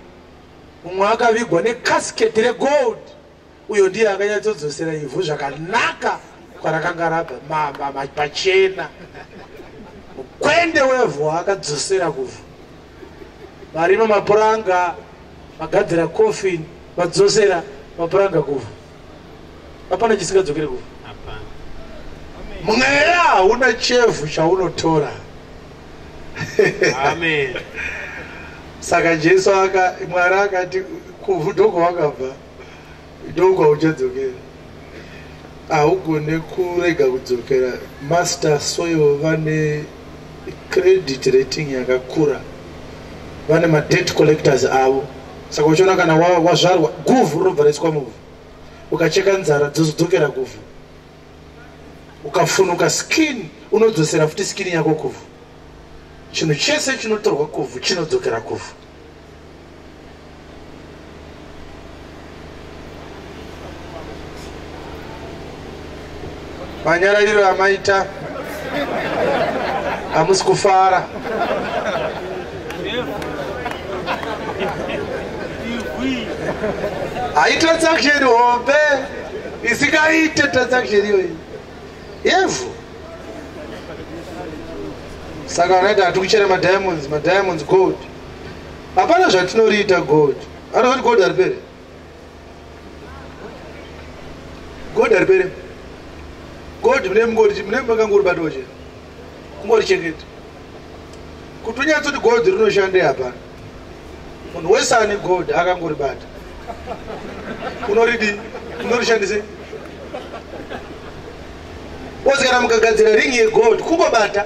Mumwe akavigwa nekasket regold, uyo ndiye akanyatsodzosera ivhu zvakanaka kwarakanga rabva pachena. Mukwende wevhu akadzosera kuvhu. Varima mapuranga vagadzira coffin, vadzosera mapuranga kuvhu. Hapana chisingadzokere kuvhu. Mweya hauna chevhu chaunotora. Amen. Saka Jesu Mwari akati kuvhu ndokwawakabva, ndokwauchadzokera. Haugone kurega kudzokera. Master Soil vane credit rating yakakura, vane madebt collectors avo. Saka uchiona kana wazvarwa guvhu rinobva raiswa muvhu, ukacheka nzara dzozodzokera kuvhu, ukafunuka skin unodzosera futi skin yako kuvhu. Chinhu chese chinotorwa kuvhu chinodzokera kuvhu. Manyarariro amaita hamusi kufara. Hai transaction hombe isingaite transaction iyoyi yevhu. Saka vanoita hati kuchera madiamonds, madiamonds gold. Hapana zvatinoriita gold. Anozoti gold haripere. Gold haripere. Gold mune mungori, mune makangoribatawo chete. Kungorichengeta. Kuti unyatsoti gold rinoshanda hapana. Munhu wese ane gold akangoribata. Unoridi? Unorishandise? Ozi kana mukagadzira ring yegold kungobata.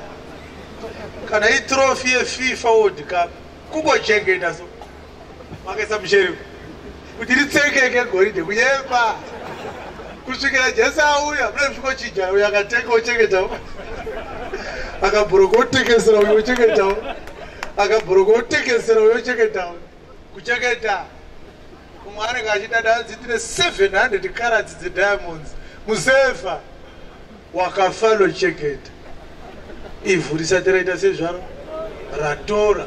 Kana itrophy yeFIFA World Cup, kungochengeta so makaisa musherefu kuti ritsekeke goridhe, kunyepa. Kusvikira Jesu auya, mune musvikochinja. Uyo akatenga ochengetawo, akabhuroka otekesera, uyo ochengetawo, akabhuroka otekesera, uyo ochengetawo. Kuchengeta. Umwe anenge achidada, ndine 700 carats dzediamonds musefa. Wakafa lochengeta, ivhu risati raita sezvaro ratora.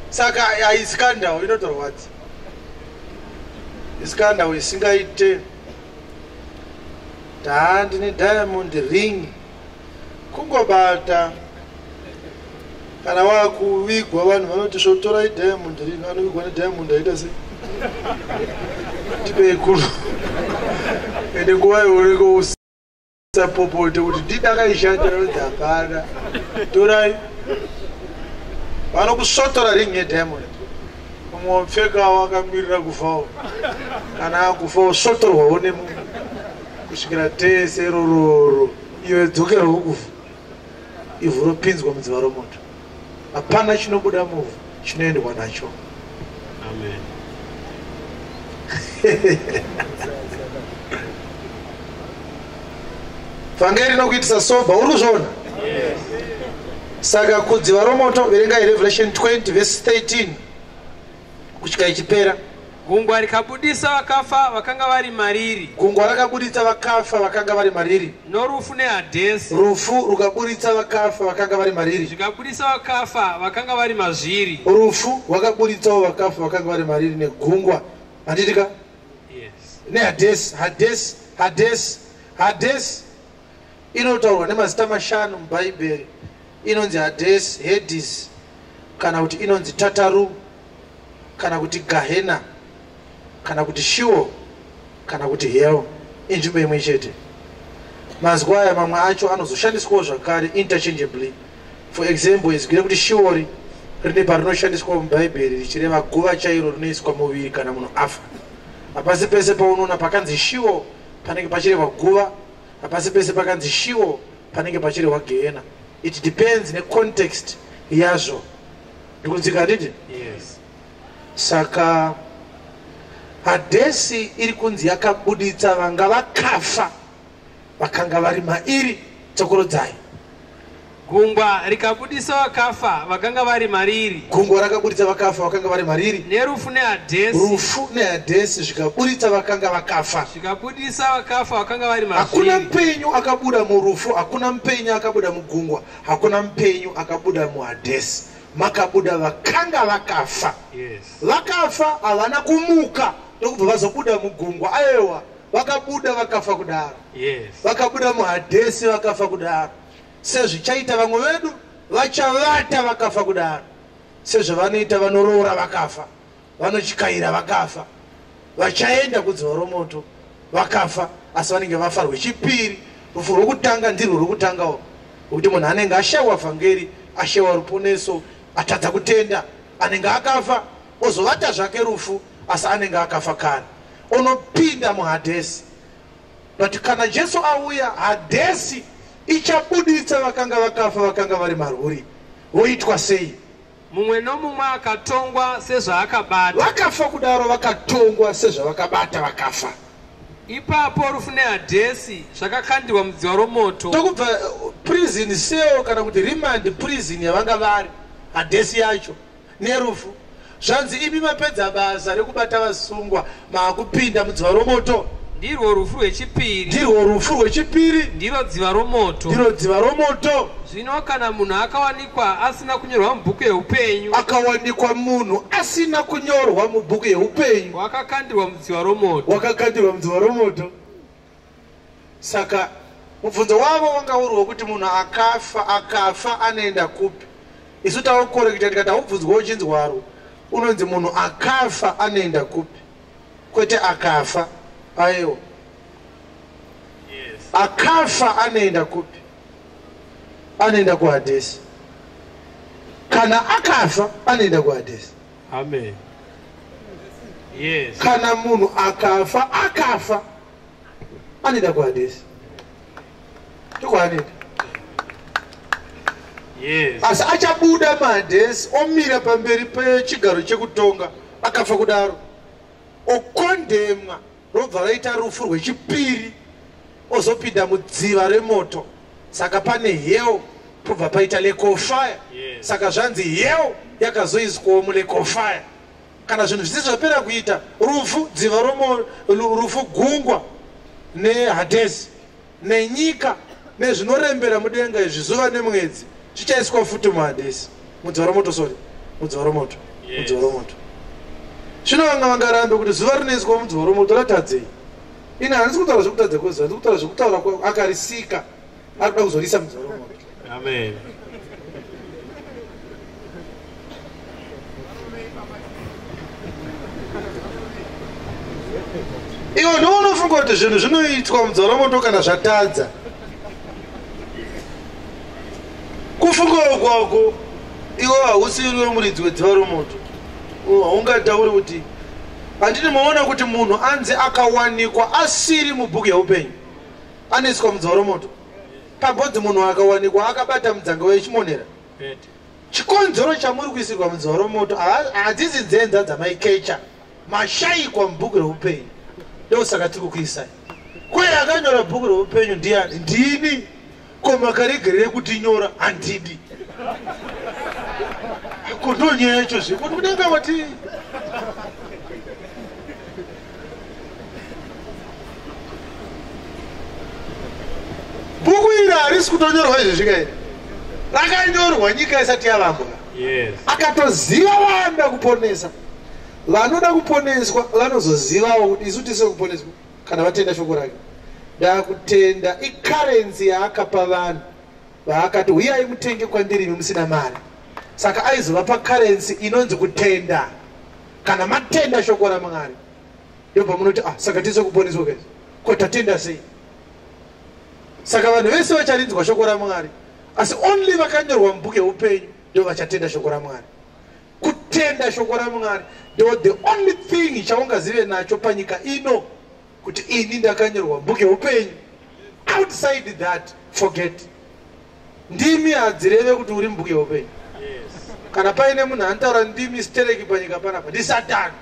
Saka haiscandal inotorwadza, iscandal isingaite. Taa, ndine diamond ring. Kungobata kana wakuvigwa, vanhu vanoti, "Svotorai diamond ring." Anovigwa nediamond aita sei? Tipei kuno. Ende nguva iurenge usapopote kuti ndidakaishandira. Kuti hapana, torai. Vanokusotora ring yediamond. Mumwe wapfekawo akamirira kufawo, kana akufawo sotorwawo nemumwe kusvikira tese rororo. Iwe dzokerwawo kufa, ivhu ropinzwa mudziva romoto. Hapana chinobuda muvhu chinoendwa nacho. Amen. Vhangeri rinokuitisa sober. Uri kuzviona? Saka kudziva romoto, verengai Revelation 20 verse 13 kusvika ichipera. Gungwa rikabudisa vakafa vakanga vari mariri. Gungwa rakabuditsa vakafa vakanga vari mariri. Norufu nehadhesi. Rufu rukaburitsa vakafa vakanga vari mariri. Zvikabudisa vakafa vakanga vari mazviri. Rufu rwakaburitsawo vakafa vakanga vari mariri negungwa, handiti ka? Yes. Nehadhesi. Hadhesi, Hadhesi, Hadhesi inotaurwa nemazita mashanu mubhaibheri. Inonzi Hadhesi, Hades, kana kuti inonzi Tataru, kana kuti Gahena, kana kuti Sheol, kana kuti hell. Inzvimbo imwe chete. Mazwi aya mamwe acho anozoshandiswawo zvakare interchangeably. For example, izwi rekuti Sheori rine parinoshandiswa mubhaibheri richireva guva chairo rinoiswa muviri kana munhu afa. Hapasi pese paunoona pakanzi Sheol panenge pachirehwa guva. Hapasi pese pakanzi Sheol panenge pachirehwa gehena. It depends necontext yazvo. Ndikunzika, handiti? Yes. Saka Hadhesi iri kunzi yakabuditsa vanga vakafa vakanga vari mairi. Tsokorodzai. Gungwa rikabudisa vakafa vakanga vari mariri. Gungwa rakabuditsa vakafa vakanga vari mariri. Nerufu nehadhesi. Rufu nehadhesi zvikabuditsa vakanga vakafa. Zvikabudisa vakafa vakanga vari Hakuna mazviri. mupenyu akabuda murufu, hakuna mupenyu akabuda mugungwa, hakuna mupenyu akabuda muhadhesi. Makabuda vakanga vakafa. Yes. Vakafa havana kumuka ndokubva vazobuda mugungwa. Aiwa, vakabuda vakafa kudaro. Yes. Vakabuda muhadhesi vakafa kudaro, sezvichaita vamwe vedu vachavata vakafa kudaro, sezvavanoita vanoroora vakafa, vanotyaira vakafa, vachaenda kudziva romoto vakafa, asi vanenge vafa rwechipiri. Rufu rwokutanga ndirwo rwokutangawo, rwokuti munhu anenge ashayiwa vhangeri, ashayiwa ruponeso, atadza kutenda, anenge akafa, ozovata zvake rufu, asi anenge akafa kare, unopinda muhadhesi. But kana Jesu auya, Hadhesi ichabuditsa vakanga vakafa vakanga vari marwuri. Voitwa sei? Mumwe nomumwe akatongwa sezvaakabata. Vakafa kudaro vakatongwa sezvavakabata vakafa. Ipapo rufu nehadhesi zvakakandirwa mudziva romoto. Tokubva prison cell kana kuti remand prison yavanga vari, Hadhesi yacho nerufu, zvanzi, "Imi mapedza basa rekubata vasungwa, maakupinda mudziva romoto." Ndirwo rufu rwechipiri. Ndirwo rufu rwechipiri. Ndiro dziva romoto. Ndiro dziva romoto. Zvino kana munhu akawanikwa asina kunyorwa mubhuku yeupenyu, Akawanikwa munhu asina kunyorwa mubhuku yeupenyu, wakakandirwa mudziva romoto. Wakakandirwa mudziva romoto. Saka mubvunzo wavo wanga uri wekuti munhu akafa, akafa anoenda kupi? Isu taukorekita tikati haubvunzwa uchinzwaro. Unonzi munhu akafa anoenda kupi, kwete akafa. Aiwa, akafa anoenda kupi? Anoenda kuhadhesi. Kana akafa anoenda kuhadhesi. Amen, yes. Kana munhu akafa, akafa anoenda kuhadhesi, ndikwaanoenda. Yes. Asi achabuda muHadhesi omira pamberi pechigaro chekutonga akafa kudaro, okondemwa, robva raita rufu rwechipiri, ozopinda mudziva remoto. Saka pane hell, pobva paita lake of fire. Yes. Saka zvanzi hell yakazoiswawo mulake of fire. Kana zvinhu zvisisi zvapera kuita rufu, dziva rufu, gungwa neHadhesi nenyika nezvinorembera mudenga izvi, zuva nemwedzi, zvichaiswa futi muHadhesi, mudziva romoto, sorry, mudziva romoto. Yes. Mudziva romoto. Zvino vamwe vangarambe kuti zuva rinoiswa mudziva romoto ratadzei. Ini handisi kutaura zvekutadza kwezuva, ndiri kutaura zvekutaura akarisika ari kuda kuzorisa mudziva romoto. Amen. Iwe ndiwo unofunga kuti zvinhu zvinoitwa mudziva romoto kana zvatadza. Kufungawo kwako iwe, hausi iwe muridzi wedziva romoto. Haungatauri kuti handini. Maona kuti munhu anzi akawanikwa asiri mubhuku yeupenyu anoiswa mudziva romoto. Pambodzi munhu akawanikwa akabata mudzanga wechimonera? Kwete. Chikonzero chamuri kuisirwa mudziva romoto hadzisi nzenza dzamaikecha, mashayikwa mubhuku reupenyu, ndosaka tiri kukuisai. Kwe akanyora bhuku reupenyu ndiani? Ndini. Ko makaregerere kutinyora? Handidi. Ko ndo nyaya yacho zve kuti unenge wati bhuku iri harisi kutonyorwa izvezvi kairi, rakanyorwa nyika isati yavambwa. Yes. Akatoziva vanoda kuponesa. Vanoda kuponeswa vanozozivawo kuti isu tise kuponeswa kana vatenda shoko rake. Ndakutenda icurrency yaakapa vanhu vaakati uyai mutenge kwandiri imi musina mari. Saka aizovapa currency inonzi kutenda. Kana matenda shoko raMwari, ndobva munoti, "Ah, saka tise kuponeswa kaizvi, ko tatenda sei?" Saka vanhu vese vacharinzwa shoko raMwari, asi only vakanyorwa mubhuku yeupenyu ndo vachatenda shoko raMwari. Kutenda shoko raMwari ndo the only thing chaungazive nacho panyika ino kuti ini ndakanyorwa mubhuku yeupenyu. Outside that, forget. Ndimi hadzireve kuti uri mubhuku yeupenyu. Yes. Kana paine munhu anotaura ndimi stereki panyika panapa, ndisatani.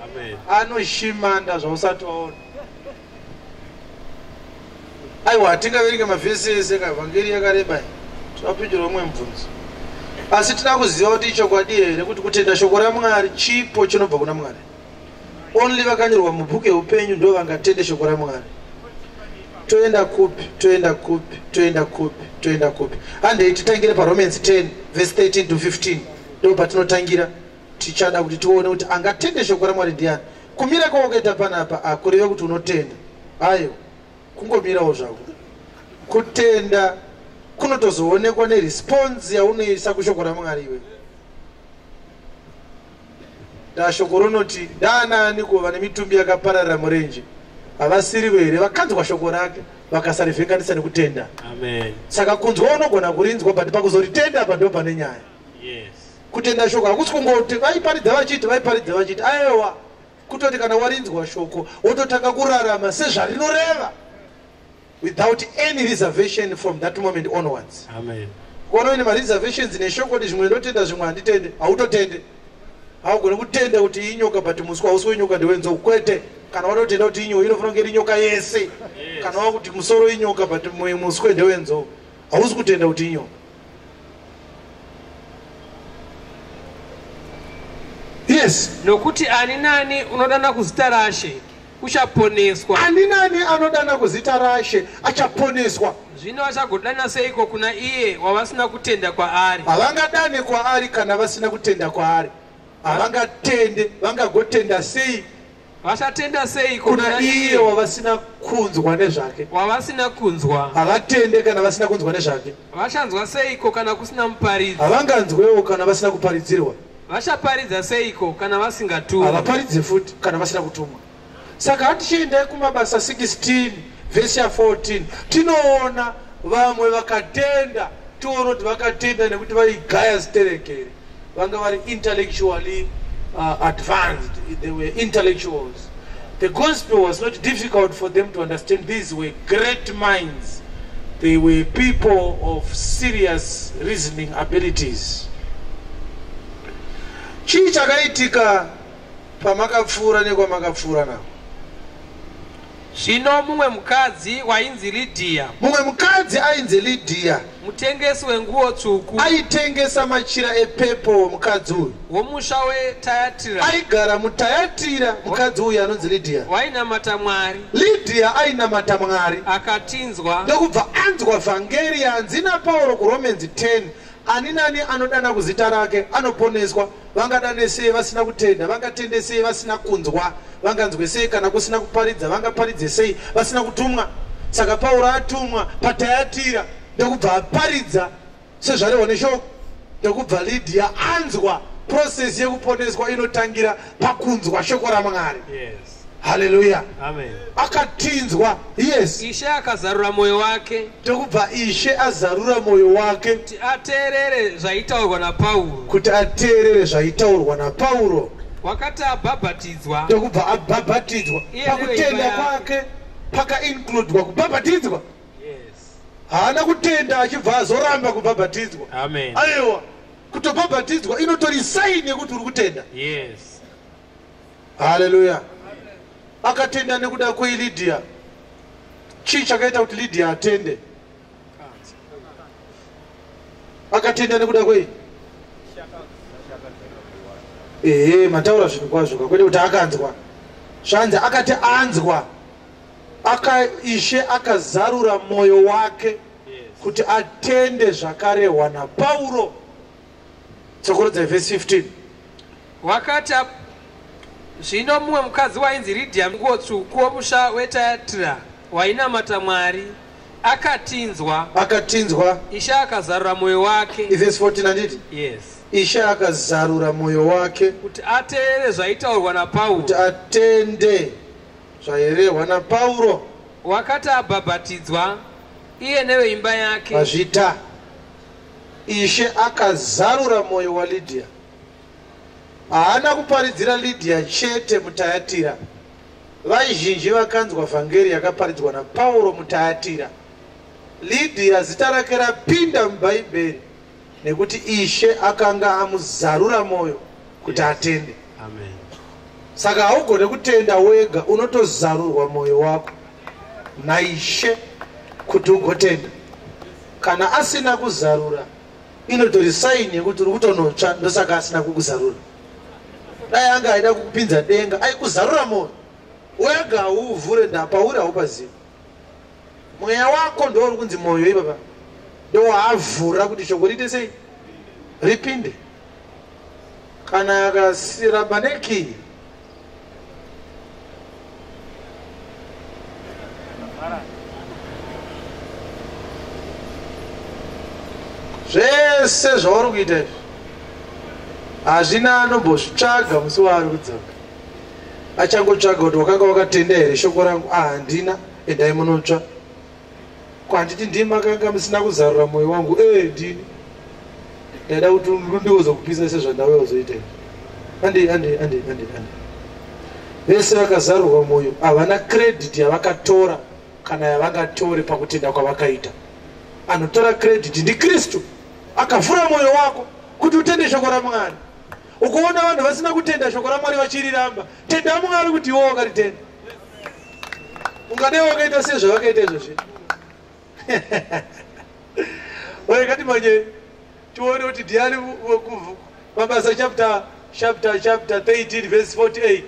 Amen. Anoshimanda zvausati waona. Aiwa, hatingaverenge mavhesi ese, kavhangeri yakareba iyi. Tinapindura umwe mubvunzo, asi tina kuziva kuti ichokwadi here kuti kutenda shoko raMwari chipo chinobva kuna Mwari. Only vakanyorwa mubhuku yeupenyu ndo vangatende shoko raMwari. Toenda kupi? Toenda kupi? Toenda kupi? Toenda kupi? Handei titangire paRomans 10 verse 13 to 15, ndo patinotangira. Tichada kuti tione kuti angatende shoko raMwari ndiani. Kumira kwawakaita panapa akureve kuti unotenda. Ayo kungomirawo zvako. Kutenda kunotozoonekwa neresponse yaunoisa kushoko raMwari iwe. Ndashoko rinoti ndaanani ko vane mitumbi yakapararira murenje? Havasirivo here vakanzwa shoko rake vakasarivhenganisa nekutenda? Amen. Saka kunzwa unogona kurinzwa, but pakuzoritenda apa ndo pane nyaya. Yes. Kutenda shoko hakusi kungoti vaiparidza vachiti, vaiparidza vachiti. Aiwa, kutoti kana warinzwa shoko wototanga kurarama sezvarinoreva without any reservation from that moment onwards. Amen. Kuona uine mareservations neshoko kuti zvimwe ndotenda, zvimwe handitende, hautotende. Haugoni kutenda kuti inyoka but muswe hausi wenyoka, ndewenzou. Kwete. Kana watotenda kuti inyoka, inofanira kunge iri nyoka yese. Kana wakuti musoro inyoka but muswe ndewenzou, hausi kutenda kuti inyoka. Yes. Nokuti ani nani unodana kuzita raShe uchaponeswa. Ani nani anodana kuzita raShe achaponeswa. Zvino vachagodana seiko kuna iye wavasina kutenda kwaari? Havangadane kwaari kana vasina kutenda kwaari. Havangatende, vangagotenda sei Vachatenda seiko kuna iye wavasina kunzwa nezvake? Wavasina kunzwa. Havatende kana vasina kunzwa nezvake. Vachanzwa seiko kana kusina muparidzi? Havanganzwewo kana vasina kuparidzirwa. Vachaparidza seiko kana vasingatumwa? Havaparidzi futi kana vasina kutumwa. Saka hatichiendai kuMabasa 16 vhesi ya14, tinoona vamwe vakatenda. Tione kuti vakatenda nekuti vaigaya ziterekere, vanga vari intellectually advanced. They were intellectuals. The gospel was not difficult for them to understand. These were great minds. They were people of serious reasoning abilities. Chii chakaitika pamakapfuura nekwamakapfuura nako? Zvino mumwe mukadzi wainzi Lidhiya, Mumwe mukadzi ainzi Lidhiya, mutengesi wenguo tsvuku, aitengesa machira epepo. Mukadzi uyu womusha weTayatira, aigara muTayatira. Mukadzi uyu anonzi Lidhiya, wainamata Mwari, Lidhiya ainamata Mwari, akatinzwa ndokubva anzwa vhangeri yanzi naPauro kuRomans 10: ani nani anodana kuzita rake anoponeswa. Vangadane sei vasina kutenda? Vangatende sei vasina kunzwa? Vanganzwe sei kana kusina kuparidza? Vangaparidze sei vasina kutumwa? Saka Pauro atumwa paTayatira, ndokubva aparidza sezvarehwa neshoko, ndokubva Lidhiya anzwa. Process yekuponeswa inotangira pakunzwa shoko raMwari. Haleluya. Amen. Akatinzwa, yes. Ishe akazarura mwoyo wake Ndokubva Ishe azarura mwoyo wake kuti ateerere zvaitaurwa naPauro. Kuti ateerere zvaitaurwa naPauro. Wakati abhabhatidzwa, Ndokubva abhabhatidzwa. Iye Pakutenda neveimba yake. kwake pakaincludwa kubhabhatidzwa. Haana kutenda achibva azoramba kubhabhatidzwa. Amen. Aiwa, kutobhabhatidzwa inotori sign yekuti uri kutenda. Haleluya. Akatenda nekuda kweLidhiya. Chii chakaita kuti Lidhiya atende? Akatenda nekuda kwei? Ehe, mataura zvinhu kwazvo kakwete kuti akanzwa. Zvanzi akati anzwa, aka Ishe akazarura mwoyo wake kuti atende zvakarehwa naPauro. Tsokorodzai vhesi 15. Wakati zvino mumwe mukadzi wainzi Ridhia, nguo tsvuku, womusha weTayatira, wainamata Mwari, akatinzwa, Akatinzwa, Ishe akazarura mwoyo wake. Ivhesi 14, handiti? Yes. Ishe akazarura mwoyo wake kuti ateerere zvaitaurwa naPauro. Kuti atende zvairehwa naPauro. Wakati abhabhatidzwa, iye neveimba yake, Mazvita. Ishe akazarura mwoyo waLidhiya. Haana kuparidzira Lidhiya chete muTayatira. Vazhinji vakanzwa vhangeri yakaparidzwa naPauro muTayatira. Lidhiya zita rake rapinda muBhaibheri nekuti Ishe akanga amuzarura mwoyo kuti atende. Amen. Saka haugone kutenda wega, unotozarurwa mwoyo wako naIshe kuti ugotenda. Kana asina kuzarura, inotori sign yekuti uri kutonotsva, ndosaka asina kukuzarura. Dai anga aida kukupinza denga, aikuzarura mwoyo. Wega hauuvhure, ndapauri haupazivi. Mweya wako ndo uri kunzi mwoyo ipapa, ndowaavhura kuti shoko riite sei? Ripinde. Kana akasiramba nekii, zvese zvauri kuita izvi hazvina anombozvitsvaga. Musi waari kudzoka achangotsvaga kuti wakanga wakatenda here shoko rangu? Ah, handina, endai munotsva. Kwanditi ndimakanga musina kuzarura mwoyo wangu? E, ndini ndaida kuti ndiwozokupisa sezvandauya kuzoita izvi. Andi andi andi andi andi. Vese vakazarurwa mwoyo havana credit yavakatora kana yavangatore pakutenda kwavakaita. Anotora credit ndiKristu akavhura mwoyo wako kuti utende shoko raMwari. Ukuona vanhu vasina kutenda shoko raMwari vachiriramba, tenda Mwari kuti iwo wakaritenda. Ungadai wakaita sezvavakaita izvozvi. Oye, ngatimanye tione kuti ndiani. Mabasa chapter 13 verse 48.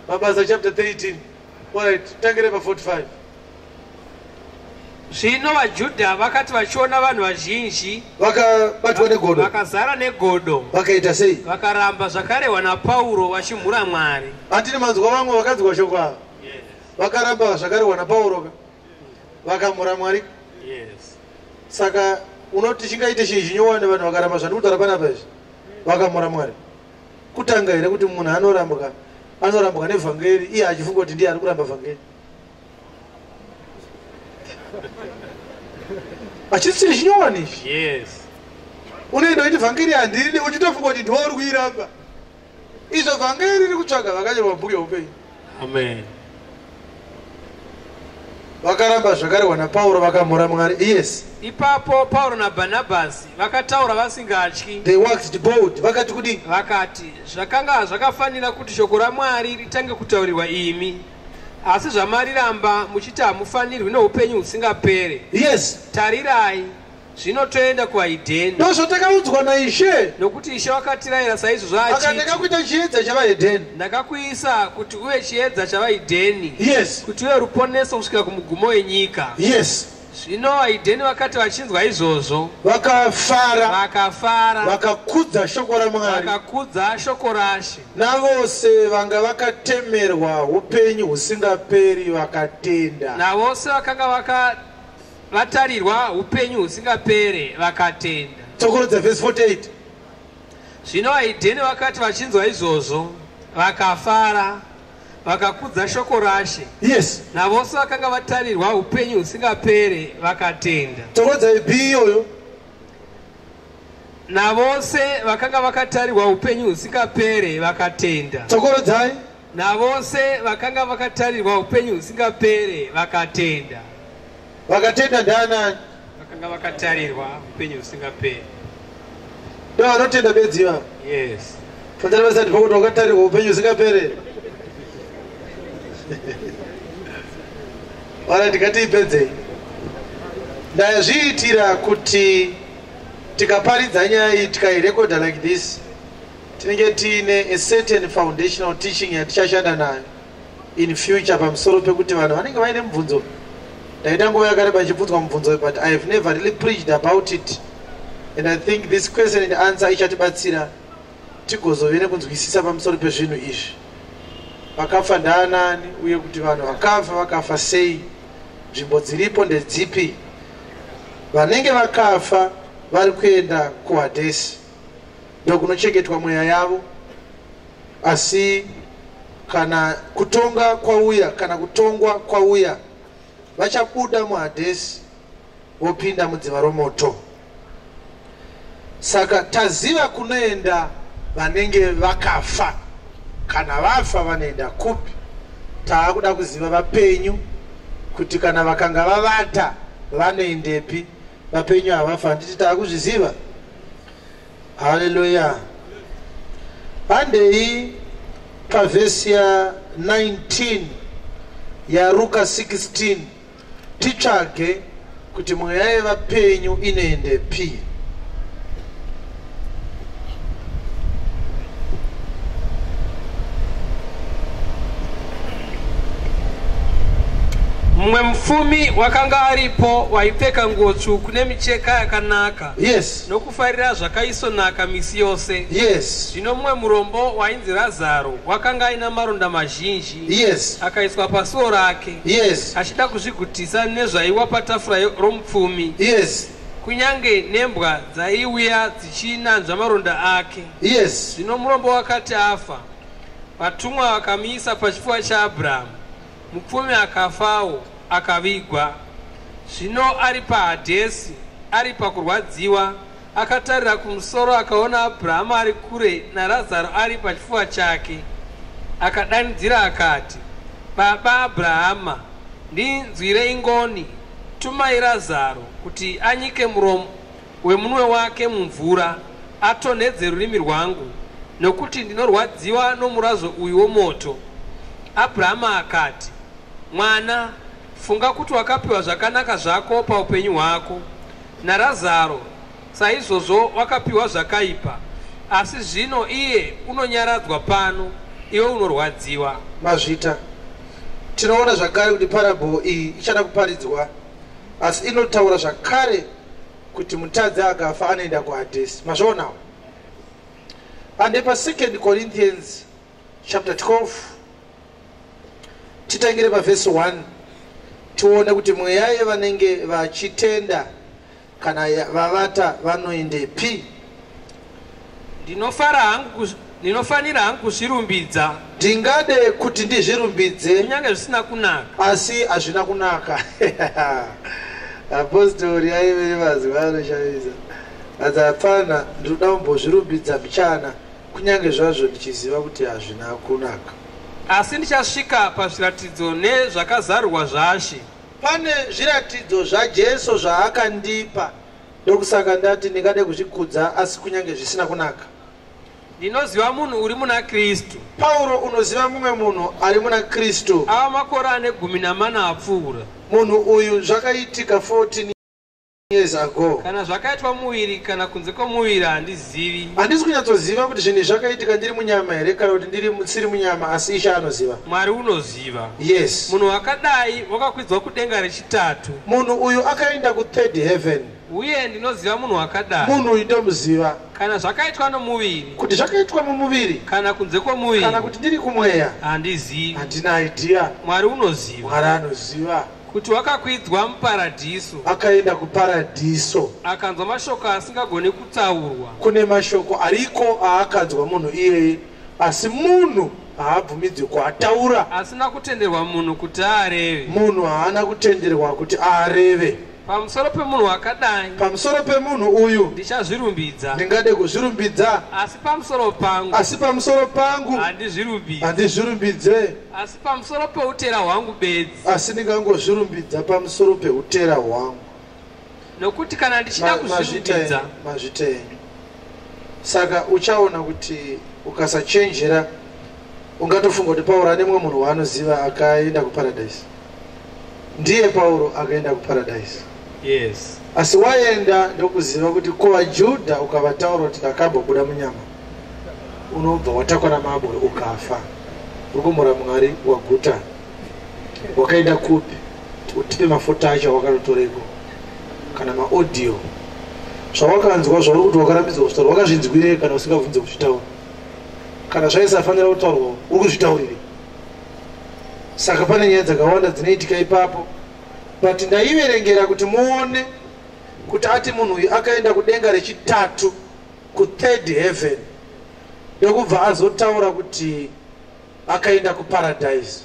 Mabasa chapter 13. Alright, tangire pa 45. Zvino vaJudha vakati vachiona vanhu vazhinji Vakabatwa negodo, vakazara negodo, vakaita sei? Vakaramba zvakarehwa naPauro vachimhura Mwari. Handini manzwa vamwe vakanzwa shoko ava vakaramba zvakarehwa naPauro ka, vakamhura Mwari? Saka unoti chingaite chinhu chinyowani vanhu vakaramba zvandiri kutaura panapa izvi, vakamhura Mwari? Kutanga here kuti munhu anorambwa nevhangeri iye achifunga kuti ndiye ari kuramba vhangeri? Hachisiri chinyowani ichi. Unoenda uiti vhangeri handiri, uchitofunga kuti ndiwe uri kuiramba. Izvo vhangeri riri kutsvaga vakanyorwa mubhuku yeupenyu. Amen. Vakaramba zvakarehwa naPauro, vakamhura Mwari. Yes. Ipapo Pauro naBhanabhasi vakataura vasingatyi. They waxed bold. Vakati kudii? Vakati, zvakanga zvakafanira kuti shoko raMwari ritange kutaurirwa imi, asi zvamariramba muchiti hamufanirwi noupenyu husingapere, tarirai, zvino toenda kuvahedheni. Ndozvatakaudzwa naIshe. Nokuti Ishe wakatirayira saizvozvo akati, achiti, ndakakuita chiedza chavahedheni. Ndakakuisa kuti uve chiedza chavahedheni, kuti uve ruponeso kusvikira kumugumo wenyika. Zvino vahedheni vakati vachinzwa izvozvo, vakafara, vakafara, vakakudza shoko raMwari, vakakudza shoko raShe. Navose vanga vakatemerwa upenyu husingaperi vakatenda. Navose vakanga vatarirwa upenyu husingapere vakatenda. Tsokorodza vhesi 48. Zvino vahedheni vakati vachinzwa izvozvo, vakafara, vakakudza shoko raShe. Navose vakanga vatarirwa upenyu husingapere vakatenda. Tsokorodza b iyoyo. Navose vakanga vakatarirwa upenyu husingapere vakatenda. Tsokorodzai. Navose vakanga vakatarirwa upenyu husingapere vakatenda. Vakatenda ndaanani? Vakanga vakatarirwa upenyu husingapere. Ndo vanotenda bedzi ivavo? Yes. Fanira vasati pakuti wakatarirwa upenyu husingapere. Ora, ndikatiipedzei. Ndazviitira kuti tikaparidza nyaya iyi, tikairekodha like this, tinenge tiine a certain foundational teaching yatichashanda nayo in future pamusoro pekuti vanhu vanenge vaine mubvunzo. Ndaita nguva yakareba ichibvunzwa mubvunzo, but I have never really preached about it, and I think this question and answer ichatibatsira tigozove nekunzwisisa pamusoro pezvinhu izvi: vakafa ndaanani, uye kuti vanhu vakafa vakafa sei, nzvimbo dziripo ndedzipi. Vanenge vakafa vari kuenda kuHadhesi, ndokunochengetwa mweya yavo. Asi kana kutonga kwauya, kana kutongwa kwauya, vachabuda muHadhesi vopinda mudziva romoto. Saka taziva kunoenda vanenge vakafa. Kana vafa vanoenda kupi? Taakuda kuziva vapenyu, kuti kana vakanga vavata vanoendepi. Vapenyu havafa, handiti? Taakuzviziva. Haleluya. Handei pavhesi ya19 yaRuka 16, titsvage kuti mweya yevapenyu inoendepi. Mumwe mupfumi wakanga aripo waipfeka nguo tsvuku nemicheka yakanaka, nokufarira zvakaisvonaka misi yose. Zvino mumwe murombo wainzi Razaro wakanga aina maronda mazhinji, akaiswa pasuo rake, achida kuzvigutisa nezvaiwa patafura romupfumi. Kunyange nembwa dzaiuya dzichinanzva maronda ake. Zvino murombo wakati afa, vatumwa vakamuisa pachipfuva chaAbhurahamu. Mupfumi akafawo, akavigwa. Zvino ari paHadhesi, ari pakurwadziwa, akatarira kumusoro, akaona Abhurahamu ari kure naRazaro ari pachipfuva chake. Akadanidzira akati, "Baba Abhurahama, ndinzwirei ngoni, tumai Razaro kuti anyike muromo wemunwe wake mumvura, atonhedze rurimi rwangu, nokuti ndinorwadziwa nomurazvo uyu womoto." Abhurahama akati, "Mwana, funga kuti wakapiwa zvakanaka zvako paupenyu hwako, naRazaro saizvozvo wakapiwa zvakaipa. Asi zvino iye unonyaradzwa pano, iwe unorwadziwa." Mazvita. Tinoona zvakare kuti parable iyi ichada kuparidzwa, asi inotaura zvakare kuti mutadzi akafa anoenda kuHadhesi. Mazvionawo? Ande pa2 Corinthians chapter 12, titangire pavhesi 1, tione kuti mweya yevanenge vachitenda kana vavata vanoendepi. Ndinofanira hangu kuzvirumbidza. Ndingade kuti ndizvirumbidze. Kunyange zvisina kunaka. Asi hazvina kunaka. Apostori aive nemazwi anoshamisa. Adzi, "Hapana, ndinoda kumbozvirumbidza mbichana, kunyange zvazvo ndichiziva kuti hazvina kunaka." Asi ndichasvika pazviratidzo nezvakazarurwa zvaShe. Pane zviratidzo zvaJesu zvaakandipa, ndokusaka ndati ndingade kuzvikudza, asi kunyange zvisina kunaka. Ndinoziva munhu uri muna Kristu. Pauro, unoziva mumwe munhu ari muna Kristu. Ava makore ane 14 apfuura. Munhu uyu zvakaitika 14 years ago. Kana zvakaitwa muviri kana kunze kwomuviri handizivi. Handisi kunyatsoziva kuti zvinhu zvakaitika ndiri munyama here kana kuti ndiri siri munyama, asi Ishe anoziva. Mwari unoziva. Yes. Munhu wakadai wakakwidzwa kudenga rechitatu. Munhu uyu akaenda kuthird heaven. Uye ndinoziva munhu wakadai. Munhu uyu ndomuziva. Kana zvakaitwa nomuviri. Kuti zvakaitwa mumuviri. Kana kunze kwomuviri. Kana kuti ndiri kumweya. Handizivi. Handina idea. Mwari unoziva. Mwari anoziva. Kuti wakakwidzwa muparadhiso. Akaenda kuparadhiso. Akanzwa mashoko asingagoni kutaurwa. Kune mashoko ariko aakanzwa munhu iyeye, asi munhu haabvumidzwi kuataura. Asina kutenderwa munhu kuti aareve. Munhu haana kutenderwa kuti aareve. Pamusoro pemunhu wakadai. Pamusoro pemunhu uyu. Ndichazvirumbidza. Ndingade kuzvirumbidza. Asi pamusoro pangu. Asi pamusoro pangu. Handizvirumbidze. Handizvirumbidze. Asi pamusoro peutera hwangu bedzi. Asi ndingangozvirumbidza pamusoro peutera hwangu. Nokuti kana ndichida kuzvirumbidza. Mazvita enyu. Saka uchaona kuti ukasachenjera ungatofunga kuti Pauro ane mumwe munhu waanoziva akaenda kuparadise. Ndiye Pauro akaenda kuparadise. Yes. Asi waenda ndokuziva kuti kuvaJudha ukavataura kuti ndakambobuda munyama, unobva watakwa namabwe ukafa. Uri kumhura Mwari waguta. Wakaenda kupi? Utipe mafoto acho wakatotoreko kana maaudio. Zvawakanzwa zvauri kuti wakarambidzwa kuzvitaura, wakazvinzwirei kana usingabvunze kuzvitaura? Kana zvaisafanira kutaurwa, uri kuzvitaurirei? Saka pane nyaya dzakawanda dzinoitika ipapo. But ndaiverengera kuti muone kuti ati munhu uyu akaenda kudenga rechitatu, kuthird heaven, ndokubva azotaura kuti akaenda kuparadise.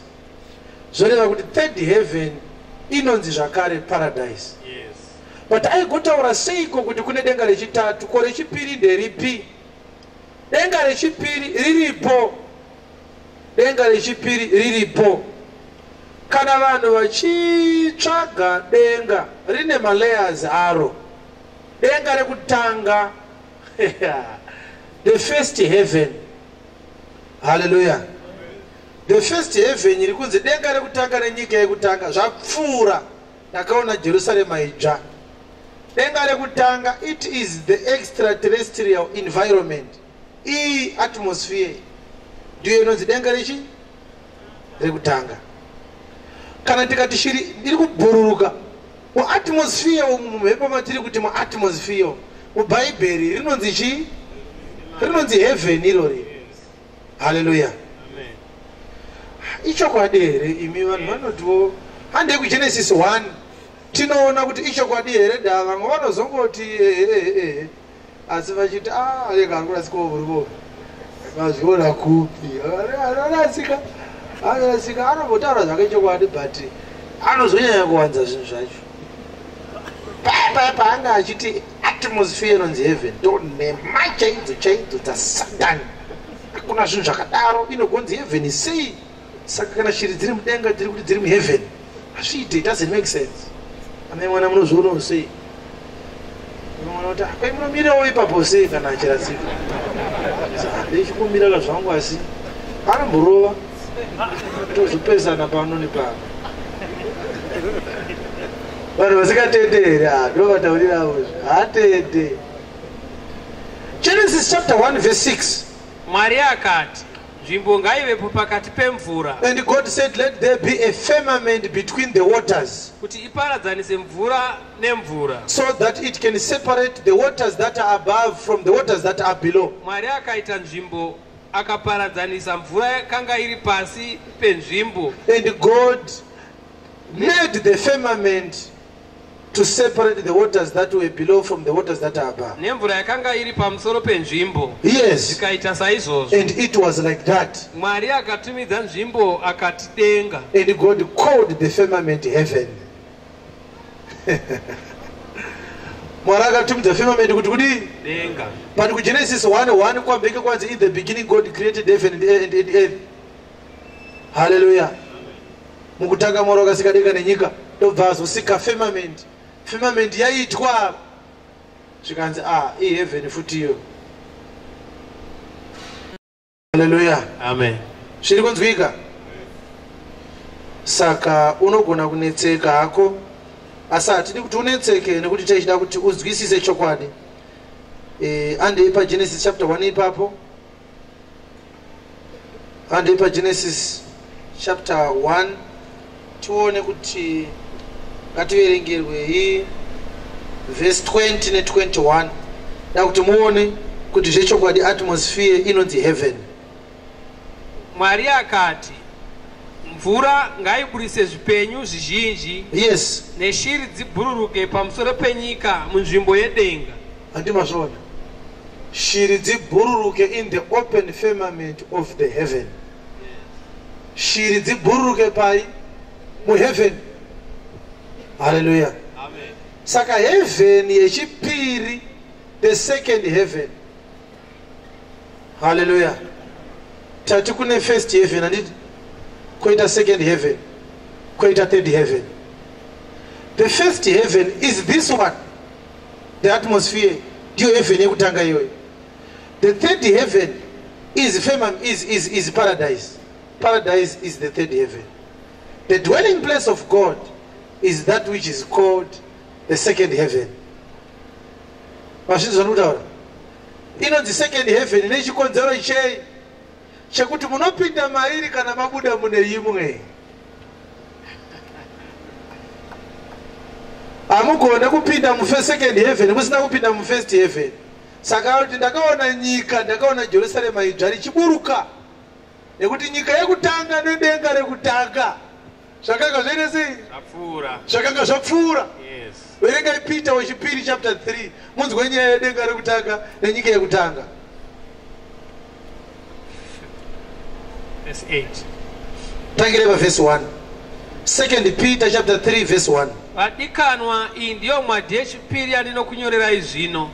Zvoreva kuti third heaven inonzi zvakare paradise. Yes. But aigotaura seiko kuti kune denga rechitatu, ko rechipiri nderipi? Denga rechipiri riripo. Denga rechipiri riripo. Kana vanhu vachitsvaga denga rine malayers aro. Denga rekutanga, the first heaven. Hallelujah. The first heaven iri kunzi denga rekutanga nenyika yekutanga zvapfuura. Ndakaona Jerusarema idzva. Denga rekutanga, it is the extraterrestrial environment. Iyi atmosphere ndiyo inonzi denga rechi rekutanga. Kana tikati shiri iri kubhururuka muatmosphere umu, mumhepo matiri kuti muatmosphere, mubhaibheri rinonzi chii? Rinonzi heaven irori. Hallelujah. Ichokwadi here imi vanhu vanotiwo handei kuGenesis 1 tinoona kuti ichokwadi here? Da vamwe vanozongoti ehe, asi vachiti anenge ari kurasikawo murivo mazviona kupi? Anorasika, anorasika, anombotaura zvake chokwadi, but anozonyanya kuwanza zvinhu zvacho. Paya paanga achiti atmosphere inonzi heaven, ndo nhema chaidzo chaidzo dzasatani. Hakuna zvinhu zvakadaro, inogonzi heaven sei? Saka kana shiri dziri mudenga dziri kuti dziri muheaven, hazviite, it doesn't make sense. Amai mwana munozvionawo sei? Unoona kuti kwai munomirawo ipapo sei kana achirasika? Ndichingomira zvangu, asi anomborova tozopesana pano nepano. Vanhu vasingatende here? Ndovataurirawo haatende. Genesis chapter 1 verse 6. Mwari akati, nzvimbo ngaivepo pakati pemvura. And God said, let there be a firmament between the waters. Kuti iparadzanise mvura nemvura. So that it can separate the waters that are above from the waters that are below. Mwari akaita nzvimbo akaparadzanisa mvura yakanga iri pasi penzvimbo. And God made the firmament to separate the waters that were below from the waters that are above. Nemvura yakanga iri pamusoro penzvimbo. Yes. Zvikaita saizvozvo. And it was like that. Mwari akatumidza nzvimbo akati denga. And God called the firmament heaven. Mwari akatumidza firmament kuti kudii? Denga. But kuGenesis 1:1 kwambeke kwanzi in the beginning God created heaven and earth. Hallelujah. Mukutanga Mwari wakasika denga nenyika. Ndobva azosika firmament. Firmament yaitwa, zvikanzi a iheaven futi iyo. Haleluya. Amen. Zviri kunzwika? Saka unogona kunetseka hako, asi hatidi kuti unetseke, nekuti tichida kuti unzwisise chokwadi. Andei paGenesis chapter 1 ipapo, andei paGenesis chapter 1, tione kuti ngativerengerwei verse 20 ne21, da kuti muone kuti zvechokwadi atmosphere inonzi heaven. Mwari akati, mvura ngaiburise zvipenyu zvizhinji, neshiri dzibhururuke pamusoro penyika munzvimbo yedenga. Handimazviona, shiri dzibhururuke in the open firmament of the heaven. Shiri dzibhururuke pai? Muheaven. Haleluya. Saka heaven yechipiri, the second heaven. Haleluya. Tati kune first heaven, handiti? Koita second heaven, koita third heaven. The first heaven is this one, the atmosphere, ndiyo heaven yekutanga iyoyo. The third heaven is, firmament, is paradise. Paradise is the third heaven. The dwelling place of God is that which is called the second heaven. Mazvinzi zvandikutaura? Inonzi second heaven nechikonzero chei? Chekuti munopinda mairi kana mabuda mune imwe. Hamugone kupinda musecond heaven musina kupinda mufirst heaven. Saka kuti ndakaona nyika, ndakaona Jerusarema idzva richiburuka, nekuti nyika yekutanga nedenga rekutanga zvakanga zvaine sei? Zvapfuura. Zvakanga zvapfuura. Yes. Verengai Peter wechipiri chapter 3, munzwe nyaya yedenga rekutanga nenyika yekutanga. Verse 8. Tangire pavhesi 1, Second Peter chapter 3 verse 1. Vadikanwa, iyi ndiyo mwadhi yechipiri yandinokunyorerai zvino.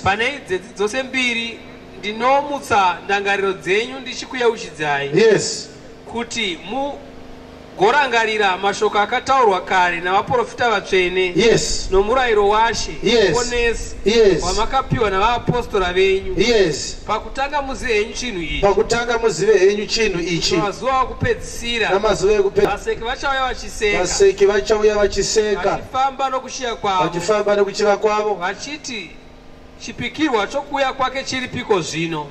Pane idzedzi dzose mbiri ndinomutsa ndangariro dzenyu ndichikuyeuchidzai kuti mugorangarira mashoko akataurwa kare navaprofita vatsvene nomurayiro waShe Muponesi wamakapiwa navaapostora venyu. Pakutanga muzive henyu chinhu ichi, Pakutanga muzive henyu chinhu ichi, mazuva okupedzisira namazuva ekupedzisira vaseki vachauya vachiseka, vaseki vachauya vachiseka, vachifamba nokuchiva kwavo, vachifamba nekuchiva kwavo, vachiti, chipikirwa chokuuya kwake chiripiko zvino?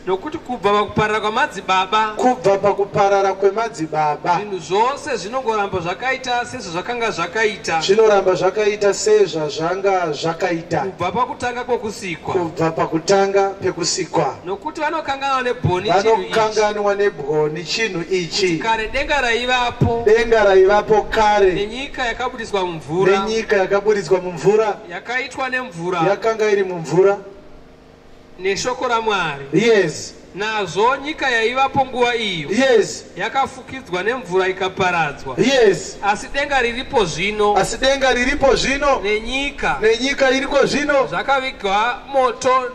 Nokuti kubva pakuparara kwamadzibaba, Kubva pakuparara kwemadzibaba, zvinhu zvose zvinongoramba zvakaita sezvazvakanga zvakaita zvinoramba zvakaita sezvazvanga zvakaita kubva pakutanga kwokusikwa. Kubva pakutanga pekusikwa. Nokuti vanokanganwa nebwoni chinhu ichi, Vanokanganwa nebwoni chinhu ichi, kare denga raivapo, denga raivapo kare, nenyika yakabudiswa mumvura, nenyika yakaburitswa mumvura, yakaitwa nemvura, yakanga iri mumvura, neshoko raMwari. Nazvo nyika yaivapo nguva iyo yakafukidzwa nemvura ikaparadzwa. Asi denga riripo zvino, Asi denga riripo zvino, nenyika, nenyika iriko zvino, zvakavigwa moto.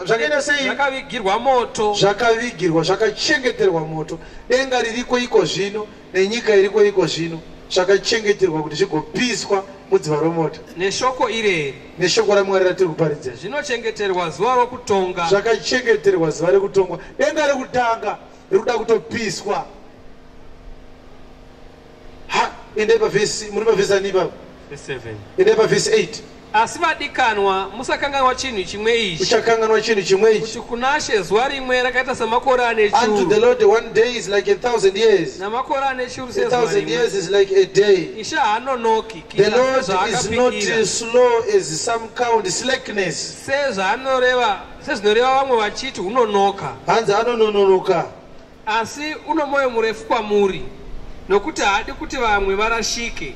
Zvakaita sei? Zvakavigirwa moto. Zvakavigirwa, zvakachengeterwa moto. Denga ririko iko zvino nenyika iriko iko zvino zvakachengeterwa kuti zvigopiswa mudziva romoto. Neshoko ireri, Neshoko raMwari ratiri kuparidza, zvinochengeterwa zuva rokutonga. Zvakachengeterwa zuva rekutongwa. Denga rekutanga riri kuda kutopiswa. Ha, endai pavhesi, muri pavhesi ani ipapo? Verse 7. Endai pavhesi 8. Asi vadikanwa, musakanganwa chinhu chimwe ichi, Uchakanganwa chinhu chimwe ichi, kuti kuna She zuva rimwe rakaita samakore ane Unto the chiuru, Lord one day is like 1,000 years, namakore ane chiuru a sezuva thousand rimwe. years is like a day. Ishe haanonoki, The kuita Lord is not sezvaakapikira, slow as some count slackness. Sezvaanoreva, sezvinoreva vamwe vachiti hunonoka. Hanzi anonononoka. Asi uno mwoyo murefu kwamuri, nokuti haadi kuti vamwe varashike,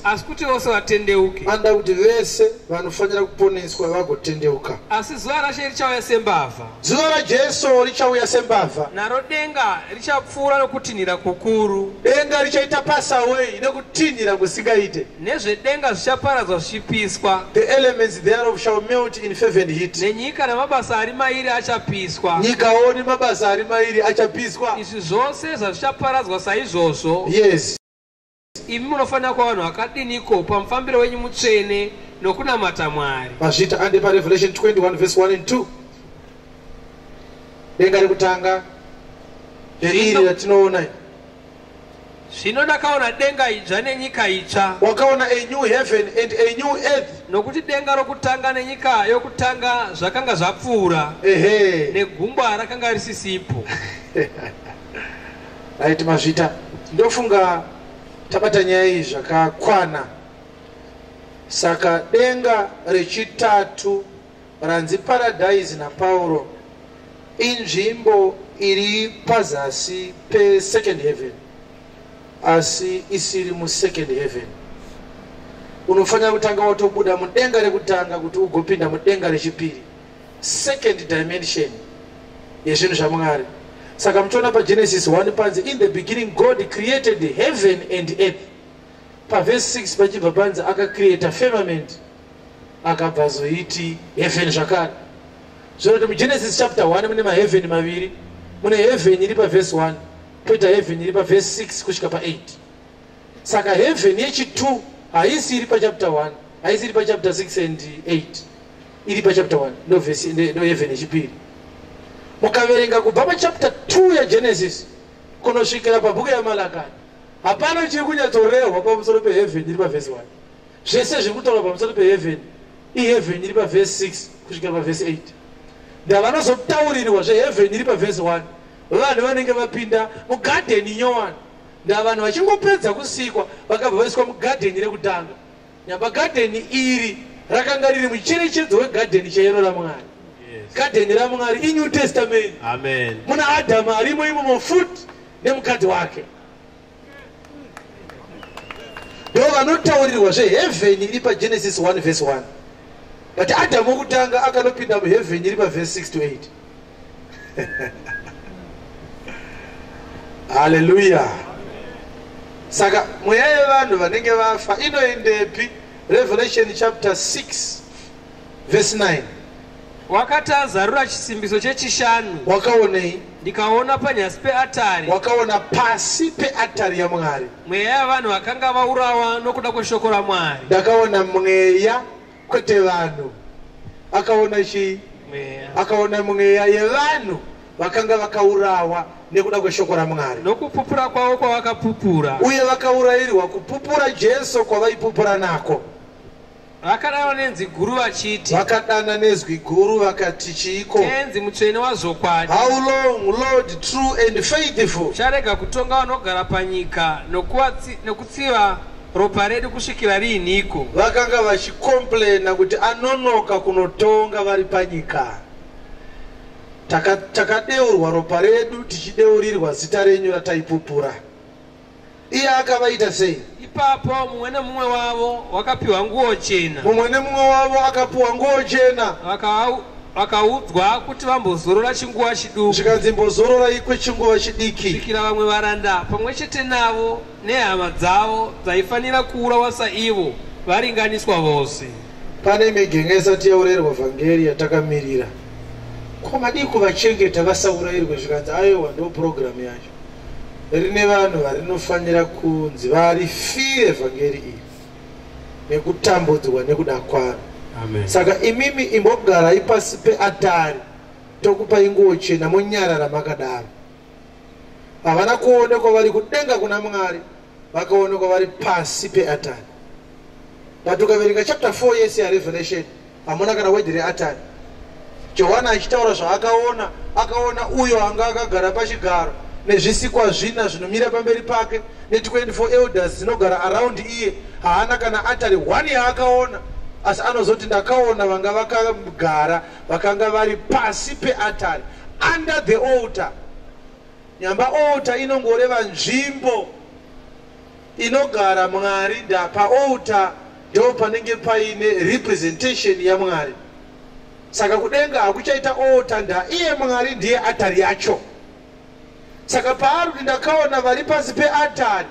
asi kuti vose vatendeuke. Anoda kuti vese vanofanira kuponeswa vagotendeuka. Asi zuva raShe richauya sembavha. Zuva raJesu richauya sembavha. Naro denga richapfuura nokutinhira kukuru, Denga richaita pass away nekutinhira kusingaite. Nezvedenga zvichaparadzwa zvichipiswa, The elements thereof shall melt in fervent heat. nenyika namabasa ari mairi achapiswa. Nyikawo nemabasa ari mairi achapiswa. Izvi zvose zvazvichaparadzwa saizvozvo, Imi munofanira kuva vanhu vakadiniko pamufambiro wenyu mutsvene nokunamata Mwari. Mazvita. Ande paRevelation 21 verse 1 and 2. Denga rekutanga ndeiri ratinoona. Zvino ndakaona denga idzva nenyika itsva. Wakaona a new heaven and a new earth. Nokuti denga rokutanga nenyika yokutanga zvakanga zvapfuura, negungwa rakanga risisipo. Right, mazvita. Ndofunga tabata nyaya iyi zvakakwana. Saka denga rechitatu ranzi paradhaisi naPauro inzvimbo iri pazasi pesecond heaven, asi isiri musecond heaven. Unofanira kutanga watobuda mudenga rekutanga kuti ugopinda mudenga rechipiri, second dimension yezvinhu zvaMwari. Saka muchiona paGenesis 1 panzi, "In the beginning God created heaven and earth." Pavhesi 6 pachibva panzi akacreata firmament, akabva azoiti heaven zvakare. Zvinoti muGenesis chapter 1 mune maheaven maviri. Mune heaven iri pavhesi 1, poita heaven iri pavhesi 6 kusvika pa8. Saka heaven yechi2 haisi iri pachapter 1, haisi iri pachapter 6 and 8, iri pachapter 1. Ndo heaven yechipiri. Mukaverenga kubva pachapter 2 yaGenesis kunosvikira pabhuku yaMalakani, hapana chiri kunyatsorehwa pamusoro peheaven iri pavhesi 1. Zvese zviri kutaurwa pamusoro peheaven iheaven iri pavhesi 6 kusvikira pavhesi 8. Ndavanozotaurirwa zveheaven iri pavhesi 1 vanhu vanenge vapinda mugadheni nyowani. Ndavanhu vachingopedza kusikwa, vakabva vaiswa mugadheni rekutanga. Nyamba gadheni iri rakanga riri mucherechedzo wegadheni chairo raMwari. Gadheni raMwari iNew Testament. Amen. Muna Adhamu arimo imomo futi nemukadzi wake. Ndo vanotaurirwa zveheaven iri paGenesis 1 vhesi 1, but Adhamu wokutanga akanopinda muheaven iri pavhesi 6 to 8. Haleluya! Saka mweya yevanhu vanenge vafa inoendepi? Revelation chapter 6 verse 9. Wakati azarura chisimbiso chechishanu, Wakaonei? ndikaona panyasi peatari, Wakaona pasi peatari yaMwari, mweya yavanhu vakanga vaurawa nokuda kweshoko raMwari. Ndakaona mweya, kwete vanhu. Akaona chii? Mweya. Akaona mweya yevanhu vakanga vakaurawa nekuda kweshoko raMwari nokupupura kwavo kwavakapupura. Uye vakaurayirwa kupupura Jesu kwavaipupura nako. Vakadana nenzwi guru vachiti, Vakadana nezwi guru vakati chiiko? Tenzi mutsvene wazvokwadi, How long, Lord, true and faithful, ucharega kutonga vanogara panyika nokutsiva ropa redu kusvikira riiniko? Vakanga vachicomplaina kuti anonoka kunotonga vari panyika. Takadeurwa ropa redu tichideurirwa zita renyu rataipupura. Iye akavaita sei? Ipapo mumwe nemumwe wavo wakapiwa nguo chena, Mumwe nemumwe wavo akapiwa nguo chena, vakaudzwa kuti vambozorora chinguva chiduku, zvikanzi mbozororai kwechinguva chidiki, kusvikira vamwe varanda pamwe chete navo nehama dzavo dzaifanira kuurawa saivo varinganiswa vose. Pane migenga isati yaurayirwa vhangeri yatakamirira. Kwamadii kuvachengeta vasaurayirwe? Zvikanzi aiwa, ndo purogiramu yacho. Rine vanhu varinofanira kunzi varifire vhangeri iri nekutambudzwa nekuda kwaro. Amen. Saka imimi imbogarai pasi peatari, tokupai nguo chena, monyarara makadaro. Havana kuonekwa vari kudenga kuna Mwari, vakaonekwa vari pasi peatari. But ukaverenga chapter 4 yese yaRevelation, hamuna kana word reatari. Johana achitaura zvaakaona, akaona uyo anga akagara pachigaro nezvisikwa zvina zvinomira pamberi pake ne24 elders dzinogara around iye. Haana kana atari 1 yaakaona, asi anozoti ndakaona vanga vakagara, vakanga vari pasi peatari, under the altar. Nyamba altar inongoreva nzvimbo inogara Mwari. Ndapaaltar ndo panenge paine representation yaMwari. Saka kudenga hakuchaita altar, nda iye Mwari ndiye atari yacho. Saka paari kuti ndakaona vari pasi peatari,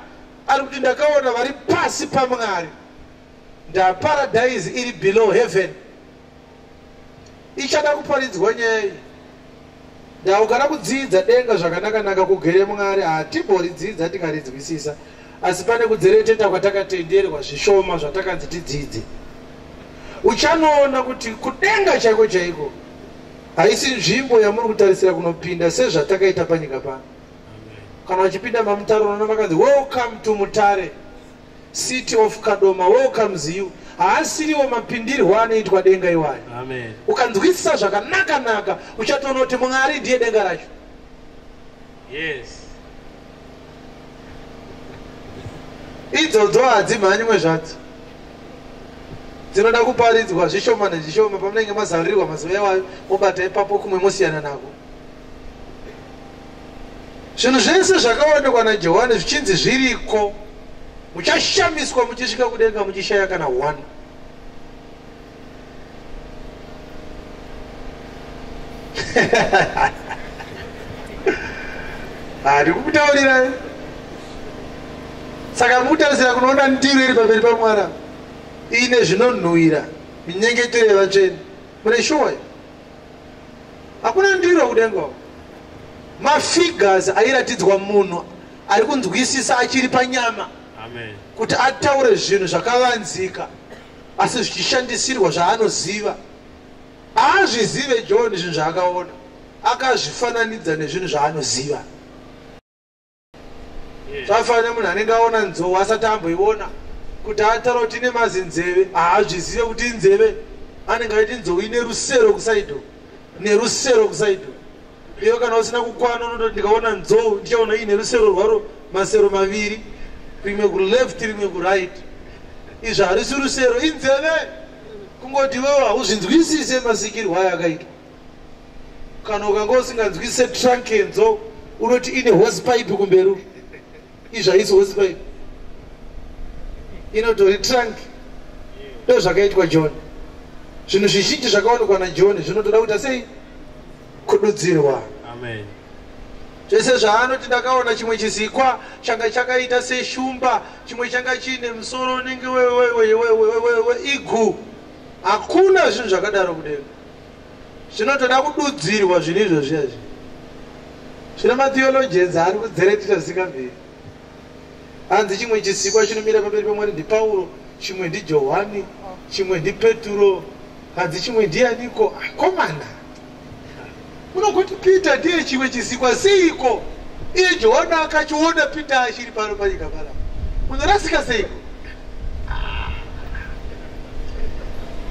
ari kuti ndakaona vari pasi paMwari. Ndaparadise iri below heaven. Ichada kuparidzwa nyaya iyi. Ndaukada kudzidza denga zvakanaka-naka kugere Mwari, hatimboridzidza tikaridzwisisa. Asi pane kudzereteta kwatakatenderwa zvishoma zvatakanzi tidzidze. Uchanoona kuti kudenga chaiko chaiko haisi nzvimbo yamuri kutarisira kunopinda sezvatakaita panyika pano. Kana uchipinda maMutare, unoona vakanzi, "Welcome to Mutare, city of Kadoma welcomes you." Haasiriwo mapindirwo anoitwa denga iwayo. Amen. Ukanzwisisa zvakanaka-naka, uchatoona kuti Mwari ndiye denga racho. Idzodzo hadzimhanywe zvadzo, dzinoda kuparidzwa zvishoma nezvishoma. Pamunenge mazarurirwa mazuva iwayo, mobata ipapo, kumwe mosiyana nako. Zvinhu zvese zvakaonekwa naJohani zvichinzi zviriko, muchashamiswa muchisvika kudenga muchishaya kana 1. Handi kukutaurirai. Saka mukutarisira kunoona ndiro iri pamberi paMwari ine zvinonhuhwira, minyengetero yevatsvene, mune shuwa? Hakuna ndiro kudenga. Mafigures airatidzwa munhu ari kunzwisisa achiri panyama Amen. kuti ataure zvinhu zvakavanzika, asi zvichishandisirwa zvaanoziva. Haazvizive John. Zvinhu zvaakaona akazvifananidza nezvinhu zvaanoziva. Zvafanira munhu anenge aona nzou asati amboiona, kuti ataura kuti ine mazinzeve. Haazvizive kuti inzeve. Anenge aiti nzou ine rusero kuside, nerusero kuside. Iyo kana usina kukwana, unototi, "Ndikaona nzou ndichaona iine rusero rwaro, masero maviri, rimwe kuleft, rimwe kuright." Izvo harisi rusero, inzeve. Kungoti iwewo hauzvinzwisise masikirwo ayo akaitwa. Kana ukanga usinganzwisise trunk yenzou, unoti ine hose pipe kumberi. Izvo haisi hose pipe, inotori trunk. Ndo zvakaitwa John. Zvinhu zvizhinji zvakaonekwa naJohn zvinotoda kuita sei? Kududzirwa. Amen. Zvese zvaanoti, "Ndakaona chimwe chisikwa changa chakaita seshumba, chimwe changa chiine musoro unenge weigu," hakuna zvinhu zvakadaro kudenga. Zvinotoda kududzirwa zvinhu izvo zviyazvi. Zvino matheologians ari kudzeretera zvisingabviri. Hanzi chimwe chisikwa chinomira pamberi paMwari ndiPauro, chimwe ndiJohani, chimwe ndiPeturo, hanzi chimwe ndianiko? Akomana, munogoti Peter ndiye chimwe chisikwa seiko, iye Johani akachiona Peter achiri pano panyika panapa? Munorasika seiko?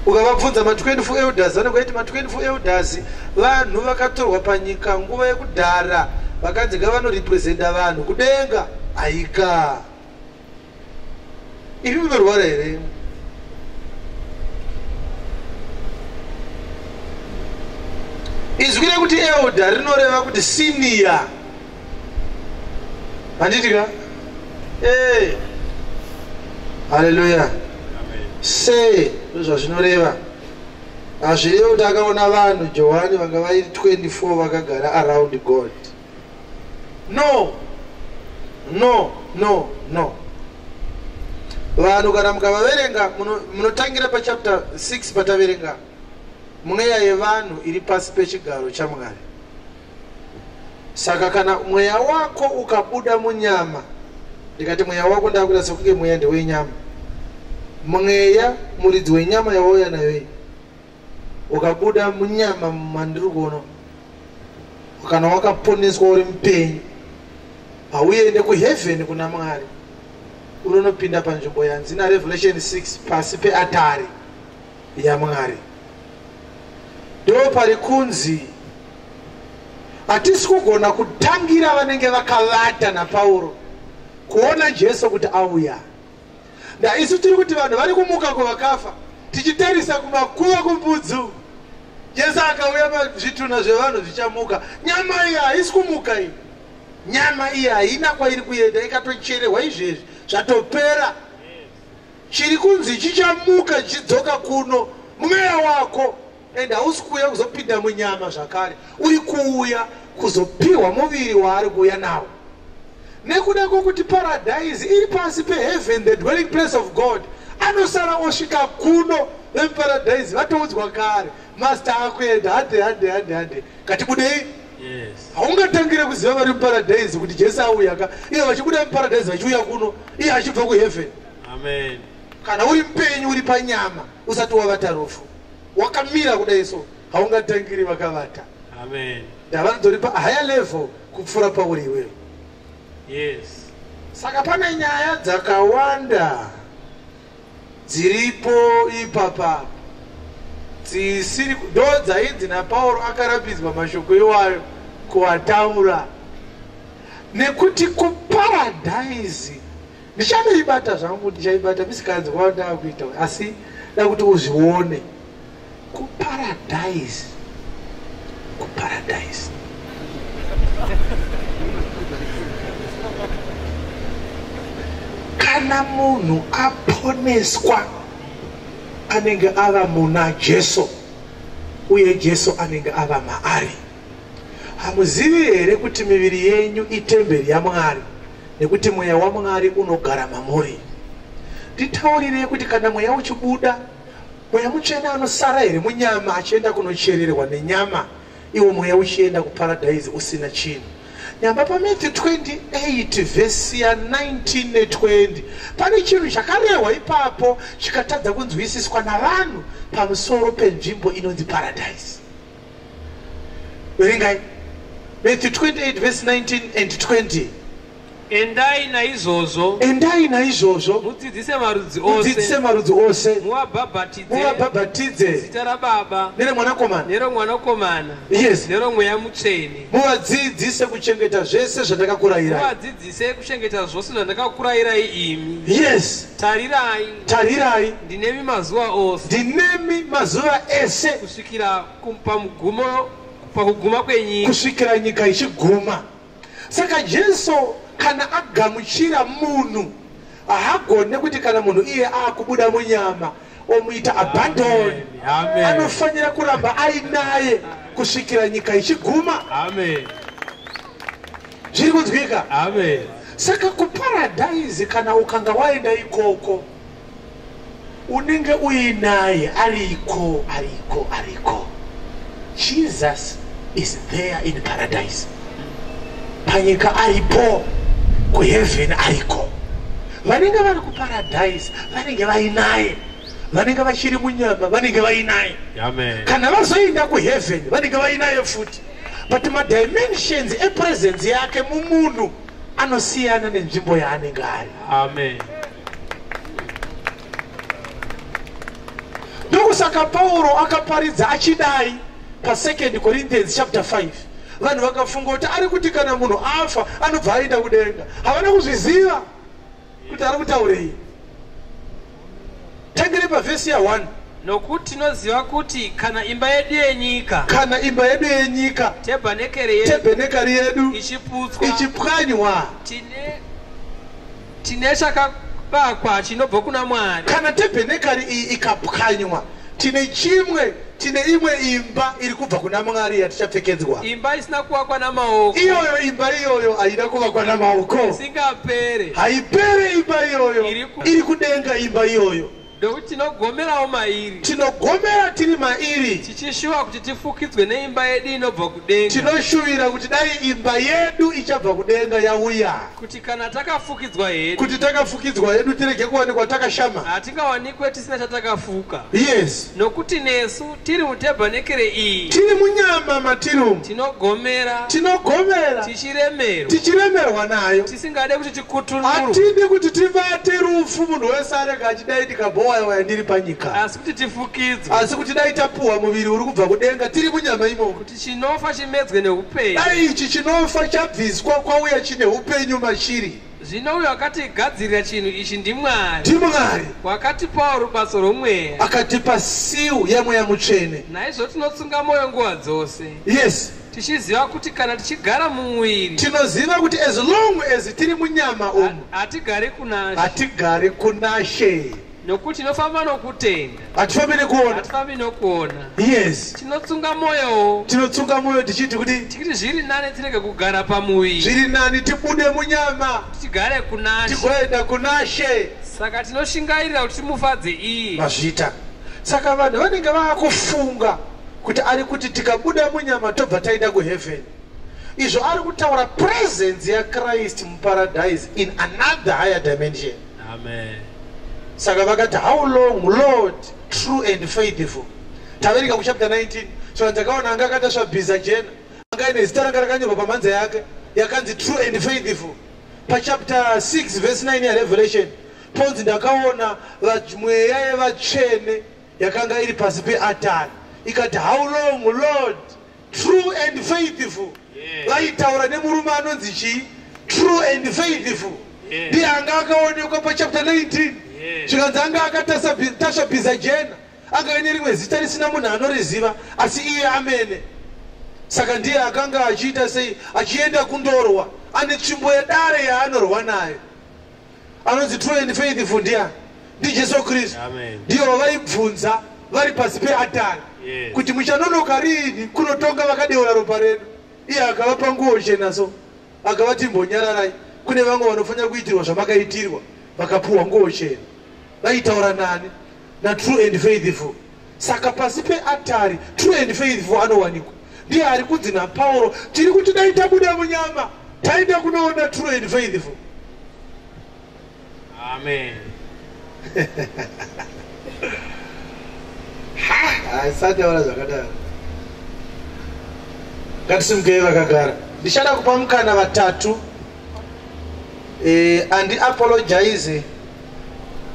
Ukavabvunza ma24 elders, vanenge vaiti ma24 elders vanhu vakatorwa panyika nguva yekudhara, vakanzi ngavanorepresenta vanhu kudenga. Aika, imi munorwara here? Izwi rekuti elder rinoreva kuti senior, handiti ka? Ee, haleluya. Se ndozvazvinoreva. Hazvirevi kuti akaona vanhu Johani vanga vairi 24 vakagara around God. No, no, no, no. Vanhu kana mukavaverenga, munotangira pachapter 6 pataverenga, mweya yevanhu iri pasi pechigaro chaMwari. Saka kana mweya wako ukabuda munyama, ndikati mweya wako, ndakuita sekunge mweya ndewenyama, mweya muridzi wenyama yawauya nayo iyi, ukabuda munyama mandiri kuona, kana wakaponeswa uri mupenyu, hauende kuheaven kuna Mwari. Unonopinda panzvimbo yanzi naRevelation 6 pasi peatari yaMwari. Ndo pari kunzi hatisi kugona kutangira vanenge vakavata naPauro kuona Jesu kuti auya. Ndaisu tiri kuti vanhu vari kumuka kuvakafa, tichitarisa kumakuva kumbudzu. Jesu akauya, zvitunha zvevanhu zvichamuka. Nyama iyi haisi kumuka iyi. Nyama iyi haina kwairi kuenda, ikatocherehwa izvezvi zvatopera. Chiri kunzi chichamuka chichidzoka kuno mweya wako, and hausi kuuya kuzopinda munyama zvakare. Uri kuuya kuzopiwa muviri waari kuuya nawo, nekuda kwokuti paradise iri pasi peheaven, the dwelling place of God. Anosara osvika kuno, vemuparadise vatoudzwa kare, "Master akuenda, hande, hande, hande, hande, ngatibudei." Yes. Haungatangire kuziva vari muparadhaisi kuti Jesu auya ka, ivo vachibuda muparadhaisi vachiuya kuno, iye achibva kuheaven. Amen. Kana uri mupenyu uri panyama usati wavata rufu, wakamira kudai so, haungatangiri vakavata. Amen. Ndavanotori pahigher level kupfuura pauri iwewe. Yes. Saka pane nyaya dzakawanda dziripo ipapa dzisiri ndo dzainzi naPauro akarambidzwa mashoko iwayo kuataura, nekuti kuparadhaisi ndichanoibata zvangu, ndichaibata misikanzi kwaandaa kuita, asi da kuti uzvione. Kuparadhaisi, kuparadhaisi kana munhu aponeswa anenge ava muna Jesu, uye Jesu anenge ava maari. Hamuzivi here kuti miviri yenyu itemberi yaMwari, nekuti mweya waMwari unogara mamuri? Nditaurirei kuti kana mweya uchibuda, mweya mutsvene anosara here munyama achienda kunochererwa nenyama, iwo mweya uchienda kuparadhaisi usina chinhu? Nyamba paMatthew 28 vhesi ya 19 ne20 pane chinhu chakarehwa ipapo chikatadza kunzwisiswa navanhu pamusoro penzvimbo inonzi paradhaisi. Verengai Matthew 28 verse 19 and 20. Endai naizvozvo, Endai naizvozvo, mudzidzise marudzi mudzidzise ose, marudzi ose, muvabhabhatidze muvabhabhatidze zita raBaba neremwanakomana, neromwanakomana Yes. neromweya mutsvene, muvadzidzise kuchengeta zvese zvandakakurayirai. Muvadzidzise kuchengeta zvose zvandakakurayirai imi. Yes. Tarirai, Tarirai, ndinemi mazuva ose, ndinemi mazuva ese, kusvikira pakuguma kwenyika. Kusvikira nyika ichiguma. Saka Jesu kana agamuchira munhu, haagone kuti kana munhu iye aakubuda munyama omuita abandon. Amen. Anofanira kuramba ainaye kusvikira nyika ichiguma. Amen. Zviri kunzwika? Amen. Saka kuparadhaisi kana ukanga waenda ikoko, unenge uinaye, ariko, ariko, ariko. Jesus is there in paradise. Panyika aripo, kuheaven ariko. Vanenge vari kuparadhaisi vanenge vainaye, vanenge vachiri munyama vanenge vainaye. Amen. Kana vazoenda kuheaven vanenge vainaye futi, but madimensions epresence yake mumunhu anosiyana nenzvimbo yaanenge ari. Amen. Ndokusaka Pauro akaparidza achidai pa2 Corinthians chapter 5. Vanhu vakafunga kuti ari kuti kana munhu afa anobva aenda kudenga. Havana kuzviziva kuti ari kutaurei. Tangire pavhesi ya1. Nokuti tinoziva kuti kana imba yedu yenyika, Kana imba yedu yenyika, tebhanekeri yedu, tebhenekari yedu, ichiputswa, ichipwanywa, tine chakavakwa chinobva kuna Mwari, kana tebhenekari iyi ikapwanywa, tine chimwe, tine imwe imba iri kubva kuna Mwari yatichapfekedzwa, imba isina kuvakwa namaoko, Iyoyo imba iyoyo haina kuvakwa namaoko, isingapere, Haipere imba iyoyo. Iri kudenga imba iyoyo. Nokuti tinogomerawo mairi, Tinogomera tiri mairi, tichishuva kuti tifukidzwe neimba yedu inobva kudenga, Tinoshuvira kuti dai imba yedu ichabva kudenga yauya, kuti kana takafukidzwa hedu, kuti takafukidzwa hedu tirege kuwanikwa takashama. Hatingawanikwe tisina chatakafuka. Yes. Nokuti nesu tiri mutebhanekere iyi, Tiri munyama matiri umu, tinogomera, tinogomera, tichiremerwa, tichiremerwa nayo, tisingade kuti tikutunurwe, Hatidi kuti tivate rufu, munhu wese arege achidai ndikabhowaiwaya ndiri panyika, asi kuti tifukidzwe, asi kuti dai tapuhwa muviri uri kubva kudenga tiri munyama imomo, kuti chinofa chimedzwe neupenyu. Dai ichi chinofa chabviswa kwauya chine upenyu machiri. Zvino uyo akatigadzirira chinhu ichi ndiMwari, NdiMwari, wakatipawo rubatso rwomweya. Akatipa seal yemweya mutsvene. Naizvo tinotsunga mwoyo nguva dzose, tichiziva kuti kana tichigara mumuviri, Tinoziva kuti as long as tiri munyama umu, hatigari kunaShe. Hatigari kunaShe. Nokuti tinofamba nokutenda, Hatifambi nekuona. Hatifambi nokuona. Tinotsunga mwoyowo, Tinotsunga mwoyo tichiti kuti tichiti zviri nani tirege kugara pamuviri, zviri nani tibude munyama, tigare kunaShe. Tigoenda kunaShe. Saka tinoshingairira kuti timufadze iye. Mazvita. Saka vanhu vanenge vaakufunga kuti ari kuti tikabuda munyama tobva taenda kuheaven. Izvo ari kutaura presence yaChrist muparadise in another higher dimension. Amen. Saka vakati, "How long, Lord, true and faithful?" Taverenga kuchapter 19. So ndakaona anga akatasva bhiza jena, anga aine zita ranga rakanyorwa pamhanza yake yakanzi True and Faithful. Pachapter 6 verse 9 yaRevelation ponzi, "Ndakaona mweya yevatsvene yakanga iri pasi peatari ikati, 'How long, Lord, true and faithful?'" Vaitaura nemurume anonzi chii? True and Faithful. Ndiye anga akaonekwa pachapter 19. Zvikanzi anga akatasva bhiza jena, anga aine rimwe zita risina munhu anoriziva asi iye amene. Saka ndiye akanga achiita sei? Achienda kundorwa, ane tsvimbo yedare yaanorwa nayo. Anonzi True and Faithful ndiani? NdiJesu Kristu. Amen. Ndiyo vavaibvunza vari pasi peatari kuti, "Muchanonoka riini kunotonga vakadeura ropa redu?" Iye akavapa nguo chena, so akavati, "Mbonyararai, kune vamwe vanofanira kuitirwa zvamakaitirwa." Vakapuhwa nguo chena. Vaitaura nani? NaTrue and Faithful. Saka pasi peatari True and Faithful anowanikwa. Ndiye ari kunzi naPauro, tiri kuti dai tabuda munyama, taenda kunoona True and Faithful. Amen. Asataura zvakadaro. Ngatisimukei vakagara. Ndichada kupa mukana vatatu. Andiapologize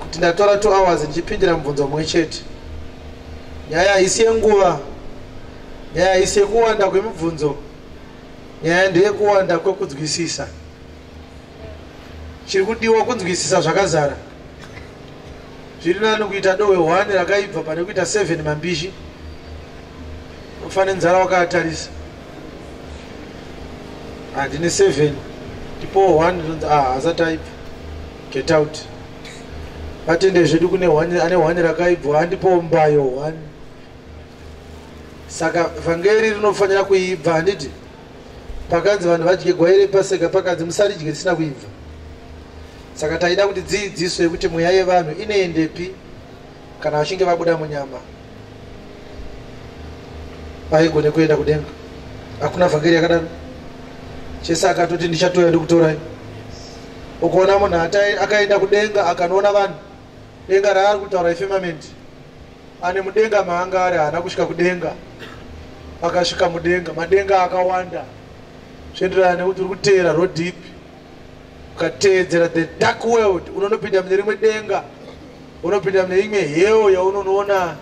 kuti ndatora 2 hours ndichipindira mubvunzo mumwe chete. Nyaya haisi yenguva, nyaya haisi yekuwanda kwemibvunzo, nyaya ndeyekuwanda kwekunzwisisa. Chiri kudiwa kunzwisisa zvakazara. Zviri nani kuita dohwe 1 rakaibva pane kuita 7 mambishi. Ufane nzara wakaatarisa. Handine 7, ndipo 1 ndinonzi, "Ah, asati aibva, get out." Vatende zvedu kune 1 ane 1 rakaibva, handipo mbayo 1. Saka vhangeri rinofanira kuibva, handiti? Pakanzi vanhu vadye gwai rePaseka, pakanzi musaridye risina kuibva. Saka taida kuti dzidziso yekuti mweya yevanhu inoendepi kana vachinge vabuda munyama vaigone kuenda kudenga. Hakuna vhangeri yakadaro. Chese akatoti, "Ndichatoya ndikutorai." Ukaona munhu akaenda kudenga, akanoona vanhu, denga raari kutaura ifirmament. Ane mudenga maanga ari, haana kusvika kudenga. Akasvika mudenga, madenga akawanda, zvoenderana nekuti uri kuteera road ipi. Ukateedzera the dark world, unonopinda mune rimwe denga, unopinda mune imwe hell yaunonoona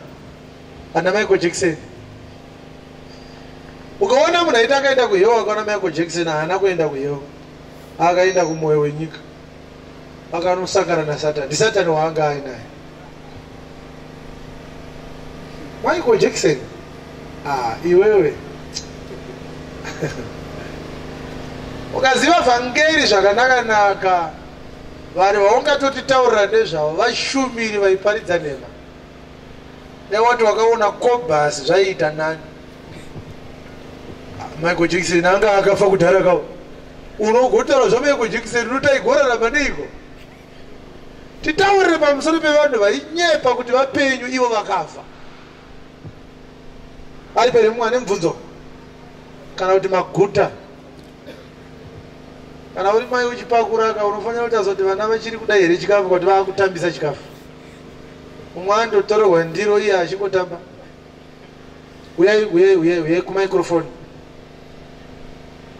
ana Michael Jackson. Ukaona munhu aiti akaenda kuhell, akaona Michael Jackson, haana kuenda kuhell, akaenda kumwoyo wenyika, akanosangana naSatani. NdiSatani waanga ainaye Michael Jackson. Ah, iwewe ukaziva vhangeri zvakanaka-naka, vanhu vaungatotitaurira nezvavo vashumiri vaiparidza nhema. Newati wakaona Kobhasi zvaiita nani? Michael Jackson anga akafa kudhara kawo. Unogotaura zvaMichael Jackson, unotaigorarama neiko? Titaurire pamusoro pevanhu vainyepa kuti vapenyu ivo vakafa. Ari pere mumwe ane mubvunzo kana kuti maguta? Kana uri mai uchipakuraka, unofanira kuti azoti vana vachiri kuda here chikafu, kuti vaakutambisa chikafu. Mumwe andotorerwa ndiro iye achingotamba. Uyai, uyai, uyai, uyai kumicrophone.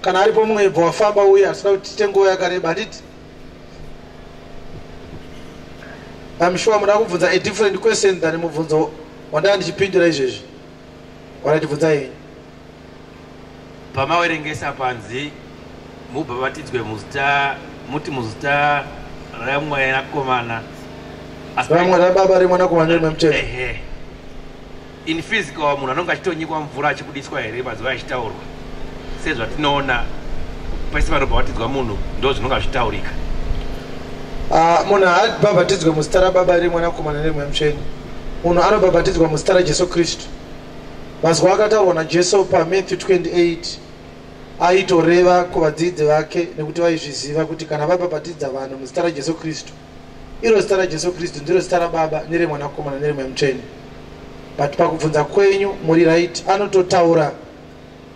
Kana aripo mumwe, bva wafamba uye, asina kuti tiite nguva yakareba, handiti? I'm sure muda kubvunza a different question than mubvunzo wandaa ndichipindura izvezvi. Waratibvunza henyu. Pamawerengesa panzi mubhabhatidzwe muzita, muti muzita remwanakomana. Vamwe raBaba, remwanakomana neremwe mutsvene. Ehe. In physical, munhu anonge achitonyikwa mvura achibudiswa here mazuva achitaurwa? Sezvatinoona pese panobhabhatidzwa munhu, ndo zvinonga zvichitaurika. Ah, munhu haabhabhatidzwe muzita raBaba, remwanakomana neremwe mutsvene. Munhu anobhabhatidzwa muzita raJesu Kristu. Mazwi akataurwa naJesu paMatthew 28 aitoreva kuvadzidzi vake, nekuti vaizviziva kuti kana vabhabhatidza vanhu muzita raJesu Kristu, iro zita raJesu Kristu ndiro zita raBaba neremwanakomana neremwe mutsvene. But pakubvunza kwenyu muri right, anototaura.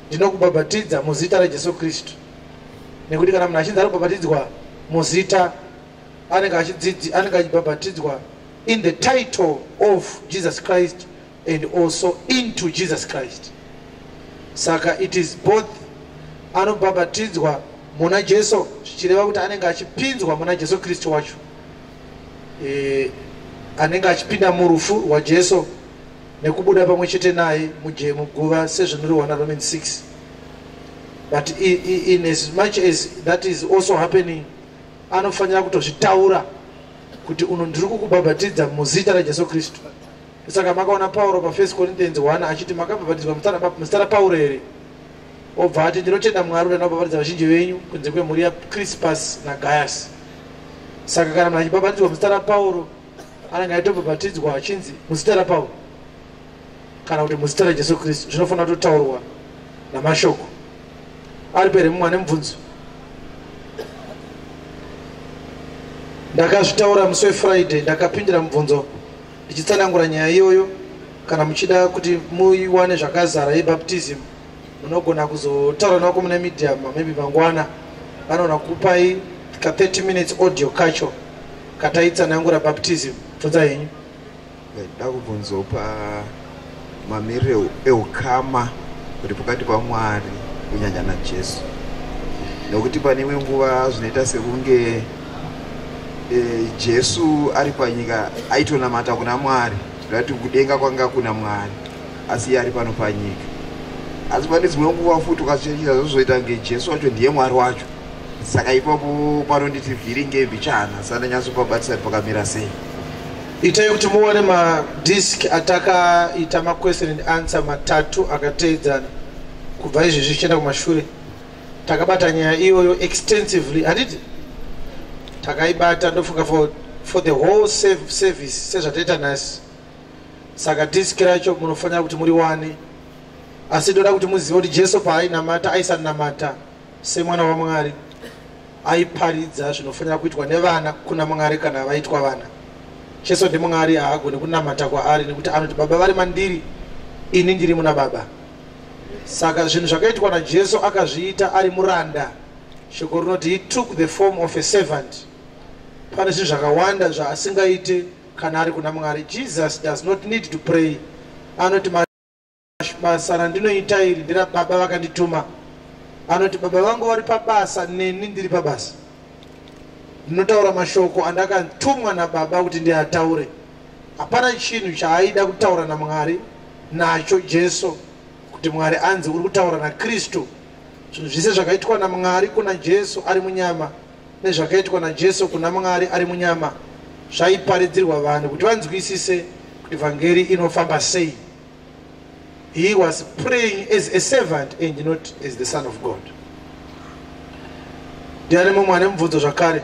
Ndinokubhabhatidza muzita raJesu Kristu. Nekuti kana munhu achinzi ari kubhabhatidzwa muzita, anenge achibhabhatidzwa in the title of Jesus Christ and also into Jesus Christ. Saka it is both. Anobhabhatidzwa muna Jesu, zvichireva kuti anenge achipinzwa muna Jesu Kristu wacho, anenge achipinda murufu rwaJesu nekubuda pamwe chete naye muguva, sezvinorehwa naRomans 6. But in as much as that is also happening, anofanira kutozvitaura kuti uno ndiri kukubhabhatidza muzita raJesu Kristu. Saka makaona Pauro pa1 Corinthians 1 achiti, "Makabhabhatidzwa muzita raPauro here?" Obva ati, "Ndinotenda Mwari kuti ndinobhabhatidza vazhinji venyu kunze kwemhuri yaCrispus naGaius." Saka kana munhu achibhabhatidzwa muzita raPauro, anenge aitobhabhatidzwa achinzi muzita raPauro kana kuti muzita raJesu Kristu. Zvinofanira kutotaurwa namashoko. Ari pere mumwe ane mubvunzo? Ndakazvitaura musi weFriday, ndakapindira mubvunzo ndichitsanangura nyaya iyoyo. Kana muchida kuti muiwane zvakazara yebaptism, munogona kuzotaura nako mune media, maybe mangwana vanogona kupai ka 30 minutes audio kacho kataitsanangura baptism. Bvunza henyu. Nda kubvunzawo pamamiriro eukama uri pakati paMwari, kunyanya naJesu, nokuti pane imwe nguva zvinoita sekunge Jesu ari panyika aitonamata kuna Mwari, zvirati kudenga kwanga kuna Mwari, asi iye ari pano panyika. Asi pane dzimwe nguva futi ukazvichechisa, zvozoita kunge Jesu wacho ndiye Mwari wacho. Saka ipapo panonditi vhiringe mbichana, saka ndanyatsopabatisai pakamira sei? Itai kuti muone madisc atakaita, maquestion and answer matatu akateedzana kubva izvezvi zvichienda kumashure. Takabata nyaya iyoyo extensively, handiti? Takaibata, ndofunga for the whole service sezvataita nhasi. Saka disk racho munofanira kuti muriwane. Asi ndoda kuti muzive kuti Jesu paainamata, aisanamata semwana waMwari. Aiparidza zvinofanira kuitwa nevana kuna Mwari kana vaitwa vana. Jesu ndimwari, haagoni kunamata kwaari, nekuti anoti, "Baba vari mandiri, ini ndiri muna Baba." Saka zvinhu zvakaitwa naJesu akazviita ari muranda. Shoko rinoti he took the form of a servant. Pane zvinhu zvakawanda zvaasingaite kana ari kuna Mwari. Jesus does not need to pray. Anoti, "Basa randinoita iri nderababa vakandituma." Anoti, "Baba vangu vari pabasa, neni ndiri pabasa. Ndinotaura mashoko andakatumwa nababa kuti ndiataure." Hapana chinhu chaaida kutaura naMwari nacho Jesu, kuti Mwari anzi uri kutaura naKristu. Zvinhu zvise zvakaitwa naMwari kuna Jesu ari munyama nezvakaitwa naJesu kuna Mwari ari munyama zvaiparidzirwa vanhu kuti vanzwisise kuti vhangeri inofamba sei. He was praying as a servant and not as the Son of God. Ndiani mumwe ane mubvunzo zvakare?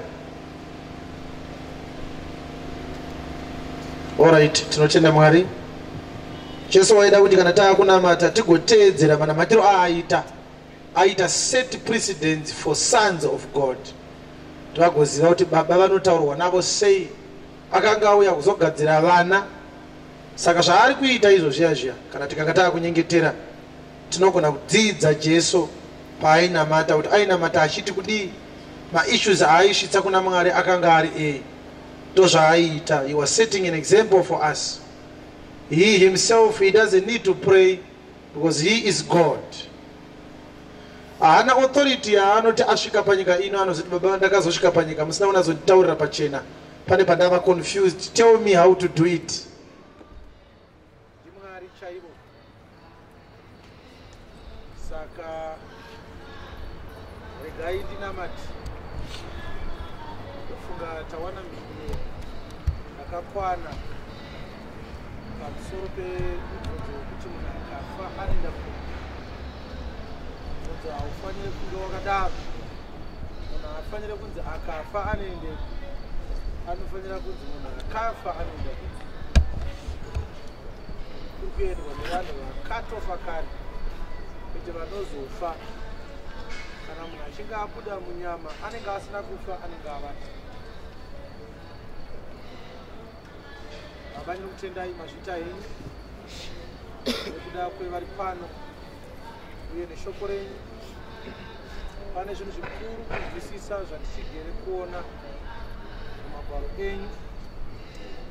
Alright, tinotenda Mwari. Jesu waida kuti kana taakunamata tigoteedzera manamatiro aaita. Aita set precedents for sons of God, tivagoziva kuti baba vanotaurwa navo sei. Akanga auya kuzogadzira vana. Saka zvaari kuita izvo zviya zviya, kana tikanga taakunyengetera, tinogona kudzidza Jesu paainamata, kuti ainamata achiti kudii, maissues aaisvitsa kuna Mwari akanga ari ei. Ndozvaaiita. He was setting an example for us. He himself, he doesn't need to pray because he is God. Haana authority yaanoti asvika panyika ino anozoti, "Baba, ndakazosvika panyika musina kunazonditaurira pachena, pane pandava confused, tell me how to do it." NdiMwari chaivo. Saka regai ndinamati. Ndofunga tawana mhinduro yakakwana pamusoro pemubvunzo wekuti munhu akafa anoenda kupi. Mubvunzo haufaniri kunge wakadaro. Munhu haafaniri kunzi akafa anoendepi. Anofanira kunzi munhu akafa anoenda kupi. Kuri kuendwa nevanhu vakatofa kare, kwete vanozofa. Kana munhu achinge abuda munyama, anenge asina kufa, anenge avata. Baba, ndinokutendai, mazvita henyu nekuda kwevari pano. Uye neshoko renyu pane zvinhu zvikuru kunzwisisa zvatichigere kuona mumagwaro enyu,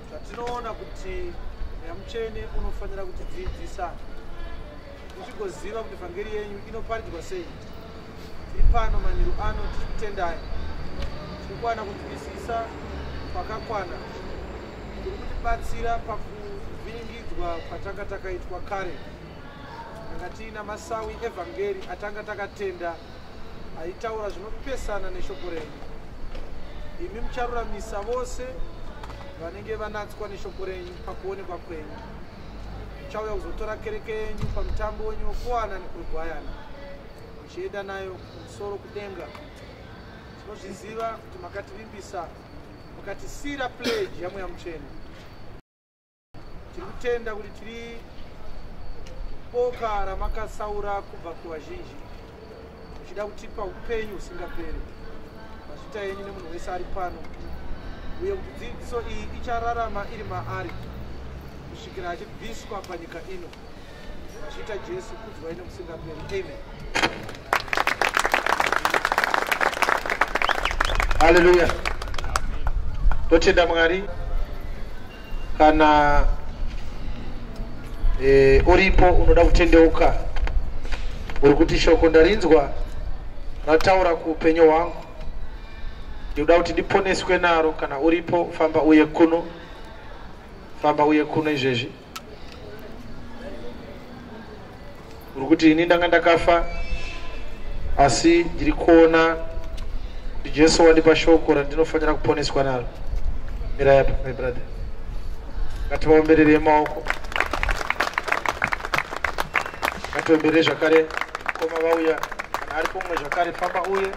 zvatinoona kuti Mweya Mutsvene unofanira kutidzidzisa tichigoziva kuti vhangeri yenyu inoparidzwa sei. Tiri pano manheru ano tichikutendai, tiri kuwana kunzwisisa kwakakwana kuri kutibatsira pakuvhiringidzwa kwatanga takaitwa kare. Tanga tiina masawi evhangeri atanga takatenda aitaura zvinopesana neshoko renyu. Imi mucharuramisa vose vanenge vanatswa neshoko renyu pakuonekwa kwenyu. Muchauya kuzotora kereke yenyu pamutambo wenyu wekuwana nekurwayana, muchienda nayo kumusoro kudenga. Tinozviziva kuti makativimbisa, mukatisiyira pledge yaMweya Mutsvene. Tiri kutenda kuti tiri boka ramakasaura kubva kuvazhinji, muchida kutipa upenyu husingaperi. Mazvita yenyu nemunhu wese ari pano, uye kuti dzidziso iyi ichararama iri maari kusvikira achibviswa panyika ino. Mazvita Jesu, kudzwai nekusingaperi. Amen. Haleluya. Totenda Mwari. Kana uripo unoda kutendeuka, uri kuti shoko ndarinzwa rataura kuupenyu hwangu, ndinoda kuti ndiponeswe naro. Kana uripo, famba uye kuno, famba uye kuno izvezvi. Uri kuti ini ndanga ndakafa, asi ndiri kuona kuti Jesu wandipa shoko randinofanira kuponeswa naro. Mirai apa, my brother. Ngativaombererei maoko, ngatiomberere zvakare. Koma vauya, kana ari kumwe zvakare, famba uye.